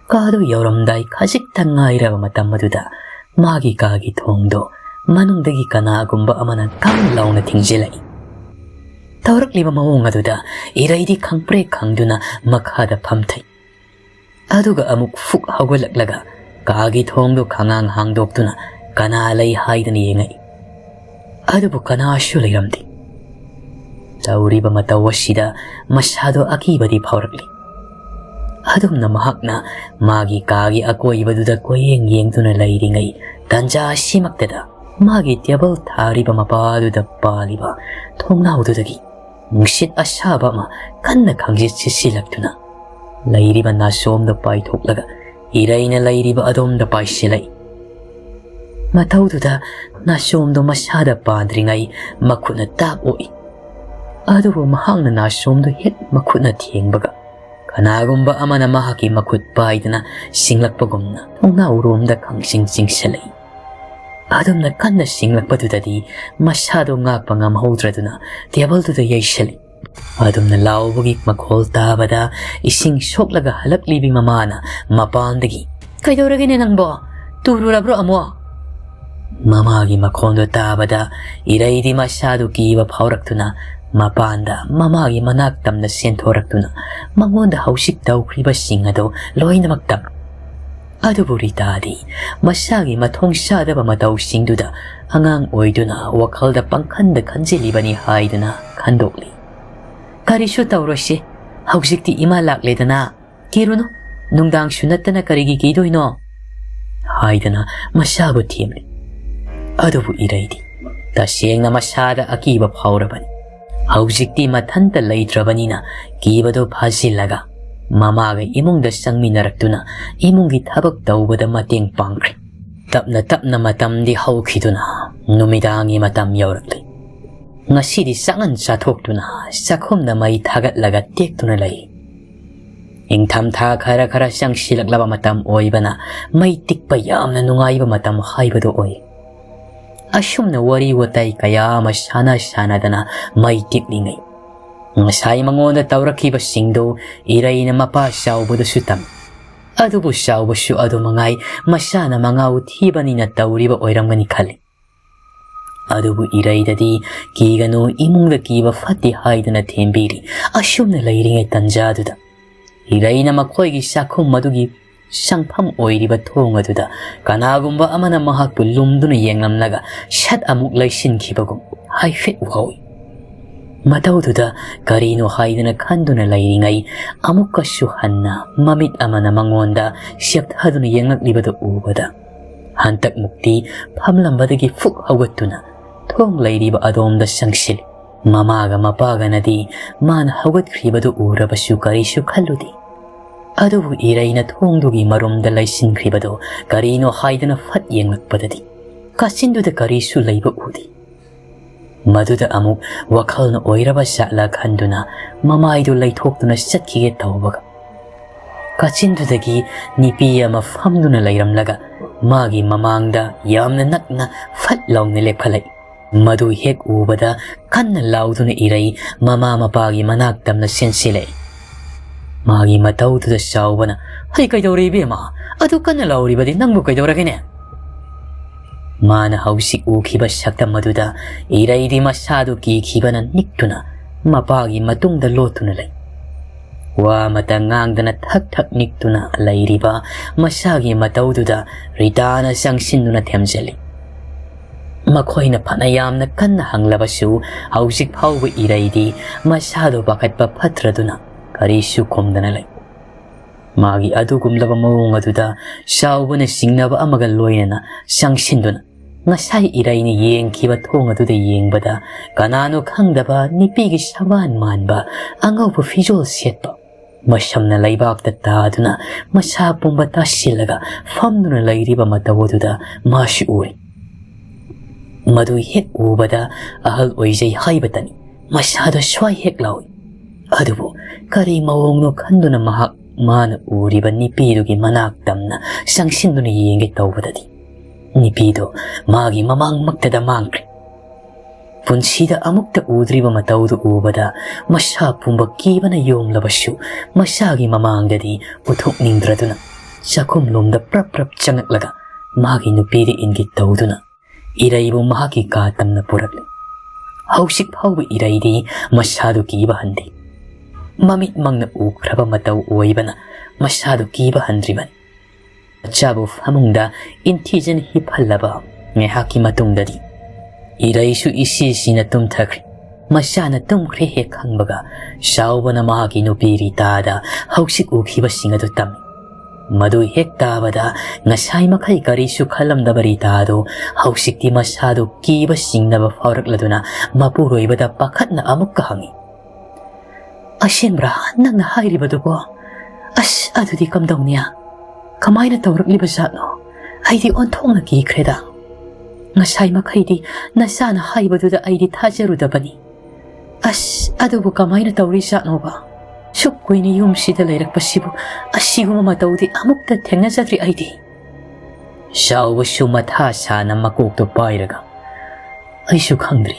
ꯀꯥꯗꯨ ꯌꯧꯔꯝꯗꯥꯏ ꯈꯖꯤꯛꯇ ꯉꯥꯏꯔꯕ ꯃꯇꯝ ꯑꯗꯨꯗ ꯃꯥꯒꯤ ꯀꯥꯒꯤ ꯊꯣꯡꯗꯣ ꯃꯅꯨꯡꯗꯒꯤ ꯀꯅꯥꯒꯨꯝꯕ ꯑꯃꯅ ꯀꯪ ꯂꯥꯎꯅ ꯊꯤꯡꯖꯤꯜꯂꯛꯏ꯫ ꯇꯧꯔꯛꯂꯤꯕ ꯃꯑꯣꯡ ꯑꯗꯨꯗ ꯏꯔꯩꯗꯤ ꯈꯪꯄ꯭ꯔꯦꯛ ꯈꯪꯗꯨꯅ ꯃꯈꯥꯗ ꯐꯝꯊꯩ꯫ ꯑꯗꯨꯒ ꯑꯃꯨꯛ ꯐꯨꯛ ꯍꯧꯒꯠꯂꯛꯂꯒ ꯀꯥꯒꯤ ꯊꯣꯡꯗꯨ ꯈꯉꯥꯡ ꯍꯥꯡꯗꯣꯛꯇꯨꯅ ꯀꯅꯥ ꯂꯩ ꯍꯥꯏꯗꯅ ꯌꯦꯡꯉꯛꯏ꯫ ꯑꯗꯨꯕꯨ ꯀꯅꯥꯁꯨ ꯂꯩꯔꯝꯗꯦ꯫ ꯇꯧꯔꯤꯕ ꯃꯇꯧ ꯑꯁꯤꯗ ꯃꯁꯥꯗꯣ ꯑꯀꯤꯕꯗꯤ ꯐꯥꯎꯔꯛꯂꯤ꯫ ꯑꯗꯨꯝꯅ ꯃꯍꯥꯛꯅ ꯃꯥꯒꯤ ꯀꯥꯒꯤ ꯑꯀꯣꯏꯕꯗꯨꯗ ꯀꯣꯏꯌꯦꯡ ꯌꯦꯡꯗꯨꯅ ꯂꯩꯔꯤꯉꯩ ꯇꯥꯟꯖꯥ ꯑꯁꯤꯃꯛꯇꯗ ꯃꯥꯒꯤ ꯇꯦꯕꯜ ꯊꯥꯔꯤꯕ ꯃꯄꯥꯗꯨꯗ ꯄꯥꯜꯂꯤꯕ ꯊꯣꯡꯅꯥꯎꯗꯨꯗꯒꯤ ꯅꯨꯡꯁꯤꯠ ꯑꯁꯥꯕ ꯑꯃ ꯀꯟꯅ ꯈꯪꯖꯤꯠ ꯁꯤꯠꯁꯤꯜꯂꯛꯇꯨꯅ ꯂꯩꯔꯤꯕ ꯅꯥꯆꯣꯝꯗ ꯄꯥꯏꯊꯣꯛꯂꯒ ꯏꯔꯩꯅ ꯂꯩꯔꯤꯕ ꯑꯗꯣꯝꯗ ꯄꯥꯏꯁꯤꯜꯂꯛꯏ꯫ ꯃꯇꯧꯗꯨꯗ ꯅꯥꯆꯣꯝꯗꯣ ꯃꯁꯥꯗ ꯄꯥꯟꯗ꯭ꯔꯤꯉꯩ ꯃꯈꯨꯠꯅ ꯇꯥꯞ ꯑꯣꯛꯏ꯫ ꯑꯗꯨꯕꯨ ꯃꯍꯥꯛꯅ ꯅꯥꯆꯣꯝꯗꯣ ꯍꯦꯛ ꯃꯈꯨꯠꯅ ꯊꯦꯡꯕꯒ ꯀꯅꯥꯒꯨꯝꯕ ꯑꯃꯅ ꯃꯍꯥꯛꯀꯤ ꯃꯈꯨꯠ ꯄꯥꯏꯗꯨꯅ ꯁꯤꯡꯂꯛꯄꯒꯨꯝꯅ ꯊꯣꯡꯅꯥꯎꯔꯣꯝꯗ ꯈꯪꯆꯤꯡ ꯆꯤꯡꯁꯤꯜꯂꯛꯏ꯫ ꯑꯗꯨꯝꯅ ꯀꯟꯅ ꯁꯤꯡꯂꯛꯄꯗꯨꯗꯗꯤ ꯃꯁꯥꯗꯣ ꯉꯥꯛꯄ ꯉꯝꯍꯧꯗ꯭ꯔꯗꯨꯅ ꯇꯦꯕꯜꯗꯨꯗ ꯌꯩꯁꯤꯜꯂꯤ꯫ ꯑꯗꯨꯝꯅ ꯂꯥꯎꯕꯒꯤ ꯃꯈꯣꯜ ꯇꯥꯕꯗ ꯏꯁꯤꯡ ꯁꯣꯛꯂꯒ ꯍꯜꯂꯛꯂꯤꯕꯤ ꯃꯃꯥꯅ ꯃꯄꯥꯟꯗꯒꯤ, "ꯀꯩꯗꯧꯔꯒꯦꯅꯦ ꯅꯪꯕꯣ? ꯇꯨꯔꯨꯔꯕ꯭ꯔꯣ ꯑꯃꯨꯛ?" ꯃꯃꯥꯒꯤ ꯃꯈꯣꯟꯗꯣ ꯇꯥꯕꯗ ꯏꯔꯩꯗꯤ ꯃꯁꯥꯗꯨ ꯀꯤꯕ ꯐꯥꯎꯔꯛꯇꯨꯅ ꯃꯄꯥꯟꯗ ꯃꯃꯥꯒꯤ ꯃꯅꯥꯛ ꯇꯝꯅ ꯆꯦꯟꯊꯣꯔꯛꯇꯨꯅ ꯃꯉꯣꯟꯗ ꯍꯧꯖꯤꯛ ꯇꯧꯈ꯭ꯔꯤꯕꯁꯤꯡ ꯑꯗꯨ ꯂꯣꯏꯅꯃꯛ ꯇꯝꯃꯤ꯫ ꯑꯗꯨꯕꯨ ꯔꯤꯇꯥꯗꯤ ꯃꯁꯥꯒꯤ ꯃꯊꯣꯡ ꯆꯥꯗꯕ ꯃꯇꯧꯁꯤꯡꯗꯨꯗ ꯑꯉꯥꯡ ꯑꯣꯏꯗꯨꯅ ꯋꯥꯈꯜꯗ ꯄꯪꯈꯟꯗ ꯈꯟꯖꯤꯜꯂꯤꯕꯅꯤ ꯍꯥꯏꯗꯨꯅ ꯈꯟꯗꯣꯛꯂꯤ꯫ "ꯀꯔꯤꯁꯨ ꯇꯧꯔꯣꯏꯁꯦ, ꯍꯧꯖꯤꯛꯇꯤ ꯏꯃꯥ ꯂꯥꯛꯂꯦꯗꯅ, ꯀꯤꯔꯨꯅꯨ, ꯅꯨꯡꯗꯥꯡꯁꯨ ꯅꯠꯇꯅ ꯀꯔꯤꯒꯤ ꯀꯤꯗꯣꯏꯅꯣ?" ꯍꯥꯏꯗꯅ ꯃꯁꯥꯕꯨ ꯊꯦꯝꯂꯤ꯫ ꯑꯗꯨꯕꯨ ꯏꯔꯩꯗꯤ ꯇꯁꯦꯡꯅ ꯃꯁꯥꯗ ꯑꯀꯤꯕ ꯐꯥꯎꯔꯕꯅꯤ꯫ ꯍꯧꯖꯤꯛꯇꯤ ꯃꯊꯟꯇ ꯂꯩꯇ꯭ꯔꯕꯅꯤꯅ ꯀꯤꯕꯗꯨ ꯐꯥꯖꯤꯜꯂꯒ ꯃꯃꯥꯒ ꯏꯃꯨꯡꯗ ꯆꯪꯃꯤꯟꯅꯔꯛꯇꯨꯅ ꯏꯃꯨꯡꯒꯤ ꯊꯕꯛ ꯇꯧꯕꯗ ꯃꯇꯦꯡ ꯄꯥꯡꯈ꯭ꯔꯦ꯫ ꯇꯞꯅ ꯇꯞꯅ ꯃꯇꯝꯗꯤ ꯍꯧꯈꯤꯗꯨꯅ ꯅꯨꯃꯤꯗꯥꯡꯒꯤ ꯃꯇꯝ ꯌꯧꯔꯛꯂꯦ꯫ ꯉꯁꯤꯗꯤ ꯆꯥꯛꯉꯟ ꯆꯥꯊꯣꯛꯇꯨꯅ ꯆꯥꯛꯈꯨꯝꯗ ꯃꯩ ꯊꯥꯒꯠꯂꯒ ꯇꯦꯛꯇꯨꯅ ꯂꯩ꯫ ꯏꯪꯊꯝꯊꯥ ꯈꯔ ꯈꯔ ꯆꯪꯁꯤꯜꯂꯛꯂꯕ ꯃꯇꯝ ꯑꯣꯏꯕꯅ ꯃꯩ ꯇꯤꯛꯄ ꯌꯥꯝꯅ ꯅꯨꯡꯉꯥꯏꯕ ꯃꯇꯝ ꯍꯥꯏꯕꯗꯨ ꯑꯣꯏ꯫ ꯑꯁꯨꯝꯅ ꯋꯥꯔꯤ ꯋꯥꯇꯥꯏ ꯀꯌꯥ ꯑꯃ ꯁꯥꯟꯅ ꯁꯥꯟꯅꯗꯅ ꯃꯩ ꯇꯤꯛꯂꯤꯉꯩ, ꯉꯁꯥꯏ ꯃꯉꯣꯟꯗ ꯇꯧꯔꯛꯈꯤꯕꯁꯤꯡꯗꯨ ꯏꯔꯩꯅ ꯃꯄꯥ ꯆꯥꯎꯕꯗꯁꯨ ꯇꯝꯃꯤ꯫ ꯑꯗꯨꯕꯨ ꯆꯥꯎꯕꯁꯨ ꯑꯗꯨ ꯃꯉꯥꯏ, ꯃꯁꯥꯅ ꯃꯉꯥꯎ ꯊꯤꯕꯅꯤꯅ ꯇꯧꯔꯤꯕ ꯑꯣꯏꯔꯝꯒꯅꯤ ꯈꯜꯂꯤ꯫ ꯑꯗꯨꯕꯨ ꯏꯔꯩꯗꯗꯤ "ꯀꯤꯒꯅꯨ, ꯏꯃꯨꯡꯗ ꯀꯤꯕ ꯐꯠꯇꯦ" ꯍꯥꯏꯗꯨꯅ ꯊꯦꯝꯕꯤꯔꯤ꯫ ꯑꯁꯨꯝꯅ ꯂꯩꯔꯤꯉꯩ ꯇꯟꯖꯥꯗꯨꯗ ꯏꯔꯩꯅ ꯃꯈꯣꯏꯒꯤ ꯆꯥꯛꯈꯨꯝ ꯑꯗꯨꯒꯤ ꯆꯪꯐꯝ ꯑꯣꯏꯔꯤꯕ ꯊꯣꯡ ꯑꯗꯨꯗ ꯀꯅꯥꯒꯨꯝꯕ ꯑꯃꯅ ꯃꯍꯥꯛꯄꯨ ꯂꯨꯝꯗꯨꯅ ꯌꯦꯡꯂꯝꯂꯒ ꯁꯠ ꯑꯃꯨꯛ ꯂꯩꯁꯤꯟꯈꯤꯕꯒꯨꯝ ꯍꯥꯏꯐꯦꯠ ꯎꯍꯧꯏ꯫ ꯃꯇꯧꯗꯨꯗ ꯀꯔꯤꯅꯣ ꯍꯥꯏꯗꯨꯅ ꯈꯟꯗꯨꯅ ꯂꯩꯔꯤꯉꯩ, ꯑꯃꯨꯛꯀꯁꯨ ꯍꯟꯅ ꯃꯃꯤꯠ ꯑꯃꯅ ꯃꯉꯣꯟꯗ ꯁꯦꯞꯊꯗꯨꯅ ꯌꯦꯡꯂꯛꯂꯤꯕꯗꯨ ꯎꯕꯗ, ꯍꯟꯇꯛꯃꯨꯛꯇꯤ ꯐꯝꯂꯝꯕꯗꯒꯤ ꯐꯨꯛ ꯍꯧꯒꯠꯇꯨꯅ ꯊꯣꯡ ꯂꯩꯔꯤꯕ ꯑꯗꯣꯝꯗ ꯆꯪꯁꯤꯜꯂꯤ꯫ ꯃꯃꯥꯒ ꯃꯄꯥꯒꯅꯗꯤ ꯃꯥꯅ ꯍꯧꯒꯠꯈ꯭ꯔꯤꯕꯗꯨ ꯎꯔꯕꯁꯨ ꯀꯔꯤꯁꯨ ꯈꯜꯂꯨꯗꯦ꯫ ꯑꯗꯨꯕꯨ ꯏꯔꯩꯅ ꯊꯣꯡꯗꯨꯒꯤ ꯃꯔꯨꯝꯗ ꯂꯩꯁꯤꯟꯈ꯭ꯔꯤꯕꯗꯨ ꯀꯔꯤꯅꯣ ꯍꯥꯏꯗꯨꯅ ꯐꯠ ꯌꯦꯡꯂꯛꯄꯗꯗꯤ, ꯀꯥꯆꯤꯟꯗꯨꯗ ꯀꯔꯤꯁꯨ ꯂꯩꯕ ꯎꯗꯦ꯫ ꯃꯗꯨꯗ ꯑꯃꯨꯛ ꯋꯥꯈꯜꯅ ꯑꯣꯏꯔꯕ ꯖꯥꯠꯂ ꯈꯟꯗꯨꯅ ꯃꯃꯥꯏꯗꯨ ꯂꯩꯊꯣꯛꯇꯨꯅ ꯆꯠꯈꯤꯒꯦ ꯇꯧꯕꯒ, ꯀꯥꯆꯤꯟꯗꯨꯗꯒꯤ ꯅꯨꯄꯤ ꯑꯃ ꯐꯝꯗꯨꯅ ꯂꯩꯔꯝꯂꯒ ꯃꯥꯒꯤ ꯃꯃꯥꯡꯗ ꯌꯥꯝꯅ ꯅꯛꯅ ꯐꯠ ꯂꯥꯎꯅ ꯂꯦꯞꯈꯠꯂꯛꯏ꯫ ꯃꯗꯨ ꯍꯦꯛ ꯎꯕꯗ ꯀꯟꯅ ꯂꯥꯎꯗꯨꯅ ꯏꯔꯩ ꯃꯃꯥ ꯃꯄꯥꯒꯤ ꯃꯅꯥꯛ ꯇꯝꯅ ꯆꯦꯟꯁꯤꯜꯂꯛꯏ꯫ ꯃꯥꯒꯤ ꯃꯇꯧꯗꯨꯗ ꯆꯥꯎꯕꯅ, "ꯍꯩ, ꯀꯩꯗꯧꯔꯦ ꯏꯕꯦꯝꯃ? ꯑꯗꯨ ꯀꯟꯅ ꯂꯥꯎꯔꯤꯕꯗꯤ ꯅꯪꯕꯨ ꯀꯩꯗꯧꯔꯒꯦꯅꯦ?" ꯃꯥꯅ ꯍꯧꯖꯤꯛ ꯎꯈꯤꯕ ꯁꯛꯇꯝ ꯑꯗꯨꯗ ꯏꯔꯩꯗꯤ ꯃꯁꯥꯗꯨ ꯀꯤꯈꯤꯕꯅ ꯅꯤꯛꯇꯨꯅ ꯃꯄꯥꯒꯤ ꯃꯇꯨꯡꯗ ꯂꯣꯠꯇꯨꯅ ꯂꯩ꯫ ꯋꯥ ꯑꯃꯇ ꯉꯥꯡꯗꯅ ꯊꯛ ꯊꯛ ꯅꯤꯛꯇꯨꯅ ꯂꯩꯔꯤꯕ ꯃꯁꯥꯒꯤ ꯃꯇꯧꯗꯨꯗ ꯔꯤꯇꯥꯅ ꯆꯪꯁꯤꯟꯗꯨꯅ ꯊꯦꯝꯖꯤꯜꯂꯤ꯫ ꯃꯈꯣꯏꯅ ꯐꯅ ꯌꯥꯝꯅ ꯀꯟꯅ ꯍꯪꯂꯕꯁꯨ ꯍꯧꯖꯤꯛ ꯐꯥꯎꯕ ꯏꯔꯩꯗꯤ ꯃꯁꯥꯗꯨ ꯄꯥꯈꯠꯄ ꯐꯠꯇ꯭ꯔꯗꯨꯅ ꯀꯔꯤꯁꯨ ꯈꯨꯝꯗꯅ ꯂꯩ꯫ ꯃꯥꯒꯤ ꯑꯗꯨꯒꯨꯝꯂꯕ ꯃꯑꯣꯡ ꯑꯗꯨꯗ ꯆꯥꯎꯕꯅ ꯆꯤꯡꯅꯕ ꯑꯃꯒ ꯂꯣꯏꯅꯅ ꯆꯪꯁꯤꯟꯗꯨꯅ ꯉꯁꯥꯏ ꯏꯔꯩꯅ ꯌꯦꯡꯈꯤꯕ ꯊꯣꯡ ꯑꯗꯨꯗ ꯌꯦꯡꯕꯗ ꯀꯅꯥꯅꯣ ꯈꯪꯗꯕ ꯅꯨꯄꯤꯒꯤ ꯁꯕꯥꯟ ꯃꯥꯟꯕ ꯑꯉꯧꯕ ꯐꯤꯖꯣꯜ ꯁꯦꯠꯄ, ꯃꯁꯝꯅ ꯂꯩꯕꯥꯛꯇ ꯇꯥꯗꯨꯅ ꯃꯁꯥ ꯄꯨꯝꯕ ꯇꯥꯁꯤꯜꯂꯒ ꯐꯝꯗꯨꯅ ꯂꯩꯔꯤꯕ ꯃꯇꯧ ꯑꯗꯨꯗ ꯃꯥꯁꯨ ꯎꯔꯤ꯫ ꯃꯗꯨ ꯍꯦꯛ ꯎꯕꯗ ꯑꯍꯜ ꯑꯣꯏꯖꯩ ꯍꯥꯏꯕꯇꯅꯤ ꯃꯁꯥꯗ ꯁ꯭ꯋꯥꯏ ꯍꯦꯛ ꯂꯥꯎꯏ꯫ ꯑꯗꯨꯕꯨ ꯀꯔꯤ ꯃꯑꯣꯡꯅꯣ ꯈꯟꯗꯨꯅ ꯃꯍꯥꯛ ꯃꯥꯅ ꯎꯔꯤꯕ ꯅꯨꯄꯤꯗꯨꯒꯤ ꯃꯅꯥꯛ ꯇꯝꯅ ꯆꯪꯁꯤꯟꯗꯨꯅ ꯌꯦꯡꯒꯦ ꯇꯧꯕꯗꯗꯤ, ꯅꯨꯄꯤꯗꯣ ꯃꯥꯒꯤ ꯃꯃꯥꯡꯃꯛꯇꯗ ꯃꯥꯡꯈ꯭ꯔꯦ꯫ ꯄꯨꯟꯁꯤꯗ ꯑꯃꯨꯛꯇ ꯎꯗ꯭ꯔꯤꯕ ꯃꯇꯧꯗꯨ ꯎꯕꯗ ꯃꯁꯥ ꯄꯨꯝꯕ ꯀꯤꯕꯅ ꯌꯣꯝꯂꯕꯁꯨ, ꯃꯁꯥꯒꯤ ꯃꯃꯥꯡꯗꯗꯤ ꯎꯊꯣꯛꯅꯤꯡꯗ꯭ꯔꯗꯨꯅ ꯆꯥꯛꯈꯨꯝꯂꯣꯝꯗ ꯄ꯭ꯔꯞ ꯄ꯭ꯔꯞ ꯆꯪꯉꯛꯂꯒ ꯃꯥꯒꯤ ꯅꯨꯄꯤꯗ ꯏꯪꯒꯤꯠ ꯇꯧꯗꯨꯅ ꯏꯔꯩꯕꯨ ꯃꯍꯥꯛꯀꯤ ꯀꯥ ꯇꯝꯅ ꯄꯨꯔꯛꯂꯦ꯫ ꯍꯧꯖꯤꯛ ꯐꯥꯎꯕ ꯏꯔꯩꯗꯤ ꯃꯁꯥꯗꯨ ꯀꯤꯕ ꯍꯟꯗꯦ꯫ ꯃꯃꯤꯠꯃꯛꯅ ꯎꯈ꯭ꯔꯕ ꯃꯇꯧ ꯑꯣꯏꯕꯅ ꯃꯁꯥꯗꯨ ꯀꯤꯕ ꯍꯟꯗ꯭ꯔꯤꯕꯅꯤ꯫ ꯃꯆꯥꯕꯨ ꯐꯃꯨꯡꯗ ꯏꯟꯊꯤꯖꯅ ꯍꯤꯞꯍꯜꯂꯕ ꯉꯥꯏꯍꯥꯛꯀꯤ ꯃꯇꯨꯡꯗꯗꯤ ꯏꯔꯩꯁꯨ ꯏꯁꯤꯁꯤꯅ ꯇꯨꯝꯊꯈ꯭ꯔꯦ꯫ ꯃꯆꯥꯅ ꯇꯨꯝꯈ꯭ꯔꯦ ꯍꯦꯛ ꯈꯪꯕꯒ ꯆꯥꯎꯕꯅ ꯃꯍꯥꯛꯀꯤ ꯅꯨꯄꯤ ꯔꯤꯇꯥꯗ ꯍꯧꯖꯤꯛ ꯎꯈꯤꯕꯁꯤꯡ ꯑꯗꯨ ꯇꯝꯃꯤ꯫ ꯃꯗꯨ ꯍꯦꯛ ꯇꯥꯕꯗ ꯉꯁꯥꯏ ꯃꯈꯩ ꯀꯔꯤꯁꯨ ꯈꯜꯂꯝꯗꯕ ꯔꯤꯇꯥꯗꯨ ꯍꯧꯖꯤꯛꯇꯤ ꯃꯁꯥꯗꯨ ꯀꯤꯕ ꯆꯤꯡꯅꯕ ꯐꯥꯎꯔꯛꯂꯗꯨꯅ ꯃꯄꯨꯔꯣꯏꯕꯗ ꯄꯥꯈꯠꯅ ꯑꯃꯨꯛꯀ ꯍꯪꯉꯤ, "ꯑꯁꯦꯡꯕ꯭ꯔꯥ ꯅꯪꯅ ꯍꯥꯏꯔꯤꯕꯗꯨꯕꯣ? ꯑꯁ, ꯑꯗꯨꯗꯤ ꯀꯝꯗꯧꯅꯤ? ꯀꯃꯥꯏꯅ ꯇꯧꯔꯛꯂꯤꯕ ꯖꯥꯠꯅꯣ? ꯑꯩꯗꯤ ꯑꯣꯟꯊꯣꯛꯅ ꯀꯤꯈ꯭ꯔꯦꯗ꯫ ꯉꯁꯥꯏ ꯃꯈꯩꯗꯤ ꯅꯆꯥꯅ ꯍꯥꯏꯕꯗꯨꯗ ꯑꯩꯗꯤ ꯊꯥꯖꯔꯨꯗꯕꯅꯤ꯫ ꯑꯁ, ꯑꯗꯨꯕꯨ ꯀꯃꯥꯏꯅ ꯇꯧꯔꯤꯖꯥꯠꯅꯣꯕ? ꯁꯨꯛ ꯀꯨꯏꯅ ꯌꯨꯝꯁꯤꯗ ꯂꯩꯔꯛꯄꯁꯤꯕꯨ ꯑꯁꯤꯒꯨꯝꯕ ꯃꯇꯧꯗꯤ ꯑꯃꯨꯛꯇ ꯊꯦꯡꯅꯖꯗ꯭ꯔꯤ ꯑꯩꯗꯤ꯫" ꯆꯥꯎꯕꯁꯨ ꯃꯊꯥ ꯁꯥꯅ ꯃꯀꯣꯛꯇꯨ ꯄꯥꯏꯔꯒ, "ꯑꯩꯁꯨ ꯈꯪꯗ꯭ꯔꯤ꯫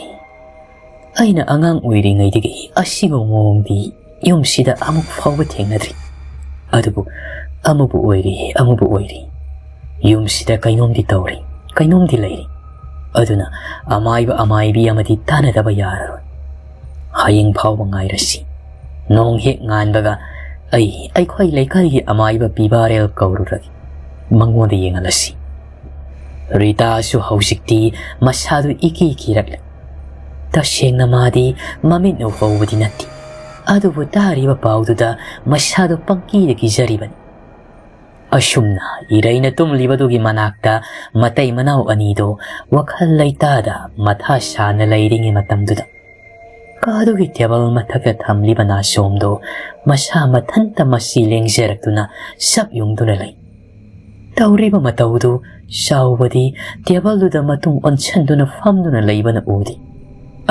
ꯑꯩꯅ ꯑꯉꯥꯡ ꯑꯣꯏꯔꯤꯉꯩꯗꯒꯤ ꯑꯁꯤꯒꯨꯝꯕ ꯃꯑꯣꯡꯗꯤ ꯌꯨꯝꯁꯤꯗ ꯑꯃꯨꯛ ꯐꯥꯎꯕ ꯊꯦꯡꯅꯗ꯭ꯔꯤ꯫ ꯑꯗꯨꯕꯨ ꯑꯃꯕꯨ ꯑꯣꯏꯔꯤ, ꯑꯃꯕꯨ ꯑꯣꯏꯔꯤ, ꯌꯨꯝꯁꯤꯗ ꯀꯩꯅꯣꯝꯗꯤ ꯇꯧꯔꯤ, ꯀꯩꯅꯣꯝꯗꯤ ꯂꯩꯔꯤ꯫ ꯑꯗꯨꯅ ꯑꯃꯥꯏꯕ ꯑꯃꯥꯏꯕꯤ ꯑꯃꯗꯤ ꯇꯥꯟꯅꯗꯕ ꯌꯥꯔꯔꯣꯏ꯫ ꯍꯌꯦꯡ ꯐꯥꯎꯕ ꯉꯥꯏꯔꯁꯤ꯫ ꯅꯣꯡ ꯍꯦꯛ ꯉꯥꯟꯕꯒ ꯑꯩ ꯑꯩꯈꯣꯏ ꯂꯩꯀꯥꯏꯒꯤ ꯑꯃꯥꯏꯕ ꯄꯤꯕꯥꯔꯦꯜ ꯀꯧꯔꯨꯔꯒꯦ꯫ ꯃꯉꯣꯟꯗ ꯌꯦꯡꯍꯜꯂꯁꯤ꯫" ꯔꯤꯇꯥꯁꯨ ꯍꯧꯖꯤꯛꯇꯤ ꯃꯁꯥꯗꯨ ꯏꯀꯤ ꯀꯤꯔꯛꯂꯦ꯫ ꯇꯁꯦꯡꯅ ꯃꯥꯗꯤ ꯃꯃꯤꯠ ꯎꯍꯧꯕꯗꯤ ꯅꯠꯇꯦ, ꯑꯗꯨꯕꯨ ꯇꯥꯔꯤꯕ ꯄꯥꯎꯗꯨꯗ ꯃꯁꯥꯗꯨ ꯄꯪꯀꯤꯗ ꯀꯤꯖꯔꯤꯕꯅꯤ꯫ ꯑꯁꯨꯝꯅ ꯏꯔꯩꯅ ꯇꯨꯝꯂꯤꯕꯗꯨꯒꯤ ꯃꯅꯥꯛꯇ ꯃꯇꯩ ꯃꯅꯥꯎ ꯑꯅꯤꯗꯣ ꯋꯥꯈꯜ ꯂꯩꯇꯥꯗ ꯃꯊꯥ ꯁꯥꯅ ꯂꯩꯔꯤꯉꯩ ꯃꯇꯝꯗꯨꯗ, ꯀꯥꯗꯨꯒꯤ ꯇꯦꯕꯜ ꯃꯊꯛꯇ ꯊꯝꯂꯤꯕ ꯅꯥꯆꯣꯝꯗꯣ ꯃꯁꯥ ꯃꯊꯟꯇ ꯃꯁꯤ ꯂꯦꯡꯖꯔꯛꯇꯨꯅ ꯆꯞ ꯌꯨꯡꯗꯨꯅ ꯂꯩ꯫ ꯇꯧꯔꯤꯕ ꯃꯇꯧꯗꯨ ꯆꯥꯎꯕꯗꯤ ꯇꯦꯕꯜꯗꯨꯗ ꯃꯇꯨꯡ ꯑꯣꯟꯁꯤꯟꯗꯨꯅ ꯐꯝꯗꯨꯅ ꯂꯩꯕꯅ ꯎꯗꯦ꯫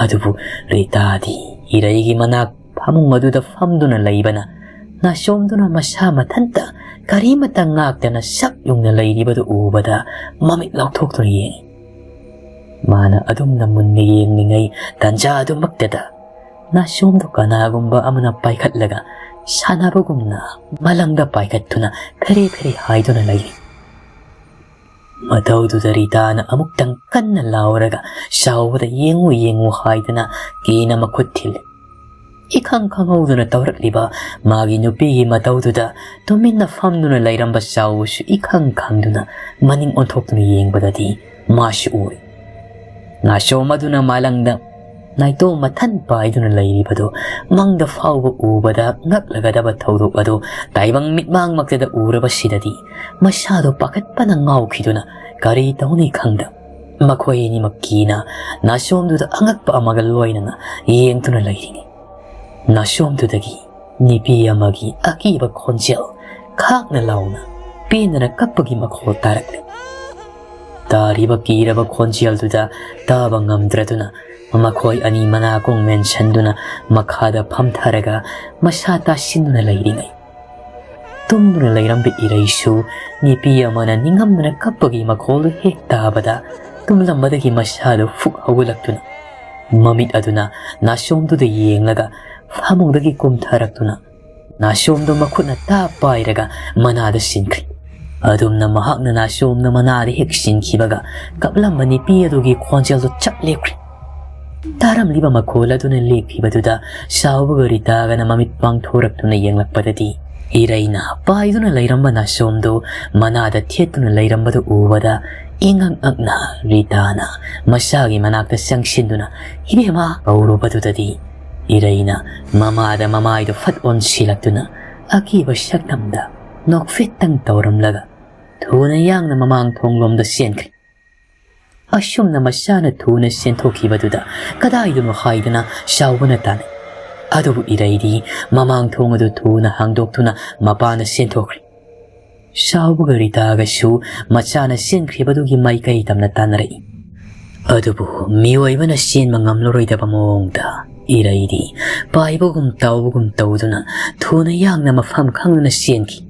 ꯑꯗꯨꯕꯨ ꯔꯤꯇꯥꯗꯤ ꯏꯔꯩꯒꯤ ꯃꯅꯥꯛ ꯐꯃꯨꯡ ꯑꯗꯨꯗ ꯐꯝꯗꯨꯅ ꯂꯩꯕꯅ ꯅꯥꯁꯣꯝꯗꯨꯅ ꯃꯁꯥ ꯃꯊꯟꯇ ꯀꯔꯤꯃꯠꯇ ꯉꯥꯛꯇꯅ ꯁꯛ ꯌꯨꯡꯅ ꯂꯩꯔꯤꯕꯗꯨ ꯎꯕꯗ ꯃꯃꯤꯠ ꯂꯥꯎꯊꯣꯛꯇꯨꯅ ꯌꯦꯡꯏ꯫ ꯃꯥꯅ ꯑꯗꯨꯝꯅ ꯃꯨꯟꯅ ꯌꯦꯡꯂꯤꯉꯩ ꯇꯥꯟꯖꯥ ꯑꯗꯨꯃꯛꯇꯗ ꯅꯥꯁꯣꯝꯗꯨ ꯀꯅꯥꯒꯨꯝꯕ ꯑꯃꯅ ꯄꯥꯏꯈꯠꯂꯒ ꯁꯥꯟꯅꯕꯒꯨꯝꯅ ꯃꯂꯪꯗ ꯄꯥꯏꯈꯠꯇꯨꯅ ꯐꯦꯔꯦ ꯐꯦꯔꯦ ꯍꯥꯏꯗꯨꯅ ꯂꯩꯔꯤ꯫ ꯃꯇꯧꯗꯨꯗ ꯔꯤꯇꯥꯅ ꯑꯃꯨꯛꯇꯪ ꯀꯟꯅ ꯂꯥꯎꯔꯒ ꯁꯥꯎꯕꯗ "ꯌꯦꯡꯉꯨ, ꯌꯦꯡꯉꯨ" ꯍꯥꯏꯗꯅ ꯀꯤꯅ ꯃꯈꯨꯠ ꯊꯤꯜꯂꯤ꯫ ꯏꯈꯪ ꯈꯪꯍꯧꯗꯅ ꯇꯧꯔꯛꯂꯤꯕ ꯃꯥꯒꯤ ꯅꯨꯄꯤꯒꯤ ꯃꯇꯧꯗꯨꯗ ꯇꯨꯃꯤꯟꯅ ꯐꯝꯗꯨꯅ ꯂꯩꯔꯝꯕ ꯁꯥꯎꯕꯁꯨ ꯏꯈꯪ ꯈꯪꯗꯨꯅ ꯃꯅꯤꯡ ꯑꯣꯟꯊꯣꯛꯇꯨꯅ ꯌꯦꯡꯕꯗꯗꯤ ꯃꯥꯁꯨ ꯎꯔꯦ꯫ ꯅꯥꯁꯣꯝ ꯑꯗꯨꯅ ꯃꯥꯂꯪꯗ ꯅꯥꯏꯇꯣꯝ ꯃꯊꯟ ꯄꯥꯏꯗꯨꯅ ꯂꯩꯔꯤꯕꯗꯨ ꯃꯪꯗ ꯐꯥꯎꯕ ꯎꯕꯗ ꯉꯛꯂꯒꯗꯕ ꯊꯧꯗꯣꯛ ꯑꯗꯨ ꯇꯥꯏꯕꯪ ꯃꯤꯠꯃꯥꯡꯃꯛꯇꯗ ꯎꯔꯕꯁꯤꯗꯗꯤ ꯃꯁꯥꯗꯣ ꯄꯥꯈꯠꯄꯅ ꯉꯥꯎꯈꯤꯗꯨꯅ ꯀꯔꯤ ꯇꯧꯅꯤ ꯈꯪꯗ ꯃꯈꯣꯏ ꯑꯅꯤꯃꯛ ꯀꯤꯅ ꯅꯥꯁꯣꯝꯗꯨꯗ ꯑꯉꯛꯄ ꯑꯃꯒ ꯂꯣꯏꯅꯅ ꯌꯦꯡꯗꯨꯅ ꯂꯩꯔꯤꯅꯤ꯫ ꯅꯥꯁꯣꯝꯗꯨꯗꯒꯤ ꯅꯨꯄꯤ ꯑꯃꯒꯤ ꯑꯀꯤꯕ ꯈꯣꯟꯖꯦꯜ ꯈꯥꯛꯅ ꯂꯥꯎꯅ ꯄꯦꯟꯗꯅ ꯀꯞꯄꯒꯤ ꯃꯈꯣꯜ ꯇꯥꯔꯛꯂꯦ꯫ ꯇꯥꯔꯤꯕ ꯀꯤꯔꯕ ꯈꯣꯟꯖꯦꯜꯗꯨꯗ ꯇꯥꯕ ꯉꯝꯗ꯭ꯔꯗꯨꯅ ꯃꯈꯣꯏ ꯑꯅꯤ ꯃꯅꯥꯀꯣꯡ ꯃꯦꯟꯁꯤꯟꯗꯨꯅ ꯃꯈꯥꯗ ꯐꯝꯊꯔꯒ ꯃꯁꯥ ꯇꯥꯁꯤꯟꯗꯨꯅ ꯂꯩꯔꯤꯉꯩ, ꯇꯨꯝꯗꯨꯅ ꯂꯩꯔꯝꯕ ꯏꯔꯩꯁꯨ ꯅꯨꯄꯤ ꯑꯃꯅ ꯅꯤꯡꯉꯝꯗꯅ ꯀꯞꯄꯒꯤ ꯃꯈꯣꯜꯗꯨ ꯍꯦꯛ ꯇꯥꯕꯗ ꯇꯨꯝꯂꯝꯕꯗꯒꯤ ꯃꯁꯥꯗꯨ ꯐꯨꯛ ꯍꯧꯒꯠꯂꯛꯇꯨꯅ ꯃꯃꯤꯠ ꯑꯗꯨꯅ ꯅꯥꯁꯣꯝꯗꯨꯗ ꯌꯦꯡꯂꯒ ꯐꯃꯨꯡꯗꯒꯤ ꯀꯨꯝꯊꯔꯛꯇꯨꯅ ꯅꯥꯁꯣꯝꯗꯨ ꯃꯈꯨꯠꯅ ꯇꯥ ꯄꯥꯏꯔꯒ ꯃꯅꯥꯗ ꯁꯤꯟꯈ꯭ꯔꯦ꯫ ꯑꯗꯨꯝꯅ ꯃꯍꯥꯛꯅ ꯅꯥꯁꯣꯝꯗ ꯃꯅꯥꯗ ꯍꯦꯛ ꯁꯤꯟꯈꯤꯕꯒ ꯀꯞꯂꯝꯕ ꯅꯨꯄꯤ ꯑꯗꯨꯒꯤ ꯈꯣꯟꯖꯦꯜꯗꯨ ꯆꯞ ꯂꯦꯞꯈ꯭ꯔꯦ꯫ ꯇꯥꯔꯝꯂꯤꯕ ꯃꯈꯣꯜ ꯑꯗꯨꯅ ꯂꯦꯞꯈꯤꯕꯗꯨꯗ ꯁꯥꯎꯕꯒ ꯔꯤꯇꯥꯒꯅ ꯃꯃꯤꯠ ꯄꯥꯡꯊꯣꯔꯛꯇꯨꯅ ꯌꯦꯡꯂꯛꯄꯗꯗꯤ ꯏꯔꯩꯅ ꯄꯥꯏꯗꯨꯅ ꯂꯩꯔꯝꯕ ꯅꯥꯁꯣꯝꯗꯨ ꯃꯅꯥꯗ ꯊꯦꯠꯇꯨꯅ ꯂꯩꯔꯝꯕꯗꯨ ꯎꯕꯗ ꯏꯉꯛ ꯉꯛꯅ ꯔꯤꯇꯥꯅ ꯃꯁꯥꯒꯤ ꯃꯅꯥꯛꯇ ꯆꯪꯁꯤꯟꯗꯨꯅ "ꯏꯕꯦꯝꯃ" ꯀꯧꯔꯨꯕꯗꯨꯗꯗꯤ ꯏꯔꯩꯅ ꯃꯃꯥꯗ ꯃꯃꯥꯏꯗꯨ ꯐꯠ ꯑꯣꯟꯁꯤꯜꯂꯛꯇꯨꯅ ꯑꯀꯤꯕ ꯁꯛꯇꯝꯗ ꯅꯣꯛꯐꯦꯠꯇꯪ ꯇꯧꯔꯝꯂꯒ ꯊꯨꯅ ꯌꯥꯡꯅ ꯃꯃꯥꯡ ꯊꯣꯡꯂꯣꯝꯗ ꯆꯦꯟꯈ꯭ꯔꯦ꯫ ꯑꯁꯨꯝꯅ ꯃꯆꯥꯅ ꯊꯨꯅ ꯆꯦꯟꯊꯣꯛꯈꯤꯕꯗꯨꯗ ꯀꯗꯥꯏꯗꯅꯣ ꯍꯥꯏꯗꯅ ꯁꯥꯎꯕꯅ ꯇꯥꯅꯩ꯫ ꯑꯗꯨꯕꯨ ꯏꯔꯩꯗꯤ ꯃꯃꯥꯡ ꯊꯣꯡ ꯑꯗꯨ ꯊꯨꯅ ꯍꯥꯡꯗꯣꯛꯇꯨꯅ ꯃꯄꯥꯟꯗ ꯆꯦꯟꯊꯣꯛꯈ꯭ꯔꯦ꯫ ꯁꯥꯎꯕꯒ ꯔꯤꯇꯥꯒꯁꯨ ꯃꯆꯥꯅ ꯆꯦꯟꯈ꯭ꯔꯤꯕꯗꯨꯒꯤ ꯃꯥꯏꯀꯩ ꯇꯝꯅ ꯇꯥꯟꯅꯔꯛꯏ꯫ ꯑꯗꯨꯕꯨ ꯃꯤꯑꯣꯏꯕꯅ ꯆꯦꯟꯕ ꯉꯝꯂꯔꯣꯏꯗꯕ ꯃꯑꯣꯡꯗ ꯏꯔꯩꯗꯤ ꯄꯥꯏꯕꯒꯨꯝ ꯇꯥꯎꯕꯒꯨꯝ ꯇꯧꯗꯨꯅ ꯊꯨꯅ ꯌꯥꯡꯅ ꯃꯐꯝ ꯈꯪꯗꯅ ꯆꯦꯟꯈꯤ꯫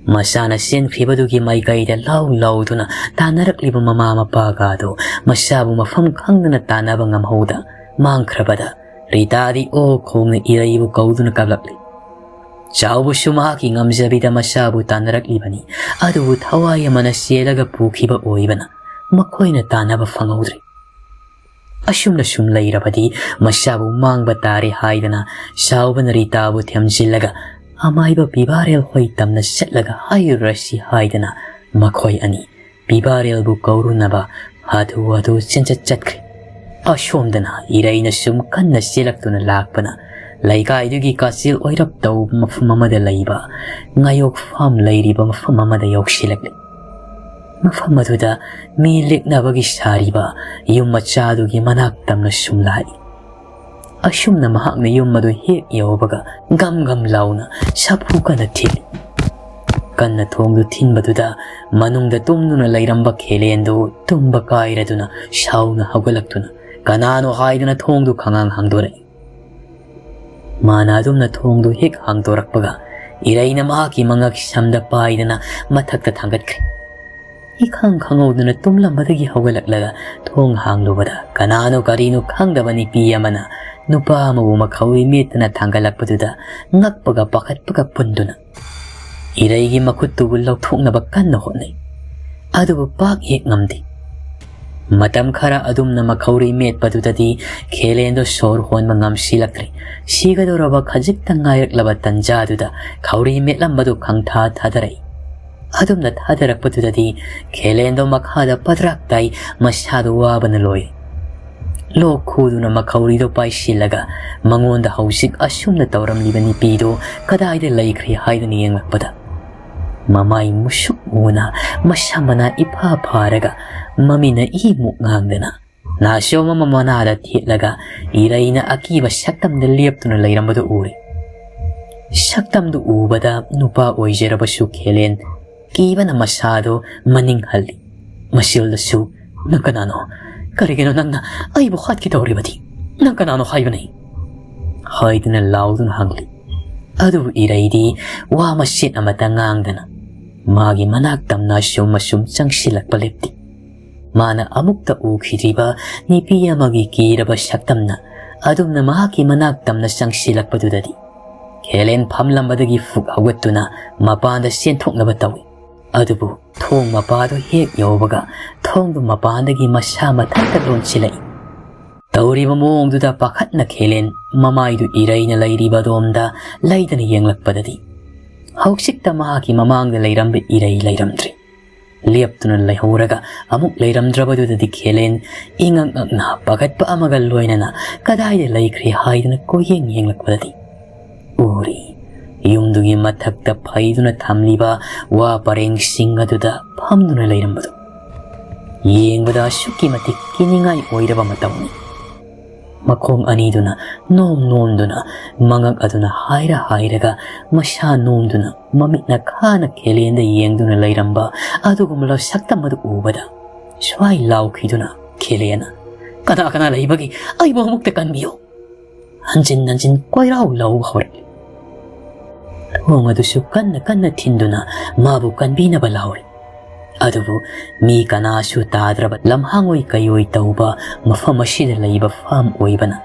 ꯃꯁꯥꯅ ꯆꯦꯟꯈ꯭ꯔꯤꯕꯗꯨꯒꯤ ꯃꯥꯏꯀꯩꯗ ꯂꯥꯎ ꯂꯥꯎꯗꯨꯅ ꯇꯥꯟꯅꯔꯛꯂꯤꯕ ꯃꯃꯥ ꯃꯄꯥꯒꯗꯨ ꯃꯁꯥꯕꯨ ꯃꯐꯝ ꯈꯪꯗꯅ ꯇꯥꯟꯅꯕ ꯉꯝꯍꯧꯗ ꯃꯥꯡꯈ꯭ꯔꯕꯗ, ꯔꯤꯇꯥꯗꯤ ꯑꯣ ꯈꯣꯡꯅ ꯏꯔꯩꯕꯨ ꯀꯧꯗꯨꯅ ꯀꯞꯂꯛꯂꯤ꯫ ꯆꯥꯎꯕꯁꯨ ꯃꯍꯥꯛꯀꯤ ꯉꯝꯖꯕꯤꯗ ꯃꯁꯥꯕꯨ ꯇꯥꯟꯅꯔꯛꯂꯤꯕꯅꯤ꯫ ꯑꯗꯨꯕꯨ ꯊꯋꯥꯏ ꯑꯃꯅ ꯆꯦꯜꯂꯒ ꯄꯨꯈꯤꯕ ꯑꯣꯏꯕꯅ ꯃꯈꯣꯏꯅ ꯇꯥꯟꯅꯕ ꯐꯪꯍꯧꯗ꯭ꯔꯦ꯫ ꯑꯁꯨꯝꯅ ꯁꯨꯝ ꯂꯩꯔꯕꯗꯤ ꯃꯁꯥꯕꯨ ꯃꯥꯡꯕ ꯇꯥꯔꯦ ꯍꯥꯏꯗꯅ ꯆꯥꯎꯕꯅ ꯔꯤꯇꯥꯕꯨ ꯊꯦꯝꯖꯤꯜꯂꯒ ꯑꯃꯥꯏꯕ ꯄꯤꯕꯥꯔꯦꯜ ꯍꯣꯏ ꯇꯝꯅ ꯆꯠꯂꯒ ꯍꯥꯏꯔꯨꯔꯁꯤ ꯍꯥꯏꯗꯅ ꯃꯈꯣꯏ ꯑꯅꯤ ꯄꯤꯕꯥꯔꯦꯜꯕꯨ ꯀꯧꯔꯨꯅꯕ ꯍꯥꯊꯨ ꯍꯥꯊꯨ ꯆꯦꯟꯆꯠ ꯆꯠꯈ꯭ꯔꯦ꯫ ꯑꯁꯣꯝꯗꯅ ꯏꯔꯩꯅ ꯁꯨꯝ ꯀꯟꯅ ꯆꯦꯜꯂꯛꯇꯨꯅ ꯂꯥꯛꯄꯅ ꯂꯩꯀꯥꯏꯗꯨꯒꯤ ꯀꯥꯆꯤꯜ ꯑꯣꯏꯔꯞ ꯇꯧꯕ ꯃꯐꯝ ꯑꯃꯗ ꯂꯩꯕ ꯉꯥꯌꯣꯛ ꯐꯥꯝ ꯂꯩꯔꯤꯕ ꯃꯐꯝ ꯑꯃꯗ ꯌꯧꯁꯤꯜꯂꯛꯂꯦ꯫ ꯃꯐꯝ ꯑꯗꯨꯗ ꯃꯤ ꯂꯦꯛꯅꯕꯒꯤ ꯁꯥꯔꯤꯕ ꯌꯨꯝ ꯃꯆꯥꯗꯨꯒꯤ ꯃꯅꯥꯛ ꯇꯝꯅ ꯁꯨꯝ ꯂꯥꯛꯏ꯫ ꯑꯁꯨꯝꯅ ꯃꯍꯥꯛꯅ ꯌꯨꯝ ꯑꯗꯨ ꯍꯦꯛ ꯌꯧꯕꯒ ꯒꯝ ꯒꯝ ꯂꯥꯎꯅ ꯁꯥꯐꯨ ꯀꯟꯅ ꯊꯤꯜꯂꯤ꯫ ꯀꯟꯅ ꯊꯣꯡꯗꯨ ꯊꯤꯟꯕꯗꯨꯗ ꯃꯅꯨꯡꯗ ꯇꯨꯝꯗꯨꯅ ꯂꯩꯔꯝꯕ ꯈꯦꯂꯦꯟꯗꯨ ꯇꯨꯝꯕ ꯀꯥꯏꯔꯗꯨꯅ ꯁꯥꯎꯅ ꯍꯧꯒꯠꯂꯛꯇꯨꯅ ꯀꯅꯥꯅꯣ ꯍꯥꯏꯗꯨꯅ ꯊꯣꯡꯗꯨ ꯈꯪꯍꯥꯡ ꯍꯥꯡꯗꯣꯔꯛꯏ꯫ ꯃꯥꯅ ꯑꯗꯨꯝꯅ ꯊꯣꯡꯗꯨ ꯍꯦꯛ ꯍꯥꯡꯗꯣꯔꯛꯄꯒ ꯏꯔꯩꯅ ꯃꯍꯥꯛꯀꯤ ꯃꯉꯛ ꯁꯝꯗ ꯄꯥꯏꯗꯅ ꯃꯊꯛꯇ ꯊꯥꯡꯒꯠꯈ꯭ꯔꯦ꯫ ꯏꯈꯪ ꯈꯪꯍꯧꯗꯅ ꯇꯨꯝꯂꯝꯕꯗꯒꯤ ꯍꯧꯒꯠꯂꯛꯂꯒ ꯊꯣꯡ ꯍꯥꯡꯂꯨꯕꯗ ꯀꯅꯥꯅꯣ ꯀꯔꯤꯅꯣ ꯈꯪꯗꯕ ꯅꯨꯄꯤ ꯑꯃꯅ ꯅꯨꯄꯥ ꯑꯃꯕꯨ ꯃꯈꯧꯔꯤ ꯃꯦꯠꯇꯅ ꯊꯥꯡꯒꯠꯂꯛꯄꯗꯨꯗ ꯉꯛꯄꯒ ꯄꯥꯈꯠꯄꯒ ꯄꯨꯟꯗꯨꯅ ꯏꯔꯩꯒꯤ ꯃꯈꯨꯠꯇꯨꯕꯨ ꯂꯧꯊꯣꯛꯅꯕ ꯀꯟꯅ ꯍꯣꯠꯅꯩ꯫ ꯑꯗꯨꯕꯨ ꯄꯥꯛ ꯍꯦꯛ ꯉꯝꯗꯦ꯫ ꯃꯇꯝ ꯈꯔ ꯑꯗꯨꯝꯅ ꯃꯈꯧꯔꯤ ꯃꯦꯠꯄꯗꯨꯗꯗꯤ ꯈꯦꯂꯦꯟꯗꯣ ꯁꯣꯔ ꯍꯣꯟꯕ ꯉꯝꯁꯤꯜꯂꯛꯇ꯭ꯔꯦ꯫ ꯁꯤꯒꯗꯧꯔꯕ ꯈꯖꯤꯛꯇ ꯉꯥꯏꯔꯛꯂꯕ ꯇꯟꯖꯥꯗꯨꯗ ꯈꯧꯔꯤ ꯃꯦꯠꯂꯝꯕꯗꯨ ꯈꯪꯊꯥ ꯊꯥꯗꯔꯛꯏ꯫ ꯑꯗꯨꯝꯅ ꯊꯥꯗꯔꯛꯄꯗꯨꯗꯗꯤ ꯈꯦꯂꯦꯟꯗꯣ ꯃꯈꯥꯗ ꯄꯗ꯭ꯔꯥꯛ ꯇꯥꯏ, ꯃꯁꯥꯗꯣ ꯋꯥꯕꯅ ꯂꯣꯏꯔꯦ꯫ ꯂꯣꯛ ꯈꯨꯗꯨꯅ ꯃꯈꯧꯔꯤꯗꯣ ꯄꯥꯏꯁꯤꯜꯂꯒ ꯃꯉꯣꯟꯗ ꯍꯧꯖꯤꯛ ꯑꯁꯨꯝꯅ ꯇꯧꯔꯝꯂꯤꯕ ꯅꯨꯄꯤꯗꯣ ꯀꯗꯥꯏꯗ ꯂꯩꯈ꯭ꯔꯦ ꯍꯥꯏꯗꯨꯅ ꯌꯦꯡꯂꯛꯄꯗ, ꯃꯃꯥꯏ ꯃꯨꯁꯨꯛ ꯃꯨꯅ ꯃꯁꯝ ꯃꯅꯥ ꯏꯐꯥ ꯐꯥꯔꯒ ꯃꯃꯤꯠꯅ ꯏꯃꯨꯛ ꯉꯥꯡꯗꯅ ꯅꯥꯆꯣꯝ ꯑꯃ ꯃꯅꯥꯗ ꯊꯦꯠꯂꯒ ꯏꯔꯩꯅ ꯑꯀꯤꯕ ꯁꯛꯇꯝꯗ ꯂꯦꯞꯇꯨꯅ ꯂꯩꯔꯝꯕꯗꯨ ꯎꯔꯦ꯫ ꯁꯛꯇꯝꯗꯨ ꯎꯕꯗ ꯅꯨꯄꯥ ꯑꯣꯏꯖꯔꯕꯁꯨ ꯈꯦꯂꯦꯟ ꯀꯤꯕꯅ ꯃꯁꯥꯗꯨ ꯃꯅꯤꯡ ꯍꯜꯂꯤ꯫ ꯃꯁꯤꯜꯗꯁꯨ, "ꯅꯪ ꯀꯅꯥꯅꯣ? ꯀꯔꯤꯒꯤꯅꯣ ꯅꯪꯅ ꯑꯩꯕꯨ ꯍꯥꯠꯀꯦ ꯇꯧꯔꯤꯕꯗꯤ?" "ꯅꯪ ꯀꯅꯥꯅꯣ ꯍꯥꯏꯕꯅꯦ?" ꯍꯥꯏꯗꯨꯅ ꯂꯥꯎꯗꯨꯅ ꯍꯪꯂꯤ꯫ ꯑꯗꯨꯕꯨ ꯏꯔꯩꯗꯤ ꯋꯥ ꯃꯆꯦꯠ ꯑꯃꯠꯇ ꯉꯥꯡꯗꯅ ꯃꯥꯒꯤ ꯃꯅꯥꯛ ꯇꯝꯅ ꯑꯁꯨꯝ ꯑꯁꯨꯝ ꯆꯪꯁꯤꯜꯂꯛꯄ ꯂꯦꯞꯇꯦ꯫ ꯃꯥꯅ ꯑꯃꯨꯛꯇ ꯎꯈꯤꯗ꯭ꯔꯤꯕ ꯅꯨꯄꯤ ꯑꯃꯒꯤ ꯀꯤꯔꯕ ꯁꯛꯇꯝꯅ ꯑꯗꯨꯝꯅ ꯃꯍꯥꯛꯀꯤ ꯃꯅꯥꯛ ꯇꯝꯅ ꯆꯪꯁꯤꯜꯂꯛꯄꯗꯨꯗꯗꯤ ꯈꯦꯂꯦꯟ ꯐꯝꯂꯝꯕꯗꯒꯤ ꯐꯨꯛ ꯍꯧꯒꯠꯇꯨꯅ ꯃꯄꯥꯟꯗ ꯆꯦꯟꯊꯣꯛꯅꯕ ꯇꯧꯏ꯫ ꯑꯗꯨꯕꯨ ꯊꯣꯡ ꯃꯄꯥꯗꯨ ꯍꯦꯛ ꯌꯧꯕꯒ ꯊꯣꯡꯗꯨ ꯃꯄꯥꯟꯗꯒꯤ ꯃꯁꯥ ꯃꯊꯟꯇ ꯂꯣꯟꯁꯤꯜꯂꯛꯏ꯫ ꯇꯧꯔꯤꯕ ꯃꯑꯣꯡꯗꯨꯗ ꯄꯥꯈꯠꯅ ꯈꯦꯂꯦꯟ ꯃꯃꯥꯏꯗꯨ ꯏꯔꯩꯅ ꯂꯩꯔꯤꯕ ꯑꯗꯣꯝꯗ ꯂꯩꯗꯅ ꯌꯦꯡꯂꯛꯄꯗꯗꯤ ꯍꯧꯖꯤꯛꯇ ꯃꯍꯥꯛꯀꯤ ꯃꯃꯥꯡꯗ ꯂꯩꯔꯝꯕ ꯏꯔꯩ ꯂꯩꯔꯝꯗ꯭ꯔꯦ꯫ ꯂꯦꯞꯇꯨꯅ ꯂꯩꯍꯧꯔꯒ ꯑꯃꯨꯛ ꯂꯩꯔꯝꯗ꯭ꯔꯕꯗꯨꯗꯗꯤ ꯈꯦꯂꯦꯟ ꯏꯉꯛ ꯉꯛꯅ ꯄꯥꯈꯠꯄ ꯑꯃꯒ ꯂꯣꯏꯅꯅ ꯀꯗꯥꯏꯗ ꯂꯩꯈ꯭ꯔꯦ ꯍꯥꯏꯗꯨꯅ ꯀꯣꯏꯌꯦꯡ ꯌꯦꯡꯂꯛꯄꯗꯗꯤ ꯎꯔꯤ꯫ ꯌꯨꯝꯗꯨꯒꯤ ꯃꯊꯛꯇ ꯐꯩꯗꯨꯅ ꯊꯝꯂꯤꯕ ꯋꯥ ꯄꯔꯦꯡꯁꯤꯡ ꯑꯗꯨꯗ ꯐꯝꯗꯨꯅ ꯂꯩꯔꯝꯕꯗꯨ ꯌꯦꯡꯕꯗ ꯑꯁꯨꯛꯀꯤ ꯃꯇꯤꯛ ꯀꯤꯅꯤꯡꯉꯥꯏ ꯑꯣꯏꯔꯕ ꯃꯇꯧꯅꯤ꯫ ꯃꯈꯣꯡ ꯑꯅꯤꯗꯨꯅ ꯅꯣꯝ ꯅꯣꯝꯗꯨꯅ, ꯃꯉꯛ ꯑꯗꯨꯅ ꯍꯥꯏꯔ ꯍꯥꯏꯔꯒ, ꯃꯁꯥ ꯅꯣꯝꯗꯨꯅ, ꯃꯃꯤꯠꯅ ꯈꯥꯅ ꯈꯦꯂꯦꯟꯗ ꯌꯦꯡꯗꯨꯅ ꯂꯩꯔꯝꯕ ꯑꯗꯨꯒꯨꯝꯂꯕ ꯁꯛꯇꯝ ꯑꯗꯨ ꯎꯕꯗ ꯁ꯭ꯋꯥꯏ ꯂꯥꯎꯈꯤꯗꯨꯅ ꯈꯦꯂꯦꯟꯅ, "ꯀꯅꯥ ꯀꯅꯥ ꯂꯩꯕꯒꯦ? ꯑꯩꯕꯨ ꯑꯃꯨꯛꯇ ꯀꯟꯕꯤꯌꯨ!" ꯍꯟꯖꯤꯟ ꯍꯟꯖꯤꯟ ꯀꯣꯏꯔꯥꯎ ꯂꯥꯎꯕ ꯍꯧꯔꯛꯏ꯫ ꯊꯣꯡ ꯑꯗꯨꯁꯨ ꯀꯟꯅ ꯀꯟꯅ ꯊꯤꯟꯗꯨꯅ ꯃꯥꯕꯨ ꯀꯟꯕꯤꯅꯕ ꯂꯥꯎꯔꯤ꯫ ꯑꯗꯨꯕꯨ ꯃꯤ ꯀꯅꯥꯁꯨ ꯇꯥꯗ꯭ꯔꯕ ꯂꯝꯍꯥꯡ ꯑꯣꯏ ꯀꯩ ꯑꯣꯏ ꯇꯧꯕ ꯃꯐꯝ ꯑꯁꯤꯗ ꯂꯩꯕ ꯐꯥꯝ ꯑꯣꯏꯕꯅ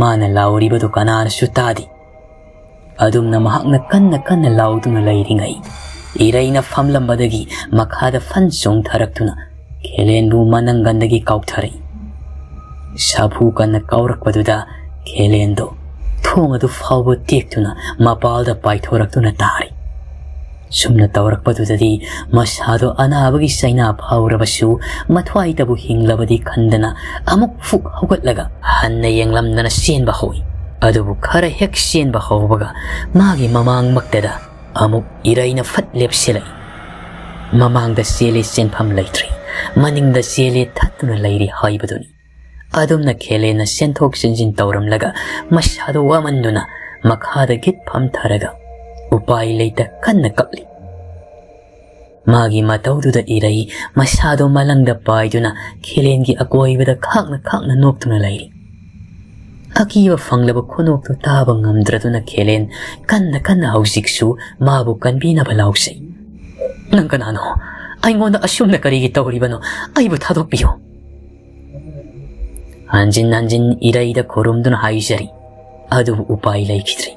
ꯃꯥꯅ ꯂꯥꯎꯔꯤꯕꯗꯨ ꯀꯅꯥꯅꯁꯨ ꯇꯥꯗꯦ꯫ ꯑꯗꯨꯝꯅ ꯃꯍꯥꯛꯅ ꯀꯟꯅ ꯀꯟꯅ ꯂꯥꯎꯗꯨꯅ ꯂꯩꯔꯤꯉꯩ ꯏꯔꯩꯅ ꯐꯝꯂꯝꯕꯗꯒꯤ ꯃꯈꯥꯗ ꯐꯟ ꯆꯣꯡꯊꯔꯛꯇꯨꯅ ꯈꯦꯂꯦꯟꯕꯨ ꯃꯅꯪꯒꯟꯗꯒꯤ ꯀꯥꯎꯊꯔꯛꯏ꯫ ꯁꯥꯐꯨ ꯀꯟꯅ ꯀꯥꯎꯔꯛꯄꯗꯨꯗ ꯈꯦꯂꯦꯟꯗꯣ ꯊꯣꯡ ꯑꯗꯨ ꯐꯥꯎꯕ ꯇꯦꯛꯇꯨꯅ ꯃꯄꯥꯜꯗ ꯄꯥꯏꯊꯣꯔꯛꯇꯨꯅ ꯇꯥꯔꯤ꯫ ꯁꯨꯝꯅ ꯇꯧꯔꯛꯄꯗꯨꯗꯗꯤ ꯃꯁꯥꯗꯣ ꯑꯅꯥꯕꯒꯤ ꯆꯩꯅꯥ ꯐꯥꯎꯔꯕꯁꯨ ꯃꯊ꯭ꯋꯥꯏꯗꯕꯨ ꯍꯤꯡꯂꯕꯗꯤ ꯈꯟꯗꯅ ꯑꯃꯨꯛ ꯐꯨꯛ ꯍꯧꯒꯠꯂꯒ ꯍꯟꯅ ꯌꯦꯡꯂꯝꯗꯅ ꯆꯦꯟꯕ ꯍꯧꯏ꯫ ꯑꯗꯨꯕꯨ ꯈꯔ ꯍꯦꯛ ꯆꯦꯟꯕ ꯍꯧꯕꯒ ꯃꯥꯒꯤ ꯃꯃꯥꯡꯃꯛꯇꯗ ꯑꯃꯨꯛ ꯏꯔꯩꯅ ꯐꯠ ꯂꯦꯞꯁꯤꯜꯂꯛꯏ꯫ ꯃꯃꯥꯡꯗ ꯆꯦꯜꯂꯤ ꯆꯦꯟꯐꯝ ꯂꯩꯇ꯭ꯔꯦ, ꯃꯅꯤꯡꯗ ꯆꯦꯜꯂꯤ ꯊꯠꯇꯨꯅ ꯂꯩꯔꯤ ꯍꯥꯏꯕꯗꯨꯅꯤ꯫ ꯑꯗꯨꯝꯅ ꯈꯦꯂꯦꯟꯅ ꯆꯦꯟꯊꯣꯛ ꯆꯦꯟꯁꯤꯟ ꯇꯧꯔꯝꯂꯒ ꯃꯁꯥꯗꯣ ꯋꯥꯃꯟꯗꯨꯅ ꯃꯈꯥꯗ ꯒꯤꯠ ꯐꯝꯊꯔꯒ ꯎꯄꯥꯏ ꯂꯩꯇ ꯀꯟꯅ ꯀꯞꯂꯤ꯫ ꯃꯥꯒꯤ ꯃꯇꯧꯗꯨꯗ ꯏꯔꯩ ꯃꯁꯥꯗꯣ ꯃꯂꯪꯗ ꯄꯥꯏꯗꯨꯅ ꯈꯦꯂꯦꯟꯒꯤ ꯑꯀꯣꯏꯕꯗ ꯈꯥꯛꯅ ꯈꯥꯛꯅ ꯅꯣꯛꯇꯨꯅ ꯂꯩꯔꯤ꯫ ꯑꯀꯤꯕ ꯐꯪꯂꯕ ꯈꯨꯅꯣꯛꯇꯨ ꯇꯥꯕ ꯉꯝꯗ꯭ꯔꯗꯨꯅ ꯈꯦꯂꯦꯟ ꯀꯟꯅ ꯀꯟꯅ ꯍꯧꯖꯤꯛꯁꯨ ꯃꯥꯕꯨ ꯀꯟꯕꯤꯅꯕ ꯂꯥꯎꯖꯩ꯫ "ꯅꯪ ꯀꯅꯥꯅꯣ? ꯑꯩꯉꯣꯟꯗ ꯑꯁꯨꯝꯅ ꯀꯔꯤꯒꯤ ꯇꯧꯔꯤꯕꯅꯣ? ꯑꯩꯕꯨ ꯊꯥꯗꯣꯛꯄꯤꯌꯨ!" ꯍꯟꯖꯤꯟ ꯍꯟꯖꯤꯟ ꯏꯔꯩꯗ ꯈꯨꯔꯨꯝꯗꯨꯅ ꯍꯥꯏꯖꯔꯤ, ꯑꯗꯨꯕꯨ ꯎꯄꯥꯏ ꯂꯩꯈꯤꯗ꯭ꯔꯦ꯫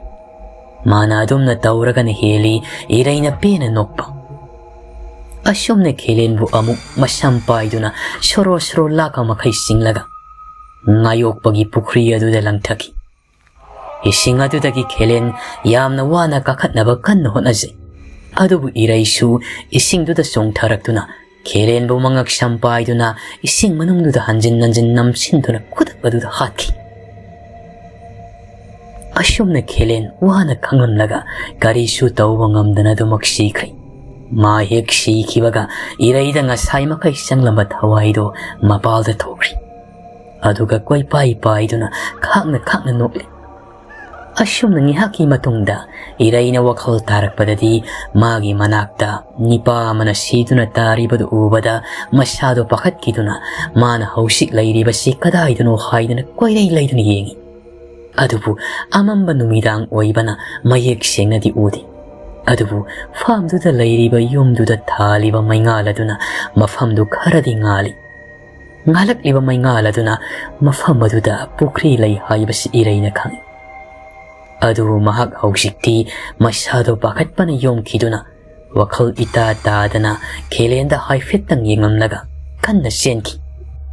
ꯃꯥꯅ ꯑꯗꯨꯝꯅ ꯇꯧꯔꯒꯅ ꯍꯦꯜꯂꯤ ꯏꯔꯩꯅ ꯄꯦꯟꯅ ꯅꯣꯛꯄ꯫ ꯑꯁꯨꯝꯅ ꯈꯦꯂꯦꯟꯕꯨ ꯑꯃꯨꯛ ꯃꯁꯝ ꯄꯥꯏꯗꯨꯅ ꯁꯣꯔꯣ ꯁꯣꯔꯣ ꯂꯥꯛꯄ ꯃꯈꯩ ꯆꯤꯡꯂꯒ ꯉꯥꯌꯣꯛꯄꯒꯤ ꯄꯨꯈ꯭ꯔꯤ ꯑꯗꯨꯗ ꯂꯪꯊꯈꯤ꯫ ꯏꯁꯤꯡ ꯑꯗꯨꯗꯒꯤ ꯈꯦꯂꯦꯟ ꯌꯥꯝꯅ ꯋꯥꯅ ꯀꯥꯈꯠꯅꯕ ꯀꯟꯅ ꯍꯣꯠꯅꯖꯩ꯫ ꯑꯗꯨꯕꯨ ꯏꯔꯩꯁꯨ ꯏꯁꯤꯡꯗꯨꯗ ꯆꯣꯡꯊꯔꯛꯇꯨꯅ ꯈꯦꯂꯦꯟꯕꯨ ꯃꯉꯛ ꯁꯝ ꯄꯥꯏꯗꯨꯅ ꯏꯁꯤꯡ ꯃꯅꯨꯡꯗꯨꯗ ꯍꯟꯖꯤꯟ ꯍꯟꯖꯤꯟ ꯅꯝꯁꯤꯟꯗꯨꯅ ꯈꯨꯗꯛ ꯑꯗꯨꯗ ꯍꯥꯠꯈꯤ꯫ ꯑꯁꯨꯝꯅ ꯈꯦꯂꯦꯟ ꯋꯥꯅ ꯈꯥꯡꯂꯝꯂꯒ ꯀꯔꯤꯁꯨ ꯇꯧꯕ ꯉꯝꯗꯅ ꯑꯗꯨꯃꯛ ꯁꯤꯈ꯭ꯔꯦ꯫ ꯃꯥ ꯍꯦꯛ ꯁꯤꯈꯤꯕꯒ ꯏꯔꯩꯗ ꯉꯁꯥꯏ ꯃꯈꯩ ꯆꯪꯂꯝꯕ ꯊꯋꯥꯏꯗꯣ ꯃꯄꯥꯜꯗ ꯊꯣꯛꯈ꯭ꯔꯦ꯫ ꯑꯗꯨꯒ ꯀꯣꯏꯄꯥꯏ ꯄꯥꯏꯗꯨꯅ ꯈꯥꯛꯅ ꯈꯥꯛꯅ ꯅꯣꯛꯂꯤ꯫ ꯑꯁꯨꯝꯅ ꯉꯥꯏꯍꯥꯛꯀꯤ ꯃꯇꯨꯡꯗ ꯏꯔꯩꯅ ꯋꯥꯈꯜ ꯇꯥꯔꯛꯄꯗꯗꯤ ꯃꯥꯒꯤ ꯃꯅꯥꯛꯇ ꯅꯤꯄꯥ ꯑꯃꯅ ꯁꯤꯗꯨꯅ ꯇꯥꯔꯤꯕꯗꯨ ꯎꯕꯗ ꯃꯁꯥꯗꯣ ꯄꯥꯈꯠꯈꯤꯗꯨꯅ ꯃꯥꯅ ꯍꯧꯖꯤꯛ ꯂꯩꯔꯤꯕꯁꯤ ꯀꯗꯥꯏꯗꯅꯣ ꯍꯥꯏꯗꯨꯅ ꯀꯣꯏꯔꯩ ꯂꯩꯗꯨꯅ ꯌꯦꯡꯉꯤ꯫ ꯑꯗꯨꯕꯨ ꯑꯃꯝꯕ ꯅꯨꯃꯤꯗꯥꯡ ꯑꯣꯏꯕꯅ ꯃꯌꯦꯛ ꯁꯦꯡꯅꯗꯤ ꯎꯗꯦ꯫ ꯑꯗꯨꯕꯨ ꯐꯥꯝꯗꯨꯗ ꯂꯩꯔꯤꯕ ꯌꯨꯝꯗꯨꯗ ꯊꯥꯜꯂꯤꯕ ꯃꯩꯉꯥꯜ ꯑꯗꯨꯅ ꯃꯐꯝꯗꯨ ꯈꯔꯗꯤ ꯉꯥꯜꯂꯤ꯫ ꯉꯥꯜꯂꯛꯂꯤꯕ ꯃꯩꯉꯥꯜ ꯑꯗꯨꯅ ꯃꯐꯝ ꯑꯗꯨꯗ ꯄꯨꯈ꯭ꯔꯤ ꯂꯩ ꯍꯥꯏꯕꯁꯤ ꯏꯔꯩꯅ ꯈꯪꯏ꯫ ꯑꯗꯨꯕꯨ ꯃꯍꯥꯛ ꯍꯧꯖꯤꯛꯇꯤ ꯃꯁꯥꯗꯣ ꯄꯥꯈꯠꯄꯅ ꯌꯣꯝꯈꯤꯗꯨꯅ ꯋꯥꯈꯜ ꯏꯇꯥ ꯇꯥꯗꯅ ꯈꯦꯂꯦꯟꯗ ꯍꯥꯏꯐꯦꯠꯇꯪ ꯌꯦꯡꯂꯝꯂꯒ ꯀꯟꯅ ꯆꯦꯟꯈꯤ꯫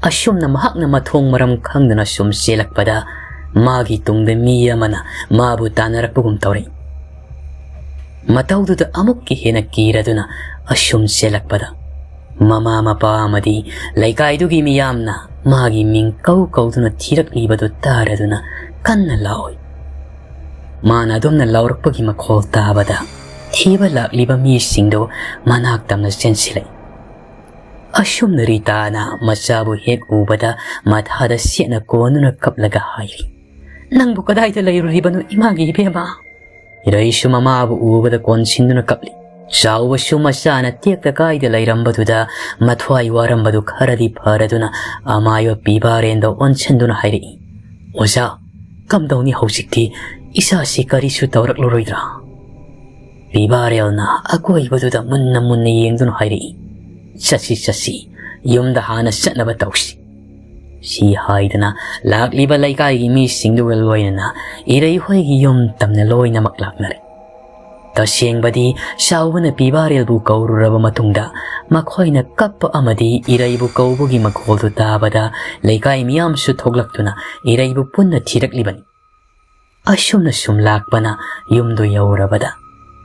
ꯑꯁꯨꯝꯅ ꯃꯍꯥꯛꯅ ꯃꯊꯣꯡ ꯃꯔꯝ ꯈꯪꯗꯅ ꯁꯨꯝ ꯆꯦꯜꯂꯛꯄꯗ ꯃꯥꯒꯤ ꯇꯨꯡꯗ ꯃꯤ ꯑꯃꯅ ꯃꯥꯕꯨ ꯇꯥꯟꯅꯔꯛꯄꯒꯨꯝ ꯇꯧꯔꯛꯏ꯫ ꯃꯇꯧꯗꯨꯗ ꯑꯃꯨꯛꯀ ꯍꯦꯟꯅ ꯀꯤꯔꯗꯨꯅ ꯑꯁꯨꯝ ꯆꯦꯜꯂꯛꯄꯗ ꯃꯃꯥ ꯃꯄꯥ ꯑꯃꯗꯤ ꯂꯩꯀꯥꯏꯗꯨꯒꯤ ꯃꯤꯌꯥꯝꯅ ꯃꯥꯒꯤ ꯃꯤꯡ ꯀꯧ ꯀꯧꯗꯨꯅ ꯊꯤꯔꯛꯂꯤꯕꯗꯨ ꯇꯥꯔꯗꯨꯅ ꯀꯟꯅ ꯂꯥꯎꯏ꯫ ꯃꯥꯅ ꯑꯗꯨꯝꯅ ꯂꯥꯎꯔꯛꯄꯒꯤ ꯃꯈꯣꯜ ꯇꯥꯕꯗ ꯊꯤꯕ ꯂꯥꯛꯂꯤꯕ ꯃꯤꯁꯤꯡꯗꯨ ꯃꯅꯥꯛ ꯇꯝꯅ ꯆꯦꯟꯁꯤꯜꯂꯛꯏ꯫ ꯑꯁꯨꯝꯅ ꯔꯤꯇꯥꯅ ꯃꯆꯥꯕꯨ ꯍꯦꯛ ꯎꯕꯗ ꯃꯊꯥꯗ ꯁꯦꯠꯅ ꯀꯣꯟꯗꯨꯅ ꯀꯞꯂꯒ ꯍꯥꯏꯔꯤ, "ꯅꯪꯕꯨ ꯀꯗꯥꯏꯗ ꯂꯩꯔꯨꯔꯤꯕꯅꯣ ꯏꯃꯥꯒꯤ ꯏꯕꯦꯝꯃ?" ꯏꯔꯩꯁꯨ ꯃꯃꯥꯕꯨ ꯎꯕꯗ ꯀꯣꯟꯁꯤꯟꯗꯨꯅ ꯀꯞꯂꯤ꯫ ꯆꯥꯎꯕꯁꯨ ꯃꯆꯥꯅ ꯇꯦꯛꯇ ꯀꯥꯏꯗ ꯂꯩꯔꯝꯕꯗꯨꯗ ꯃꯊ꯭ꯋꯥꯏ ꯋꯥꯔꯝꯕꯗꯨ ꯈꯔꯗꯤ ꯐꯔꯗꯨꯅ ꯑꯃꯥꯏꯕ ꯄꯤꯕꯥꯔꯦꯟꯗ ꯑꯣꯟꯁꯤꯟꯗꯨꯅ ꯍꯥꯏꯔꯛꯏ, "ꯑꯣꯖꯥ, "ꯀꯝꯗꯧꯅꯤ ꯍꯧꯖꯤꯛꯇꯤ? ꯏꯁꯥꯁꯤ ꯀꯔꯤꯁꯨ ꯇꯧꯔꯛꯂꯔꯣꯏꯗ꯭ꯔꯥ?" ꯄꯤꯕꯥꯔꯦꯜꯅ ꯑꯀꯣꯏꯕꯗꯨꯗ ꯃꯨꯟꯅ ꯃꯨꯟꯅ ꯌꯦꯡꯗꯨꯅ ꯍꯥꯏꯔꯛꯏ, "ꯆꯠꯁꯤ, ꯆꯠꯁꯤ, ꯌꯨꯝꯗ ꯍꯥꯟꯅ ꯆꯠꯅꯕ ꯇꯧꯁꯤ"꯫ ꯁꯤ ꯍꯥꯏꯗꯅ ꯂꯥꯛꯂꯤꯕ ꯂꯩꯀꯥꯏꯒꯤ ꯃꯤꯁꯤꯡꯗꯨꯒ ꯂꯣꯏꯅꯅ ꯏꯔꯩ ꯍꯣꯏꯒꯤ ꯌꯨꯝ ꯇꯝꯅ ꯂꯣꯏꯅꯃꯛ ꯂꯥꯛꯅꯔꯦ꯫ ꯇꯁꯦꯡꯕꯗꯤ ꯆꯥꯎꯕꯅ ꯄꯤꯕꯥꯔꯦꯜꯕꯨ ꯀꯧꯔꯨꯔꯕ ꯃꯇꯨꯡꯗ ꯃꯈꯣꯏꯅ ꯀꯞꯄ ꯑꯃꯗꯤ ꯏꯔꯩꯕꯨ ꯀꯧꯕꯒꯤ ꯃꯈꯣꯜꯗꯨ ꯇꯥꯕꯗ ꯂꯩꯀꯥꯏ ꯃꯤꯌꯥꯝꯁꯨ ꯊꯣꯛꯂꯛꯇꯨꯅ ꯏꯔꯩꯕꯨ ꯄꯨꯟꯅ ꯊꯤꯔꯛꯂꯤꯕꯅꯤ꯫ ꯑꯁꯨꯝꯅ ꯁꯨꯝ ꯂꯥꯛꯄꯅ ꯌꯨꯝꯗꯨ ꯌꯧꯔꯕꯗ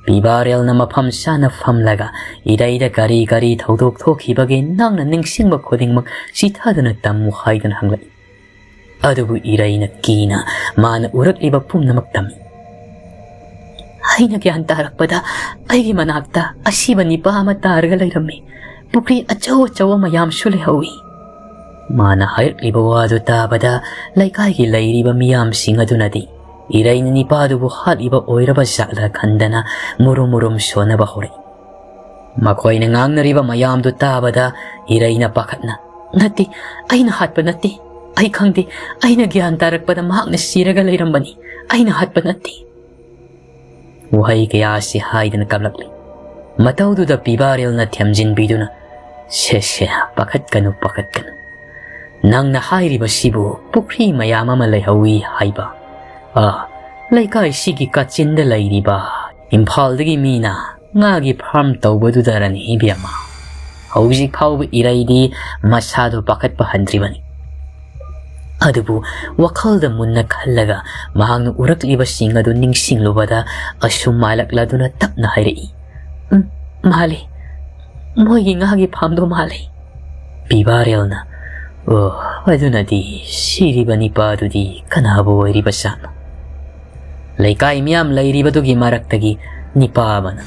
ꯄꯤꯕꯥꯔꯦꯜꯅ ꯃꯐꯝ ꯆꯥꯅ ꯐꯝꯂꯒ ꯏꯔꯩꯗ ꯀꯔꯤ ꯀꯔꯤ ꯊꯧꯗꯣꯛ ꯊꯣꯛꯈꯤꯕꯒꯦ ꯅꯪꯅ ꯅꯤꯡꯁꯤꯡꯕ ꯈꯨꯗꯤꯡꯃꯛ ꯆꯤꯊꯗꯨꯅ ꯇꯝꯃꯨ ꯍꯥꯏꯗꯨꯅ ꯍꯪꯂꯛꯏ꯫ ꯑꯗꯨꯕꯨ ꯏꯔꯩꯅ ꯀꯤꯅ ꯃꯥꯅ ꯎꯔꯛꯂꯤꯕ ꯄꯨꯝꯅꯃꯛ ꯇꯝꯃꯤ꯫ "ꯑꯩꯅ ꯒ꯭ꯌꯥꯟ ꯇꯥꯔꯛꯄꯗ ꯑꯩꯒꯤ ꯃꯅꯥꯛꯇ ꯑꯁꯤꯕ ꯅꯤꯄꯥ ꯑꯃ ꯇꯥꯔꯒ ꯂꯩꯔꯝꯃꯤ꯫ ꯄꯨꯈ꯭ꯔꯤ ꯑꯆꯧ ꯑꯆꯧꯕ ꯃꯌꯥꯝꯁꯨ ꯂꯩꯍꯧꯏ"꯫ ꯃꯥꯅ ꯍꯥꯏꯔꯛꯂꯤꯕ ꯋꯥꯗꯨ ꯇꯥꯕꯗ ꯂꯩꯀꯥꯏꯒꯤ ꯂꯩꯔꯤꯕ ꯃꯤꯌꯥꯝꯁꯤꯡ ꯑꯗꯨꯅꯗꯤ ꯏꯔꯩꯅ ꯅꯤꯄꯥꯗꯨꯕꯨ ꯍꯥꯠꯂꯤꯕ ꯑꯣꯏꯔꯕ ꯖꯥꯠꯂ ꯈꯟꯗꯅ ꯃꯨꯔꯨꯝ ꯃꯨꯔꯨꯝ ꯁꯣꯟꯅꯕ ꯍꯧꯔꯛꯏ꯫ ꯃꯈꯣꯏꯅ ꯉꯥꯡꯅꯔꯤꯕ ꯃꯌꯥꯝꯗꯨ ꯇꯥꯕꯗ ꯏꯔꯩꯅ ꯄꯥꯈꯠꯅ, "ꯅꯠꯇꯦ, ꯑꯩꯅ ꯍꯥꯠꯄ ꯅꯠꯇꯦ꯫ ꯑꯩ ꯈꯪꯗꯦ꯫ ꯑꯩꯅ ꯒ꯭ꯌꯥꯟ ꯇꯥꯔꯛꯄꯗ ꯃꯍꯥꯛꯅ ꯁꯤꯔꯒ ꯂꯩꯔꯝꯕꯅꯤ꯫ ꯑꯩꯅ ꯍꯥꯠꯄ ꯅꯠꯇꯦ"꯫ ꯋꯥꯍꯩ ꯀꯌꯥ ꯑꯁꯤ ꯍꯥꯏꯗꯅ ꯀꯞꯂꯛꯂꯤ꯫ ꯃꯇꯧꯗꯨꯗ ꯄꯤꯕꯥꯔꯦꯜꯅ ꯊꯦꯝꯖꯤꯟꯕꯤꯗꯨꯅ, "ꯁꯦ, ꯁꯦ, ꯄꯥꯈꯠꯀꯅꯨ, ꯄꯥꯈꯠꯀꯅꯨ꯫ ꯅꯪꯅ ꯍꯥꯏꯔꯤꯕꯁꯤꯕꯨ ꯄꯨꯈ꯭ꯔꯤ ꯃꯌꯥꯝ ꯑꯃ ꯂꯩꯍꯧꯏ ꯍꯥꯏꯕ, ꯑ, ꯂꯩꯀꯥꯏꯁꯤꯒꯤ ꯀꯥꯆꯤꯟꯗ ꯂꯩꯔꯤꯕ ꯏꯝꯐꯥꯜꯗꯒꯤ ꯃꯤꯅ ꯉꯥꯒꯤ ꯐꯥꯔꯝ ꯇꯧꯕꯗꯨꯗꯔꯅꯤ ꯏꯕꯦꯝꯃ꯫ ꯍꯧꯖꯤꯛ ꯐꯥꯎꯕ ꯏꯔꯩꯗꯤ ꯃꯁꯥꯗꯨ ꯄꯥꯈꯠꯄ ꯍꯟꯗ꯭ꯔꯤꯕꯅꯤ"꯫ ꯑꯗꯨꯕꯨ ꯋꯥꯈꯜꯗ ꯃꯨꯟꯅ ꯈꯜꯂꯒ ꯃꯍꯥꯛꯅ ꯎꯔꯛꯂꯤꯕꯁꯤꯡ ꯑꯗꯨ ꯅꯤꯡꯁꯤꯡꯂꯨꯕꯗ ꯑꯁꯨꯝ ꯃꯥꯏꯂꯛꯂꯗꯨꯅ ꯇꯞꯅ ꯍꯥꯏꯔꯛꯏ, "ꯎꯝ, ꯃꯥꯜꯂꯤ꯫ ꯃꯣꯏꯒꯤ ꯉꯥꯒꯤ ꯐꯥꯝꯗꯣ ꯃꯥꯜꯂꯤ"꯫ ꯄꯤꯕꯥꯔꯦꯜꯅ, "ꯑꯣ, ꯑꯗꯨꯅꯗꯤ ꯁꯤꯔꯤꯕ ꯅꯤꯄꯥꯗꯨꯗꯤ ꯀꯅꯥꯕꯨ ꯑꯣꯏꯔꯤꯕ ꯖꯥꯠꯅꯣ?" ꯂꯩꯀꯥꯏ ꯃꯤꯌꯥꯝ ꯂꯩꯔꯤꯕꯗꯨꯒꯤ ꯃꯔꯛꯇꯒꯤ ꯅꯤꯄꯥ ꯑꯃꯅ,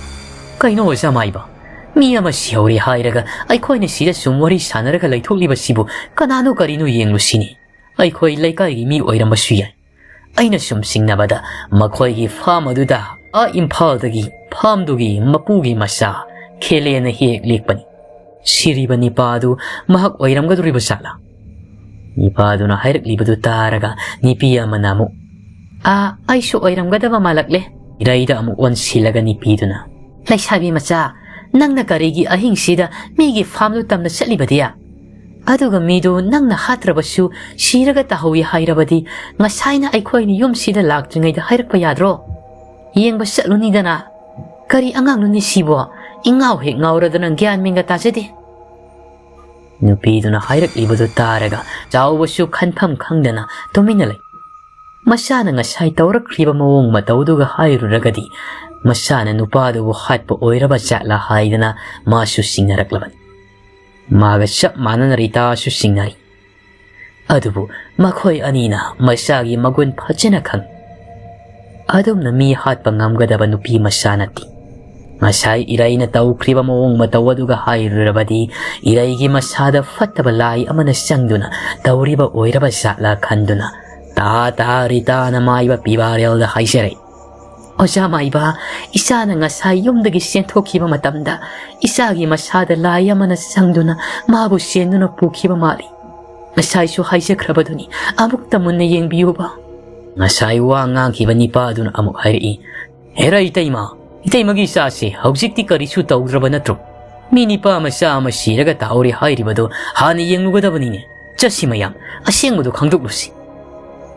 "ꯀꯩꯅꯣ ꯑꯣꯖꯥ ꯃꯥꯏꯕ? ꯃꯤ ꯑꯃ ꯁꯤꯍꯧꯔꯦ ꯍꯥꯏꯔꯒ ꯑꯩꯈꯣꯏꯅ ꯁꯤꯗ ꯁꯨꯝ ꯋꯥꯔꯤ ꯁꯥꯟꯅꯔꯒ ꯂꯩꯊꯣꯛꯂꯤꯕꯁꯤꯕꯨ ꯀꯅꯥꯅꯣ ꯀꯔꯤꯅꯣ ꯌꯦꯡꯂꯨꯁꯤꯅꯦ꯫ ꯑꯩꯈꯣꯏ ꯂꯩꯀꯥꯏꯒꯤ ꯃꯤ ꯑꯣꯏꯔꯝꯕꯁꯨ ꯌꯥꯏ"꯫ ꯑꯩꯅ ꯁꯨꯝ ꯆꯤꯡꯅꯕꯗ ꯃꯈꯣꯏꯒꯤ ꯐꯥꯝ ꯑꯗꯨꯗ ꯑꯥ ꯏꯝꯐꯥꯜꯗꯒꯤ ꯐꯥꯝꯗꯨꯒꯤ ꯃꯄꯨꯒꯤ ꯃꯆꯥ ꯈꯦꯂꯦꯅ ꯍꯦꯛ ꯂꯦꯛꯄꯅꯤ꯫ ꯁꯤꯔꯤꯕ ꯅꯤꯄꯥ ꯑꯗꯨ ꯃꯍꯥꯛ ꯑꯣꯏꯔꯝꯒꯗꯧꯔꯤꯕ ꯖꯥꯠꯂꯥ? ꯅꯤꯄꯥ ꯑꯗꯨꯅ ꯍꯥꯏꯔꯛꯂꯤꯕꯗꯨ ꯇꯥꯔꯒ ꯅꯤꯄꯤ ꯑꯃꯅ ꯑꯃꯨꯛ, "ꯑꯥ, ꯑꯩꯁꯨ ꯑꯣꯏꯔꯝꯒꯗꯕ ꯃꯥꯜꯂꯛꯂꯦ꯫" ꯏꯔꯩꯗ ꯑꯃꯨꯛ ꯑꯣꯟꯁꯤꯜꯂꯒ ꯅꯤꯄꯤꯗꯨꯅ, "ꯂꯩꯁꯥꯕꯤ ꯃꯆꯥ, ꯅꯪꯅ ꯀꯔꯤꯒꯤ ꯑꯍꯤꯡꯁꯤꯗ ꯃꯤꯒꯤ ꯐꯥꯝꯗꯨ ꯇꯝꯅ ꯆꯠꯂꯤꯕꯗꯤ? ꯑꯗꯨꯒ ꯃꯤꯗꯨ ꯅꯪꯅ ꯍꯥꯠꯇ꯭ꯔꯕꯁꯨ ꯁꯤꯔꯒ ꯇꯥꯍꯧꯏ ꯍꯥꯏꯔꯕꯗꯤ ꯉꯁꯥꯏꯅ ꯑꯩꯈꯣꯏꯅ ꯌꯨꯝꯁꯤꯗ ꯂꯥꯛꯇ꯭ꯔꯤꯉꯩꯗ ꯍꯥꯏꯔꯛꯄ ꯌꯥꯗ꯭ꯔꯣ? ꯌꯦꯡꯕ ꯆꯠꯂꯨꯅꯤꯗꯅ꯫ ꯀꯔꯤ ꯑꯉꯥꯡꯅꯣꯅꯦ ꯁꯤꯕꯣ? ꯏꯉꯥꯎ ꯍꯦꯛ ꯉꯥꯎꯔꯗꯅ ꯒ꯭ꯌꯥꯟ ꯃꯦꯟꯒ ꯇꯥꯖꯗꯦ꯫" ꯅꯨꯄꯤꯗꯨꯅ ꯍꯥꯏꯔꯛꯂꯤꯕꯗꯨ ꯇꯥꯔꯒ ꯆꯥꯎꯕꯁꯨ ꯈꯟꯐꯝ ꯈꯪꯗꯅ ꯇꯨꯃꯤꯟꯅ ꯂꯩ꯫ ꯃꯆꯥꯅ ꯉꯁꯥꯏ ꯇꯧꯔꯛꯈ꯭ꯔꯤꯕ ꯃꯑꯣꯡ ꯃꯇꯧꯗꯨꯒ ꯍꯥꯏꯔꯨꯔꯒꯗꯤ ꯃꯆꯥꯅ ꯅꯨꯄꯥꯗꯨꯕꯨ ꯍꯥꯠꯄ ꯑꯣꯏꯔꯕ ꯖꯥꯠꯂꯥ ꯍꯥꯏꯗꯅ ꯃꯥꯁꯨ ꯆꯤꯡꯅꯔꯛꯂꯕꯅꯤ꯫ ꯃꯥꯒ ꯆꯞ ꯃꯥꯟꯅꯅ ꯔꯤꯇꯥꯁꯨ ꯆꯤꯡꯅꯔꯤ꯫ ꯑꯗꯨꯕꯨ ꯃꯈꯣꯏ ꯑꯅꯤꯅ ꯃꯆꯥꯒꯤ ꯃꯒꯨꯟ ꯐꯖꯅ ꯈꯪꯏ꯫ ꯑꯗꯨꯝꯅ ꯃꯤ ꯍꯥꯠꯄ ꯉꯝꯒꯗꯕ ꯅꯨꯄꯤ ꯃꯆꯥ ꯅꯠꯇꯦ꯫ ꯉꯁꯥꯏ ꯏꯔꯩꯅ ꯇꯧꯈ꯭ꯔꯤꯕ ꯃꯑꯣꯡ ꯃꯇꯧ ꯑꯗꯨꯒ ꯍꯥꯏꯔꯨꯔꯕꯗꯤ ꯏꯔꯩꯒꯤ ꯃꯁꯥꯗ ꯐꯠꯇꯕ ꯂꯥꯏ ꯑꯃꯅ ꯆꯪꯗꯨꯅ ꯇꯧꯔꯤꯕ ꯑꯣꯏꯔꯕ ꯖꯥꯠꯂꯥ ꯈꯟꯗꯨꯅ ꯇꯥ ꯇꯥ ꯔꯤꯇꯥꯅ ꯃꯥꯏꯕ ꯄꯤꯕꯥꯔꯦꯜꯗ ꯍꯥꯏꯖꯔꯛꯏ꯫ "ꯑꯣꯖꯥ ꯃꯥꯏꯕ, ꯏꯆꯥꯅ ꯉꯁꯥꯏ ꯌꯨꯝꯗꯒꯤ ꯆꯦꯟꯊꯣꯛꯈꯤꯕ ꯃꯇꯝꯗ ꯏꯆꯥꯒꯤ ꯃꯁꯥꯗ ꯂꯥꯏ ꯑꯃꯅ ꯆꯪꯗꯨꯅ ꯃꯥꯕꯨ ꯆꯦꯟꯗꯨꯅ ꯄꯨꯈꯤꯕ ꯃꯥꯜꯂꯤ꯫ ꯉꯁꯥꯏꯁꯨ ꯍꯥꯏꯖꯈ꯭ꯔꯕꯗꯨꯅꯤ, ꯑꯃꯨꯛꯇ ꯃꯨꯟꯅ ꯌꯦꯡꯕꯤꯌꯨꯕ꯫" ꯉꯁꯥꯏ ꯋꯥ ꯉꯥꯡꯈꯤꯕ ꯅꯤꯄꯥ ꯑꯗꯨꯅ ꯑꯃꯨꯛ ꯍꯥꯏꯔꯛꯏ, "ꯍꯦꯔꯥ ꯏꯇꯩꯃ, ꯏꯇꯩꯃꯒꯤ ꯏꯆꯥꯁꯦ ꯍꯧꯖꯤꯛꯇꯤ ꯀꯔꯤꯁꯨ ꯇꯧꯗ꯭ꯔꯕ ꯅꯠꯇ꯭ꯔꯣ? ꯃꯤ ꯅꯤꯄꯥ ꯃꯆꯥ ꯑꯃ ꯁꯤꯔꯒ ꯇꯥꯍꯧꯔꯦ ꯍꯥꯏꯔꯤꯕꯗꯣ ꯍꯥꯟꯅ ꯌꯦꯡꯂꯨꯒꯗꯕꯅꯤꯅꯦ꯫ ꯆꯠꯁꯤ ꯃꯌꯥꯝ, ꯑꯁꯦꯡꯕꯗꯨ ꯈꯪꯗꯣꯛꯂꯨꯁꯤ꯫"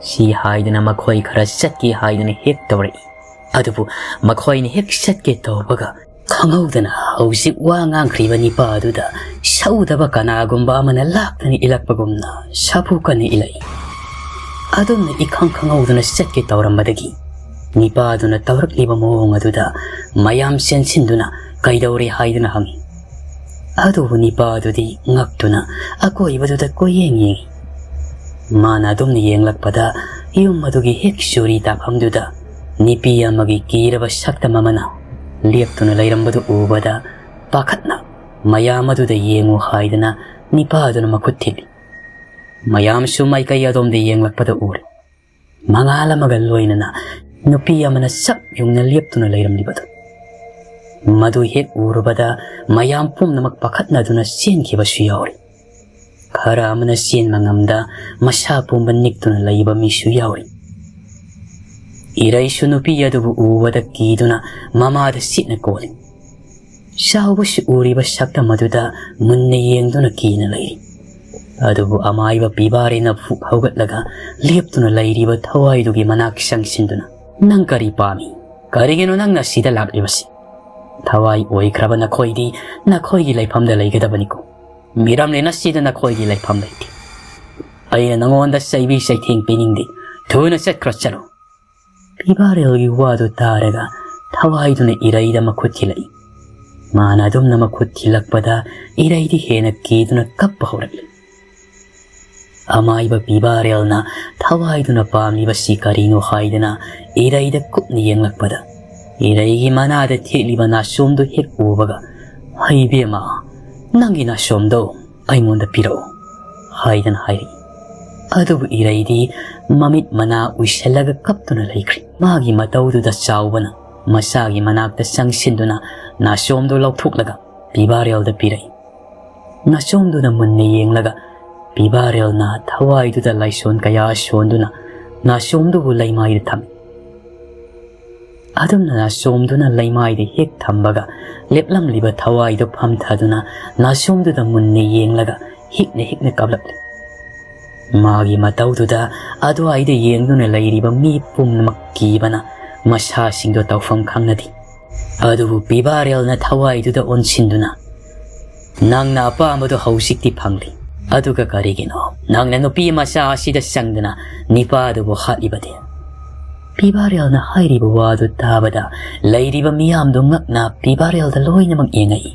ꯁꯤ ꯍꯥꯏꯗꯅ ꯃꯈꯣꯏ ꯈꯔ ꯆꯠꯀꯦ ꯍꯥꯏꯗꯅ ꯍꯦꯛ ꯇꯧꯔꯛꯏ꯫ ꯑꯗꯨꯕꯨ ꯃꯈꯣꯏꯅ ꯍꯦꯛ ꯆꯠꯀꯦ ꯇꯧꯕꯒ ꯈꯪꯍꯧꯗꯅ ꯍꯧꯖꯤꯛ ꯋꯥ ꯉꯥꯡꯈ꯭ꯔꯤꯕ ꯅꯤꯄꯥ ꯑꯗꯨꯗ ꯁꯧꯗꯕ ꯀꯅꯥꯒꯨꯝꯕ ꯑꯃꯅ ꯂꯥꯛꯇꯅ ꯏꯜꯂꯛꯄꯒꯨꯝꯅ ꯁꯥꯐꯨ ꯀꯟꯅ ꯏꯜꯂꯛꯏ꯫ ꯑꯗꯨꯝꯅ ꯏꯈꯪ ꯈꯪꯍꯧꯗꯅ ꯆꯠꯀꯦ ꯇꯧꯔꯝꯕꯗꯒꯤ ꯅꯤꯄꯥꯗꯨꯅ ꯇꯧꯔꯛꯂꯤꯕ ꯃꯑꯣꯡ ꯑꯗꯨꯗ ꯃꯌꯥꯝ ꯆꯦꯟꯁꯤꯟꯗꯨꯅ ꯀꯩꯗꯧꯔꯦ ꯍꯥꯏꯗꯨꯅ ꯍꯪꯉꯤ꯫ ꯑꯗꯨꯕꯨ ꯅꯤꯄꯥꯗꯨꯗꯤ ꯉꯛꯇꯨꯅ ꯑꯀꯣꯏꯕꯗꯨꯗ ꯀꯣꯏꯌꯦꯡ ꯌꯦꯡꯉꯤ꯫ ꯃꯥꯅ ꯑꯗꯨꯝꯅ ꯌꯦꯡꯂꯛꯄꯗ ꯌꯨꯝ ꯑꯗꯨꯒꯤ ꯍꯦꯛ ꯆꯨꯔꯤ ꯇꯥꯐꯝꯗꯨꯗ ꯅꯤꯄꯤ ꯑꯃꯒꯤ ꯀꯤꯔꯕ ꯁꯛꯇꯝ ꯑꯃꯅ ꯂꯦꯞꯇꯨꯅ ꯂꯩꯔꯝꯕꯗꯨ ꯎꯕꯗ ꯄꯥꯈꯠꯅ ꯃꯌꯥꯝ ꯑꯗꯨꯗ ꯌꯦꯡꯉꯨ ꯍꯥꯏꯗꯅ ꯅꯤꯄꯥꯗꯨꯅ ꯃꯈꯨꯠ ꯊꯤꯜꯂꯤ꯫ ꯃꯌꯥꯝꯁꯨ ꯃꯥꯏꯀꯩ ꯑꯗꯣꯝꯗ ꯌꯦꯡꯂꯛꯄꯗ ꯎꯔꯦ꯫ ꯃꯉꯥꯜ ꯑꯃꯒ ꯂꯣꯏꯅꯅ ꯅꯨꯄꯤ ꯑꯃꯅ ꯆꯞ ꯌꯨꯡꯅ ꯂꯦꯞꯇꯨꯅ ꯂꯩꯔꯝꯂꯤꯕꯗꯨ꯫ ꯃꯗꯨ ꯍꯦꯛ ꯎꯔꯨꯕꯗ ꯃꯌꯥꯝ ꯄꯨꯝꯅꯃꯛ ꯄꯥꯈꯠꯅꯗꯨꯅ ꯆꯦꯟꯈꯤꯕꯁꯨ ꯌꯥꯎꯔꯤ꯫ ꯈꯔ ꯑꯃꯅ ꯆꯦꯟꯕ ꯉꯝꯗ ꯃꯁꯥ ꯄꯨꯝꯕ ꯅꯤꯛꯇꯨꯅ ꯂꯩꯕ ꯃꯤꯁꯨ ꯌꯥꯎꯔꯤ꯫ ꯏꯔꯩꯁꯨ ꯅꯨꯄꯤ ꯑꯗꯨꯕꯨ ꯎꯕꯗ ꯀꯤꯗꯨꯅ ꯃꯃꯥꯗ ꯁꯤꯠꯅ ꯀꯣꯜꯂꯤ꯫ ꯆꯥꯎꯕꯁꯤ ꯎꯔꯤꯕ ꯁꯛꯇꯝ ꯑꯗꯨꯗ ꯃꯨꯟꯅ ꯌꯦꯡꯗꯨꯅ ꯀꯤꯅ ꯂꯩꯔꯤ꯫ ꯑꯗꯨꯕꯨ ꯑꯃꯥꯏꯕ ꯄꯤꯕꯥꯔꯦꯅ ꯐꯨꯛ ꯍꯧꯒꯠꯂꯒ ꯂꯦꯞꯇꯨꯅ ꯂꯩꯔꯤꯕ ꯊꯋꯥꯏꯗꯨꯒꯤ ꯃꯅꯥꯛ ꯆꯪꯁꯤꯟꯗꯨꯅ, "ꯅꯪ ꯀꯔꯤ ꯄꯥꯝꯃꯤ? ꯀꯔꯤꯒꯤꯅꯣ ꯅꯪꯅ ꯁꯤꯗ ꯂꯥꯛꯂꯤꯕꯁꯤ? ꯊꯋꯥꯏ ꯑꯣꯏꯈ꯭ꯔꯕ ꯅꯈꯣꯏꯗꯤ ꯅꯈꯣꯏꯒꯤ ꯂꯩꯐꯝꯗ ꯂꯩꯒꯗꯕꯅꯤꯀꯣ꯫ ꯃꯤꯔꯝꯂꯦꯟ ꯑꯁꯤꯗ ꯅꯈꯣꯏꯒꯤ ꯂꯩꯐꯝ ꯂꯩꯇꯦ꯫ ꯑꯩꯅ ꯅꯉꯣꯟꯗ ꯆꯩꯕꯤ ꯆꯩꯊꯦꯡ ꯄꯤꯅꯤꯡꯗꯦ꯫ ꯊꯨꯅ ꯆꯠꯈ꯭ꯔꯣ, ꯆꯠꯂꯣ꯫" ꯄꯤꯕꯥꯔꯦꯜꯒꯤ ꯋꯥꯗꯨ ꯇꯥꯔꯒ ꯊꯋꯥꯏꯗꯨꯅ ꯏꯔꯩꯗ ꯃꯈꯨꯠ ꯊꯤꯜꯂꯛꯏ꯫ ꯃꯥꯅ ꯑꯗꯨꯝꯅ ꯃꯈꯨꯠ ꯊꯤꯜꯂꯛꯄꯗ ꯏꯔꯩꯗꯤ ꯍꯦꯟꯅ ꯀꯤꯗꯨꯅ ꯀꯞꯄ ꯍꯧꯔꯛꯂꯤ꯫ ꯑꯃꯥꯏꯕ ꯄꯤꯕꯥꯔꯦꯜꯅ ꯊꯋꯥꯏꯗꯨꯅ ꯄꯥꯝꯂꯤꯕꯁꯤ ꯀꯔꯤꯅꯣ ꯍꯥꯏꯗꯅ ꯏꯔꯩꯗ ꯀꯨꯞꯅ ꯌꯦꯡꯂꯛꯄꯗ, ꯏꯔꯩꯒꯤ ꯃꯅꯥꯗ ꯊꯦꯠꯂꯤꯕ ꯅꯥꯆꯣꯝꯗꯨ ꯍꯦꯛ ꯎꯕꯒ, "ꯍꯩꯕꯦꯝꯃ, ꯅꯪꯒꯤ ꯅꯥꯆꯣꯝꯗꯣ ꯑꯩꯉꯣꯟꯗ ꯄꯤꯔꯛꯎ" ꯍꯥꯏꯗꯅ ꯍꯥꯏꯔꯛꯏ꯫ ꯑꯗꯨꯕꯨ ꯏꯔꯩꯗꯤ ꯃꯃꯤꯠ ꯃꯅꯥ ꯎꯏꯁꯜꯂꯒ ꯀꯞꯇꯨꯅ ꯂꯩꯈ꯭ꯔꯤ꯫ ꯃꯥꯒꯤ ꯃꯇꯧꯗꯨꯗ ꯆꯥꯎꯕꯅ ꯃꯆꯥꯒꯤ ꯃꯅꯥꯛꯇ ꯆꯪꯁꯤꯟꯗꯨꯅ ꯅꯥꯆꯣꯝꯗꯨ ꯂꯧꯊꯣꯛꯂꯒ ꯄꯤꯕꯥꯔꯦꯜꯗ ꯄꯤꯔꯛꯏ꯫ ꯅꯥꯆꯣꯝꯗꯨꯅ ꯃꯨꯟꯅ ꯌꯦꯡꯂꯒ ꯄꯤꯕꯥꯔꯦꯜꯅ ꯊꯋꯥꯏꯗꯨꯗ ꯂꯥꯏꯁꯣꯟ ꯀꯌꯥ ꯁꯣꯟꯗꯨꯅ ꯅꯥꯆꯣꯝꯗꯨꯕꯨ ꯂꯩꯃꯥꯏꯗ ꯊꯝꯃꯤ꯫ ꯑꯗꯨꯝꯅ ꯅꯥꯆꯣꯝꯗꯨꯅ ꯂꯩꯃꯥꯏꯗ ꯍꯦꯛ ꯊꯝꯕꯒ ꯂꯦꯞꯂꯝꯂꯤꯕ ꯊꯋꯥꯏꯗꯨ ꯐꯝꯊꯗꯨꯅ ꯅꯥꯆꯣꯝꯗꯨꯗ ꯃꯨꯟꯅ ꯌꯦꯡꯂꯒ ꯍꯤꯛꯅ ꯍꯤꯛꯅ ꯀꯞꯂꯛꯂꯤ꯫ ꯃꯥꯒꯤ ꯃꯇꯧꯗꯨꯗ ꯑꯗꯨꯋꯥꯏꯗ ꯌꯦꯡꯗꯨꯅ ꯂꯩꯔꯤꯕ ꯃꯤ ꯄꯨꯝꯅꯃꯛ ꯀꯤꯕꯅ ꯃꯁꯥꯁꯤꯡꯗꯣ ꯇꯧꯐꯝ ꯈꯪꯅꯗꯦ꯫ ꯑꯗꯨꯕꯨ ꯄꯤꯕꯥꯔꯦꯜꯅ ꯊꯋꯥꯏꯗꯨꯗ ꯑꯣꯟꯁꯤꯟꯗꯨꯅ, "ꯅꯪꯅ ꯑꯄꯥꯝꯕꯗꯨ ꯍꯧꯖꯤꯛꯇꯤ ꯐꯪꯂꯤ꯫ ꯑꯗꯨꯒ ꯀꯔꯤꯒꯤꯅꯣ ꯅꯪꯅ ꯅꯨꯄꯤ ꯃꯆꯥ ꯑꯁꯤꯗ ꯆꯪꯗꯨꯅ ꯅꯤꯄꯥꯗꯨꯕꯨ ꯍꯥꯠꯂꯤꯕꯗꯤ?" ꯄꯤꯕꯥꯔꯦꯜꯅ ꯍꯥꯏꯔꯤꯕ ꯋꯥꯗꯨ ꯇꯥꯕꯗ ꯂꯩꯔꯤꯕ ꯃꯤꯌꯥꯝꯗꯨ ꯉꯛꯅ ꯄꯤꯕꯥꯔꯦꯜꯗ ꯂꯣꯏꯅꯃꯛ ꯌꯦꯡꯉꯛꯏ꯫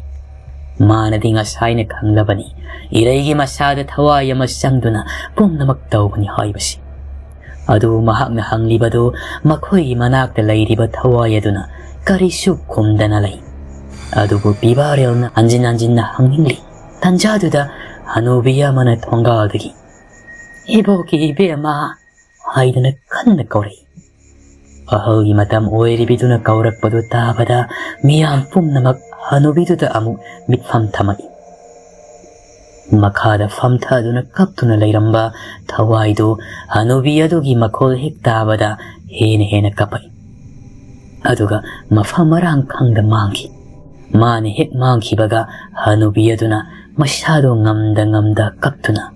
ꯃꯥꯅꯗꯤ ꯉꯁꯥꯏꯅ ꯈꯪꯂꯕꯅꯤ, ꯏꯔꯩꯒꯤ ꯃꯁꯥꯗ ꯊꯋꯥꯏ ꯑꯃ ꯆꯪꯗꯨꯅ ꯄꯨꯝꯅꯃꯛ ꯇꯧꯕꯅꯤ ꯍꯥꯏꯕꯁꯤ꯫ ꯑꯗꯨ ꯃꯍꯥꯛꯅ ꯍꯪꯂꯤꯕꯗꯨ ꯃꯈꯣꯏꯒꯤ ꯃꯅꯥꯛꯇ ꯂꯩꯔꯤꯕ ꯊꯋꯥꯏ ꯑꯗꯨꯅ ꯀꯔꯤꯁꯨ ꯈꯨꯝꯗꯅ ꯂꯩ꯫ ꯑꯗꯨꯕꯨ ꯄꯤꯕꯥꯔꯦꯜꯅ ꯍꯟꯖꯤꯟ ꯍꯟꯖꯤꯟꯅ ꯍꯪꯅꯤꯡꯂꯤ꯫ ꯇꯟꯖꯥꯗꯨꯗ ꯍꯅꯨꯕꯤ ꯑꯃꯅ ꯊꯣꯡꯒꯥꯜꯗꯒꯤ, "ꯏꯕꯣꯛꯀꯤ ꯏꯕꯦꯝꯃ" ꯍꯥꯏꯗꯨꯅ ꯀꯟꯅ ꯀꯧꯔꯛꯏ꯫ ꯑꯍꯜꯒꯤ ꯃꯇꯝ ꯑꯣꯏꯔꯤꯕꯤꯗꯨꯅ ꯀꯧꯔꯛꯄꯗꯨ ꯇꯥꯕꯗ ꯃꯤꯌꯥꯝ ꯄꯨꯝꯅꯃꯛ ꯍꯅꯨꯕꯤꯗꯨꯗ ꯑꯃꯨꯛ ꯃꯤꯠꯐꯝ ꯊꯝꯃꯛꯏ꯫ ꯃꯈꯥꯗ ꯐꯝꯊꯗꯨꯅ ꯀꯞꯇꯨꯅ ꯂꯩꯔꯝꯕ ꯊꯋꯥꯏꯗꯨ ꯍꯅꯨꯕꯤ ꯑꯗꯨꯒꯤ ꯃꯈꯣꯜ ꯍꯦꯛ ꯇꯥꯕꯗ ꯍꯦꯟꯅ ꯍꯦꯟꯅ ꯀꯞꯄꯛꯏ꯫ ꯑꯗꯨꯒ ꯃꯐꯝ ꯃꯔꯥꯡ ꯈꯪꯗ ꯃꯥꯡꯈꯤ꯫ ꯃꯥꯅ ꯍꯦꯛ ꯃꯥꯡꯈꯤꯕꯒ ꯍꯅꯨꯕꯤ ꯑꯗꯨꯅ ꯃꯁꯥꯗꯨ ꯉꯝꯗ ꯉꯝꯗ ꯀꯞꯇꯨꯅ,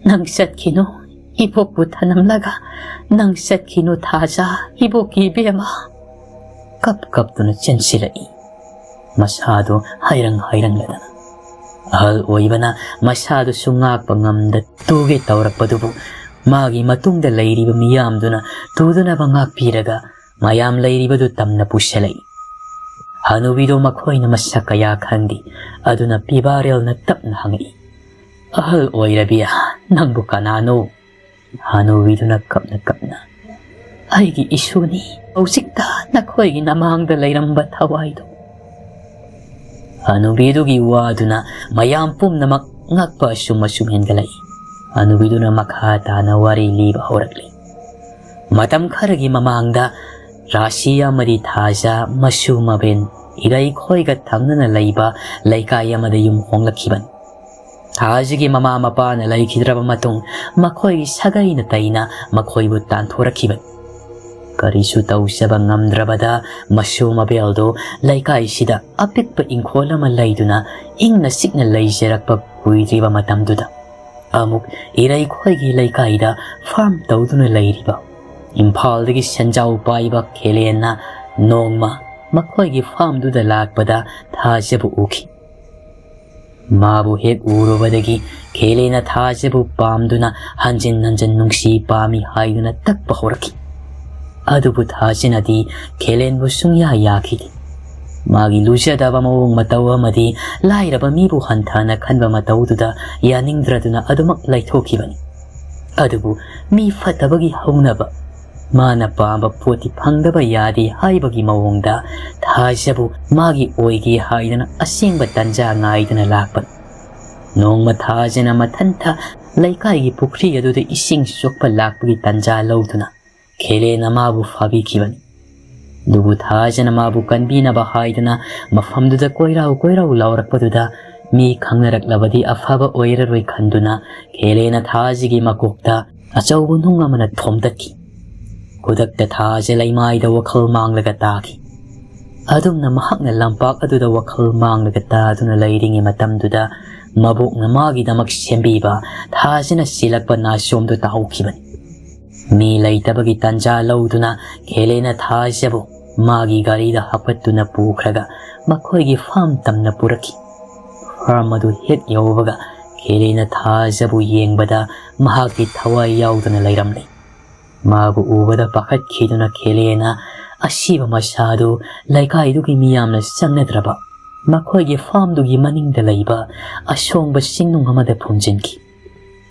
"ꯅꯪ ꯆꯠꯈꯤꯅꯨ, ꯏꯕꯣꯛꯄꯨ ꯊꯅꯝꯂꯒ ꯅꯪ ꯆꯠꯈꯤꯅꯨ ꯊꯥꯖ, ꯏꯕꯣꯛꯀꯤ ꯏꯕꯦꯝꯃ!" ꯀꯞ ꯀꯞꯇꯨꯅ ꯆꯦꯟꯁꯤꯜꯂꯛꯏ꯫ ꯃꯁꯥꯗꯨ ꯍꯥꯏꯔꯪ ꯍꯥꯏꯔꯪꯂꯗꯅ꯫ ꯑꯍꯜ ꯑꯣꯏꯕꯅ ꯃꯁꯥꯗꯨꯁꯨ ꯉꯥꯛꯄ ꯉꯝꯗ ꯇꯨꯒꯦ ꯇꯧꯔꯛꯄꯗꯨꯕꯨ ꯃꯥꯒꯤ ꯃꯇꯨꯡꯗ ꯂꯩꯔꯤꯕ ꯃꯤꯌꯥꯝꯗꯨꯅ ꯇꯨꯗꯅꯕ ꯉꯥꯛꯄꯤꯔꯒ ꯃꯌꯥꯝ ꯂꯩꯔꯤꯕꯗꯨ ꯇꯝꯅ ꯄꯨꯁꯤꯜꯂꯛꯏ꯫ ꯍꯅꯨꯕꯤꯗꯨ ꯃꯈꯣꯏꯅ ꯃꯁꯛ ꯀꯌꯥ ꯈꯪꯗꯦ꯫ ꯑꯗꯨꯅ ꯄꯤꯕꯥꯔꯦꯜꯅ ꯇꯞꯅ ꯍꯪꯉꯛꯏ, "ꯑꯍꯜ ꯑꯣꯏꯔꯕꯤ, ꯅꯪꯕꯨ ꯀꯅꯥꯅꯣ?" ꯍꯅꯨꯕꯤꯗꯨꯅ ꯀꯞꯅ ꯀꯞꯅ, "ꯑꯩꯒꯤ ꯏꯁꯨꯅꯤ, ꯍꯧꯖꯤꯛꯇ ꯅꯈꯣꯏꯒꯤ ꯅꯃꯥꯡꯗ ꯂꯩꯔꯝꯕ ꯊꯋꯥꯏꯗꯨ꯫" ꯍꯅꯨꯕꯤꯗꯨꯒꯤ ꯋꯥꯗꯨꯅ ꯃꯌꯥꯝ ꯄꯨꯝꯅꯃꯛ ꯉꯛꯄ ꯑꯁꯨꯝ ꯑꯁꯨꯝ ꯍꯦꯟꯒꯠꯂꯛꯏ꯫ ꯍꯅꯨꯕꯤꯗꯨꯅ ꯃꯈꯥ ꯇꯥꯅ ꯋꯥꯔꯤ ꯂꯤꯕ ꯍꯧꯔꯛꯂꯤ꯫ ꯃꯇꯝ ꯈꯔꯒꯤ ꯃꯃꯥꯡꯗ ꯔꯥꯁꯤ ꯑꯃꯗꯤ ꯊꯥꯖ ꯃꯁꯨ ꯃꯕꯦꯟ ꯏꯔꯩꯈꯣꯏꯒ ꯊꯪꯅꯅ ꯂꯩꯕ ꯂꯩꯀꯥꯏ ꯑꯃꯗ ꯌꯨꯝ ꯍꯣꯡꯂꯛꯈꯤꯕꯅꯤ꯫ ꯊꯥꯖꯒꯤ ꯃꯃꯥ ꯃꯄꯥꯅ ꯂꯩꯈꯤꯗ꯭ꯔꯕ ꯃꯇꯨꯡ ꯃꯈꯣꯏꯒꯤ ꯁꯥꯒꯩ ꯅꯥꯇꯩꯅ ꯃꯈꯣꯏꯕꯨ ꯇꯥꯟꯊꯣꯔꯛꯈꯤꯕꯅꯤ꯫ ꯀꯔꯤꯁꯨ ꯇꯧꯖꯕ ꯉꯝꯗ꯭ꯔꯕꯗ ꯃꯁꯨ ꯃꯕꯦꯜꯗꯨ ꯂꯩꯀꯥꯏꯁꯤꯗ ꯑꯄꯤꯛꯄ ꯏꯪꯈꯣꯜ ꯑꯃ ꯂꯩꯗꯨꯅ ꯏꯪꯅ ꯆꯤꯛꯅ ꯂꯩꯖꯔꯛꯄ ꯀꯨꯏꯗ꯭ꯔꯤꯕ ꯃꯇꯝꯗꯨꯗ ꯑꯃꯨꯛ ꯏꯔꯩꯈꯣꯏꯒꯤ ꯂꯩꯀꯥꯏꯗ ꯐꯥꯔꯝ ꯇꯧꯗꯨꯅ ꯂꯩꯔꯤꯕ ꯏꯝꯐꯥꯜꯗꯒꯤ ꯁꯦꯟꯖꯥꯎ ꯄꯥꯏꯕ ꯈꯦꯂꯦꯟꯅ ꯅꯣꯡꯃ ꯃꯈꯣꯏꯒꯤ ꯐꯥꯔꯝꯗꯨꯗ ꯂꯥꯛꯄꯗ ꯊꯥꯖꯕꯨ ꯎꯈꯤ꯫ ꯃꯥꯕꯨ ꯍꯦꯛ ꯎꯔꯨꯕꯗꯒꯤ ꯈꯦꯂꯦꯟꯅ ꯊꯥꯖꯕꯨ ꯄꯥꯝꯗꯨꯅ ꯍꯟꯖꯤꯟ ꯍꯟꯖꯤꯟ ꯅꯨꯡꯁꯤ ꯄꯥꯝꯃꯤ ꯍꯥꯏꯗꯨꯅ ꯇꯛꯄ ꯍꯧꯔꯛꯈꯤ꯫ ꯑꯗꯨꯕꯨ ꯊꯥꯖꯅꯗꯤ ꯈꯦꯂꯦꯟꯕꯨ ꯁꯨꯡꯌꯥ ꯌꯥꯈꯤꯗꯦ꯫ ꯃꯥꯒꯤ ꯂꯨꯖꯗꯕ ꯃꯑꯣꯡ ꯃꯇꯧ ꯑꯃꯗꯤ ꯂꯥꯏꯔꯕ ꯃꯤꯕꯨ ꯍꯟꯊꯅ ꯈꯟꯕ ꯃꯇꯧꯗꯨꯗ ꯌꯥꯅꯤꯡꯗ꯭ꯔꯗꯨꯅ ꯑꯗꯨꯃꯛ ꯂꯩꯊꯣꯛꯈꯤꯕꯅꯤ꯫ ꯑꯗꯨꯕꯨ ꯃꯤ ꯐꯠꯇꯕꯒꯤ ꯍꯧꯅꯕ, ꯃꯥꯅ ꯄꯥꯝꯕ ꯄꯣꯠꯇꯤ ꯐꯪꯗꯕ ꯌꯥꯗꯦ ꯍꯥꯏꯕꯒꯤ ꯃꯑꯣꯡꯗ ꯊꯥꯖꯕꯨ ꯃꯥꯒꯤ ꯑꯣꯏꯒꯦ ꯍꯥꯏꯗꯅ ꯑꯁꯦꯡꯕ ꯇꯟꯖꯥ ꯉꯥꯏꯗꯨꯅ ꯂꯥꯛꯄꯅꯤ꯫ ꯅꯣꯡꯃ ꯊꯥꯖꯅ ꯃꯊꯟꯇ ꯂꯩꯀꯥꯏꯒꯤ ꯄꯨꯈ꯭ꯔꯤ ꯑꯗꯨꯗ ꯏꯁꯤꯡ ꯁꯣꯛꯄ ꯂꯥꯛꯄꯒꯤ ꯇꯟꯖꯥ ꯂꯧꯗꯨꯅ ꯈꯦꯂꯦꯟꯅ ꯃꯥꯕꯨ ꯐꯥꯕꯤꯈꯤꯕꯅꯤ꯫ ꯑꯗꯨꯕꯨ ꯊꯥꯖꯅ ꯃꯥꯕꯨ ꯀꯟꯕꯤꯅꯕ ꯍꯥꯏꯗꯨꯅ ꯃꯐꯝꯗꯨꯗ ꯀꯣꯏꯔꯥꯎ ꯀꯣꯏꯔꯥꯎ ꯂꯥꯎꯔꯛꯄꯗꯨꯗ ꯃꯤ ꯈꯪꯅꯔꯛꯂꯕꯗꯤ ꯑꯐꯕ ꯑꯣꯏꯔꯔꯣꯏ ꯈꯟꯗꯨꯅ ꯈꯦꯂꯦꯟꯅ ꯊꯥꯖꯒꯤ ꯃꯀꯣꯛꯇ ꯑꯆꯧꯕ ꯅꯨꯡ ꯑꯃꯅ ꯊꯣꯝꯗꯠꯈꯤ꯫ ꯈꯨꯗꯛꯇ ꯊꯥꯁꯦ ꯂꯩꯃꯥꯏꯗ ꯋꯥꯈꯜ ꯃꯥꯡꯂꯒ ꯇꯥꯈꯤ꯫ ꯑꯗꯨꯝꯅ ꯃꯍꯥꯛꯅ ꯂꯝꯄꯥꯛ ꯑꯗꯨꯗ ꯋꯥꯈꯜ ꯃꯥꯡꯂꯒ ꯇꯥꯗꯨꯅ ꯂꯩꯔꯤꯉꯩ ꯃꯇꯝꯗꯨꯗ, ꯃꯕꯣꯛꯅ ꯃꯥꯒꯤꯗꯃꯛ ꯁꯦꯝꯕꯤꯕ ꯊꯥꯁꯤꯅ ꯆꯦꯜꯂꯛꯄ ꯅꯥꯆꯣꯝꯗꯨ ꯇꯥꯍꯧꯈꯤꯕꯅꯤ꯫ ꯃꯤ ꯂꯩꯇꯕꯒꯤ ꯇꯥꯟꯖꯥ ꯂꯧꯗꯨꯅ ꯈꯦꯂꯦꯅ ꯊꯥꯁꯤꯕꯨ ꯃꯥꯒꯤ ꯒꯥꯔꯤꯗ ꯍꯥꯞꯀꯠꯇꯨꯅ ꯄꯨꯈ꯭ꯔꯒ ꯃꯈꯣꯏꯒꯤ ꯐꯥꯝ ꯇꯝꯅ ꯄꯨꯔꯛꯈꯤ꯫ ꯐꯥꯝ ꯑꯗꯨ ꯍꯦꯛ ꯌꯧꯕꯒ ꯈꯦꯂꯦꯅ ꯊꯥꯁꯤꯕꯨ ꯌꯦꯡꯕꯗ ꯃꯍꯥꯛꯇꯤ ꯊꯋꯥꯏ ꯌꯥꯎꯗꯅ ꯂꯩꯔꯝꯂꯦ꯫ ꯃꯥꯕꯨ ꯎꯕꯗ ꯄꯥꯈꯠꯈꯤꯗꯨꯅ ꯈꯦꯂꯦꯅ ꯑꯁꯤꯕ ꯃꯁꯥꯗꯨ ꯂꯩꯀꯥꯏꯗꯨꯒꯤ ꯃꯤꯌꯥꯝꯅ ꯆꯪꯅꯗ꯭ꯔꯕ ꯃꯈꯣꯏꯒꯤ ꯐꯥꯝꯗꯨꯒꯤ ꯃꯅꯤꯡꯗ ꯂꯩꯕ ꯑꯁꯣꯡꯕ ꯆꯤꯡꯅꯨꯡ ꯑꯃꯗ ꯐꯨꯝꯖꯤꯟꯈꯤ꯫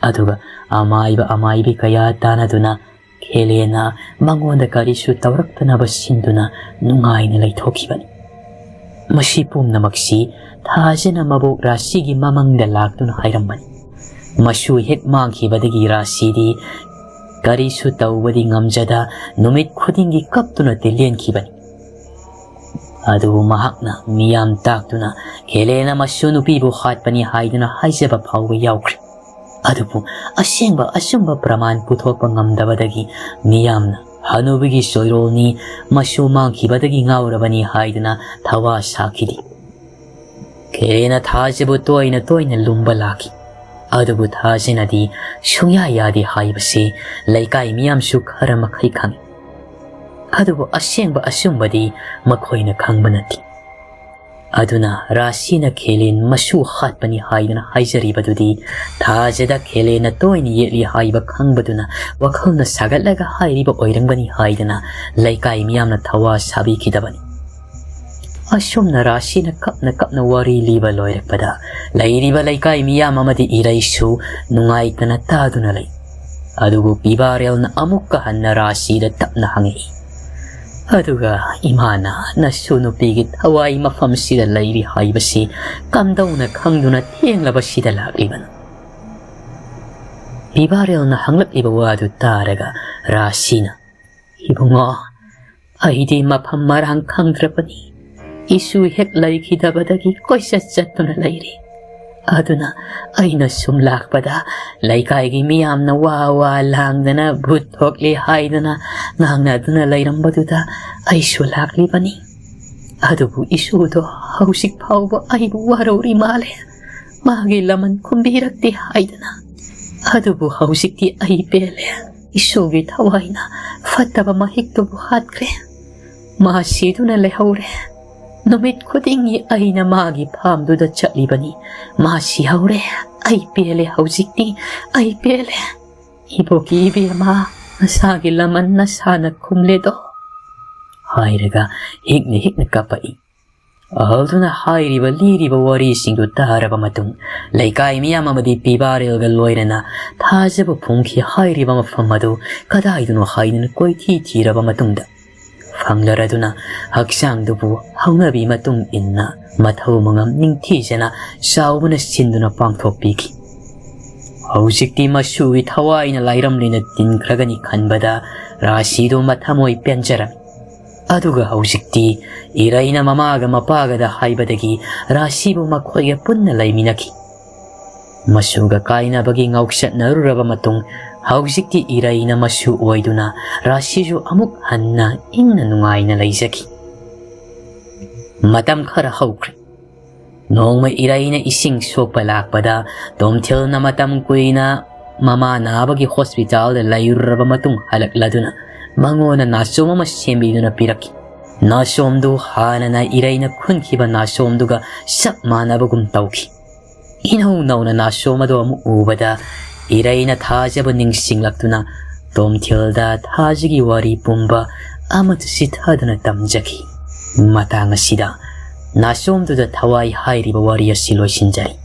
ꯑꯗꯨꯒ ꯑꯃꯥꯏꯕ ꯑꯃꯥꯏꯕꯤ ꯀꯌꯥ ꯇꯥꯟꯅꯗꯨꯅ ꯈꯦꯂꯦꯅ ꯃꯉꯣꯟꯗ ꯀꯔꯤꯁꯨ ꯇꯧꯔꯛꯇꯅꯕ ꯁꯤꯟꯗꯨꯅ ꯅꯨꯡꯉꯥꯏꯅ ꯂꯩꯊꯣꯛꯈꯤꯕꯅꯤ꯫ ꯃꯁꯤ ꯄꯨꯝꯅꯃꯛꯁꯤ ꯊꯥꯖꯅ ꯃꯕꯣꯛ ꯔꯥꯁꯤꯒꯤ ꯃꯃꯪꯗ ꯂꯥꯛꯇꯨꯅ ꯍꯥꯏꯔꯝꯕꯅꯤ꯫ ꯃꯁꯨ ꯍꯦꯛ ꯃꯥꯡꯈꯤꯕꯗꯒꯤ ꯔꯥꯁꯤꯗꯤ ꯀꯔꯤꯁꯨ ꯇꯧꯕꯗꯤ ꯉꯝꯖꯗ ꯅꯨꯃꯤꯠ ꯈꯨꯗꯤꯡꯒꯤ ꯀꯞꯇꯨꯅ ꯂꯦꯟꯈꯤꯕꯅꯤ꯫ ꯑꯗꯨꯕꯨ ꯃꯍꯥꯛꯅ ꯃꯤꯌꯥꯝ ꯇꯥꯛꯇꯨꯅ ꯈꯦꯂꯦꯅ ꯃꯁꯨ ꯅꯨꯄꯤꯕꯨ ꯍꯥꯠꯄꯅꯤ ꯍꯥꯏꯗꯨꯅ ꯍꯥꯏꯖꯕ ꯐꯥꯎꯕ ꯌꯥꯎꯈ꯭ꯔꯦ꯫ ꯑꯗꯨꯕꯨ ꯑꯁꯦꯡꯕ ꯑꯆꯨꯝꯕ ꯄ꯭ꯔꯃꯥꯟ ꯄꯨꯊꯣꯛꯄ ꯉꯝꯗꯕꯗꯒꯤ ꯃꯤꯌꯥꯝꯅ ꯍꯅꯨꯕꯤꯒꯤ ꯆꯣꯏꯔꯣꯜꯅꯤ, ꯃꯁꯨ ꯃꯥꯡꯈꯤꯕꯗꯒꯤ ꯉꯥꯎꯔꯕꯅꯤ ꯍꯥꯏꯗꯨꯅ ꯊꯋꯥ ꯁꯥꯈꯤꯗꯦ꯫ ꯈꯦꯂꯦꯅ ꯊꯥꯁꯤꯕꯨ ꯇꯣꯏꯅ ꯇꯣꯏꯅ ꯂꯨꯝꯕ ꯂꯥꯛꯈꯤ꯫ ꯑꯗꯨꯕꯨ ꯊꯥꯁꯤꯅꯗꯤ ꯁꯨꯡꯌꯥ ꯌꯥꯗꯦ ꯍꯥꯏꯕꯁꯤ ꯂꯩꯀꯥꯏ ꯃꯤꯌꯥꯝꯁꯨ ꯈꯔ ꯃꯈꯩ ꯈꯪꯏ꯫ ꯑꯗꯨꯕꯨ ꯑꯁꯦꯡꯕ ꯑꯆꯨꯝꯕꯗꯤ ꯃꯈꯣꯏꯅ ꯈꯪꯕ ꯅꯠꯇꯦ꯫ ꯑꯗꯨꯅ ꯔꯥꯁꯤꯅ ꯈꯦꯂꯦꯟ ꯃꯁꯨ ꯍꯥꯠꯄꯅꯤ ꯍꯥꯏꯗꯨꯅ ꯍꯥꯏꯖꯔꯤꯕꯗꯨꯗꯤ ꯊꯥꯖꯗ ꯈꯦꯂꯦꯟꯅ ꯇꯣꯏꯅ ꯌꯦꯠꯂꯤ ꯍꯥꯏꯕ ꯈꯪꯕꯗꯨꯅ ꯋꯥꯈꯜꯅ ꯁꯥꯒꯠꯂꯒ ꯍꯥꯏꯔꯤꯕ ꯑꯣꯏꯔꯝꯒꯅꯤ ꯍꯥꯏꯗꯨꯅ ꯂꯩꯀꯥꯏ ꯃꯤꯌꯥꯝꯅ ꯊꯋꯥ ꯁꯥꯕꯤꯈꯤꯗꯕꯅꯤ꯫ ꯑꯁꯨꯝꯅ ꯔꯥꯁꯤꯅ ꯀꯞꯅ ꯀꯞꯅ ꯋꯥꯔꯤ ꯂꯤꯕ ꯂꯣꯏꯔꯛꯄꯗ ꯂꯩꯔꯤꯕ ꯂꯩꯀꯥꯏ ꯃꯤꯌꯥꯝ ꯑꯃꯗꯤ ꯏꯔꯩꯁꯨ ꯅꯨꯡꯉꯥꯏꯇꯅ ꯇꯥꯗꯨꯅ ꯂꯩ꯫ ꯑꯗꯨꯕꯨ ꯄꯤꯕꯥꯔꯦꯜꯅ ꯑꯃꯨꯛꯀ ꯍꯟꯅ ꯔꯥꯁꯤꯗ ꯇꯞꯅ ꯍꯪꯉꯛꯏ꯫ ꯑꯗꯨꯒ ꯏꯃꯥꯅ ꯅꯁꯨ ꯅꯨꯄꯤꯒꯤ ꯊꯋꯥꯏ ꯃꯐꯝꯁꯤꯗ ꯂꯩꯔꯤ ꯍꯥꯏꯕꯁꯤ ꯀꯝꯗꯧꯅ ꯈꯪꯗꯨꯅ ꯊꯦꯡꯂꯕꯁꯤꯗ ꯂꯥꯛꯂꯤꯕꯅꯣ? ꯄꯤꯕꯥꯔꯦꯜꯅ ꯍꯪꯂꯛꯂꯤꯕ ꯋꯥꯗꯨ ꯇꯥꯔꯒ ꯔꯥꯁꯤꯅ, "ꯏꯕꯨꯡꯉꯣ, ꯑꯩꯗꯤ ꯃꯐꯝ ꯃꯔꯥꯡ ꯈꯪꯗ꯭ꯔꯕꯅꯤ꯫ ꯏꯁꯨ ꯍꯦꯛ ꯂꯩꯈꯤꯗꯕꯗꯒꯤ ꯀꯣꯏꯆꯠ ꯆꯠꯇꯨꯅ ꯂꯩꯔꯤ꯫ ꯑꯗꯨꯅ ꯑꯩꯅ ꯁꯨꯝ ꯂꯥꯛꯄꯗ ꯂꯩꯀꯥꯏꯒꯤ ꯃꯤꯌꯥꯝꯅ ꯋꯥ ꯋꯥ ꯂꯥꯡꯗꯅ ꯚꯨꯠ ꯊꯣꯛꯂꯦ ꯍꯥꯏꯗꯅ ꯉꯥꯡꯅꯗꯨꯅ ꯂꯩꯔꯝꯕꯗꯨꯗ ꯑꯩꯁꯨ ꯂꯥꯛꯂꯤꯕꯅꯤ꯫ ꯑꯗꯨꯕꯨ ꯏꯁꯨꯗꯣ ꯍꯧꯖꯤꯛ ꯐꯥꯎꯕ ꯑꯩꯕꯨ ꯋꯥꯔꯧꯔꯤ ꯃꯥꯜꯂꯦ꯫ ꯃꯥꯒꯤ ꯂꯃꯟ ꯈꯨꯝꯕꯤꯔꯛꯇꯦ ꯍꯥꯏꯗꯅ꯫ ꯑꯗꯨꯕꯨ ꯍꯧꯖꯤꯛꯇꯤ ꯑꯩ ꯄꯦꯜꯂꯦ꯫ ꯏꯁꯨꯒꯤ ꯊꯋꯥꯏꯅ ꯐꯠꯇꯕ ꯃꯍꯤꯛꯇꯨꯕꯨ ꯍꯥꯠꯈ꯭ꯔꯦ꯫ ꯃꯥ ꯁꯤꯗꯨꯅ ꯂꯩꯍꯧꯔꯦ꯫ ꯅꯨꯃꯤꯠ ꯈꯨꯗꯤꯡꯒꯤ ꯑꯩꯅ ꯃꯥꯒꯤ ꯐꯥꯝꯗꯨꯗ ꯆꯠꯂꯤꯕꯅꯤ꯫ ꯃꯥ ꯁꯤꯍꯧꯔꯦ꯫ ꯑꯩ ꯄꯦꯜꯂꯦ ꯍꯧꯖꯤꯛꯇꯤ꯫ ꯑꯩ ꯄꯦꯜꯂꯦ꯫ ꯏꯕꯣꯛꯀꯤ ꯏꯕꯦꯝꯃ, ꯅꯁꯥꯒꯤ ꯂꯃꯟ ꯅꯁꯥꯅ ꯈꯨꯝꯂꯦꯗꯣ꯫ ꯍꯥꯏꯔꯒ ꯍꯤꯛꯅ ꯍꯤꯛꯅ ꯀꯞꯄꯛꯏ꯫ ꯑꯍꯜꯗꯨꯅ ꯍꯥꯏꯔꯤꯕ ꯂꯤꯔꯤꯕ ꯋꯥꯔꯤꯁꯤꯡꯗꯨ ꯇꯥꯔꯕ ꯃꯇꯨꯡ, ꯂꯩꯀꯥꯏ ꯃꯤꯌꯥꯝ ꯑꯃꯗꯤ ꯄꯤꯕꯥꯔꯦꯜꯒ ꯂꯣꯏꯅꯅ ꯊꯥꯖꯕ ꯐꯨꯝꯈꯤ꯫ ꯍꯥꯏꯔꯤꯕ ꯃꯐꯝ ꯑꯗꯨ ꯀꯗꯥꯏꯗꯅꯣ ꯍꯥꯏꯗꯨꯅ ꯀꯣꯏꯊꯤ ꯊꯤꯔꯕ ꯃꯇꯨꯡꯗ, ꯐꯪꯂꯔꯗꯨꯅ ꯍꯛꯆꯥꯡꯗꯨꯕꯨ ꯍꯧꯅꯕꯤ ꯃꯇꯨꯡ ꯏꯟꯅ ꯃꯊꯧ ꯃꯉꯝ ꯅꯤꯡꯊꯤꯖꯅ ꯆꯥꯎꯕꯅ ꯁꯤꯟꯗꯨꯅ ꯄꯥꯡꯊꯣꯛꯄꯤꯈꯤ꯫ ꯍꯧꯖꯤꯛꯇꯤ ꯃꯁꯨꯒꯤ ꯊꯋꯥꯏꯅ ꯂꯥꯏꯔꯝꯂꯦꯅ ꯇꯤꯟꯈ꯭ꯔꯒꯅꯤ ꯈꯟꯕꯗ ꯔꯥꯁꯤꯗꯨ ꯃꯊꯃꯣꯏ ꯄꯦꯟꯖꯔꯝꯃꯤ꯫ ꯑꯗꯨꯒ ꯍꯧꯖꯤꯛꯇꯤ ꯏꯔꯩꯅ ꯃꯃꯥꯒ ꯃꯄꯥꯒꯗ ꯍꯥꯏꯕꯗꯒꯤ ꯔꯥꯁꯤꯕꯨ ꯃꯈꯣꯏꯒ ꯄꯨꯟꯅ ꯂꯩꯃꯤꯟꯅꯈꯤ꯫ ꯃꯁꯨꯒ ꯀꯥꯏꯅꯕꯒꯤ ꯉꯥꯎꯆꯠꯅꯔꯨꯔꯕ ꯃꯇꯨꯡ, ꯍꯧꯖꯤꯛꯇꯤ ꯏꯔꯩꯅ ꯃꯁꯨ ꯑꯣꯏꯗꯨꯅ ꯔꯥꯁꯤꯁꯨ ꯑꯃꯨꯛ ꯍꯟꯅ ꯏꯪꯅ ꯅꯨꯡꯉꯥꯏꯅ ꯂꯩꯖꯈꯤ꯫ ꯃꯇꯝ ꯈꯔ ꯍꯧꯈ꯭ꯔꯦ꯫ ꯅꯣꯡꯃ ꯏꯔꯩꯅ ꯏꯁꯤꯡ ꯁꯣꯛꯄ ꯂꯥꯛꯄꯗ, ꯇꯣꯝꯊꯤꯜꯅ ꯃꯇꯝ ꯀꯨꯏꯅ ꯃꯃꯥ ꯅꯥꯕꯒꯤ ꯍꯣꯁꯄꯤꯇꯥꯜꯗ ꯂꯩꯔꯨꯔꯕ ꯃꯇꯨꯡ ꯍꯜꯂꯛꯂꯗꯨꯅ ꯃꯉꯣꯟꯗ ꯅꯥꯆꯣꯝ ꯑꯃ ꯁꯦꯝꯕꯤꯗꯨꯅ ꯄꯤꯔꯛꯈꯤ꯫ ꯅꯥꯆꯣꯝꯗꯨ ꯍꯥꯟꯅꯅ ꯏꯔꯩꯅ ꯈꯨꯟꯈꯤꯕ ꯅꯥꯆꯣꯝꯗꯨꯒ ꯆꯞ ꯃꯥꯟꯅꯕꯒꯨꯝ ꯇꯧꯈꯤ꯫ ꯏꯅꯧ ꯅꯧꯅ ꯅꯥꯆꯣꯝ ꯑꯗꯨ ꯑꯃꯨꯛ ꯎꯕꯗ ꯏꯔꯩꯅ ꯊꯥꯖꯕ ꯅꯤꯡꯁꯤꯡꯂꯛꯇꯨꯅ ꯇꯣꯝꯊꯤꯜꯗ ꯊꯥꯖꯒꯤ ꯋꯥꯔꯤ ꯄꯨꯝꯕ ꯑꯃꯠꯇ ꯆꯤꯊꯗꯨꯅ ꯇꯝꯖꯈꯤ꯫ ꯃꯇꯥꯡ ꯑꯁꯤꯗ ꯅꯥꯆꯣꯝꯗꯨꯗ ꯊꯋꯥꯏ ꯍꯥꯏꯔꯤꯕ ꯋꯥꯔꯤ ꯑꯁꯤ ꯂꯣꯏꯁꯤꯟꯖꯔꯤ꯫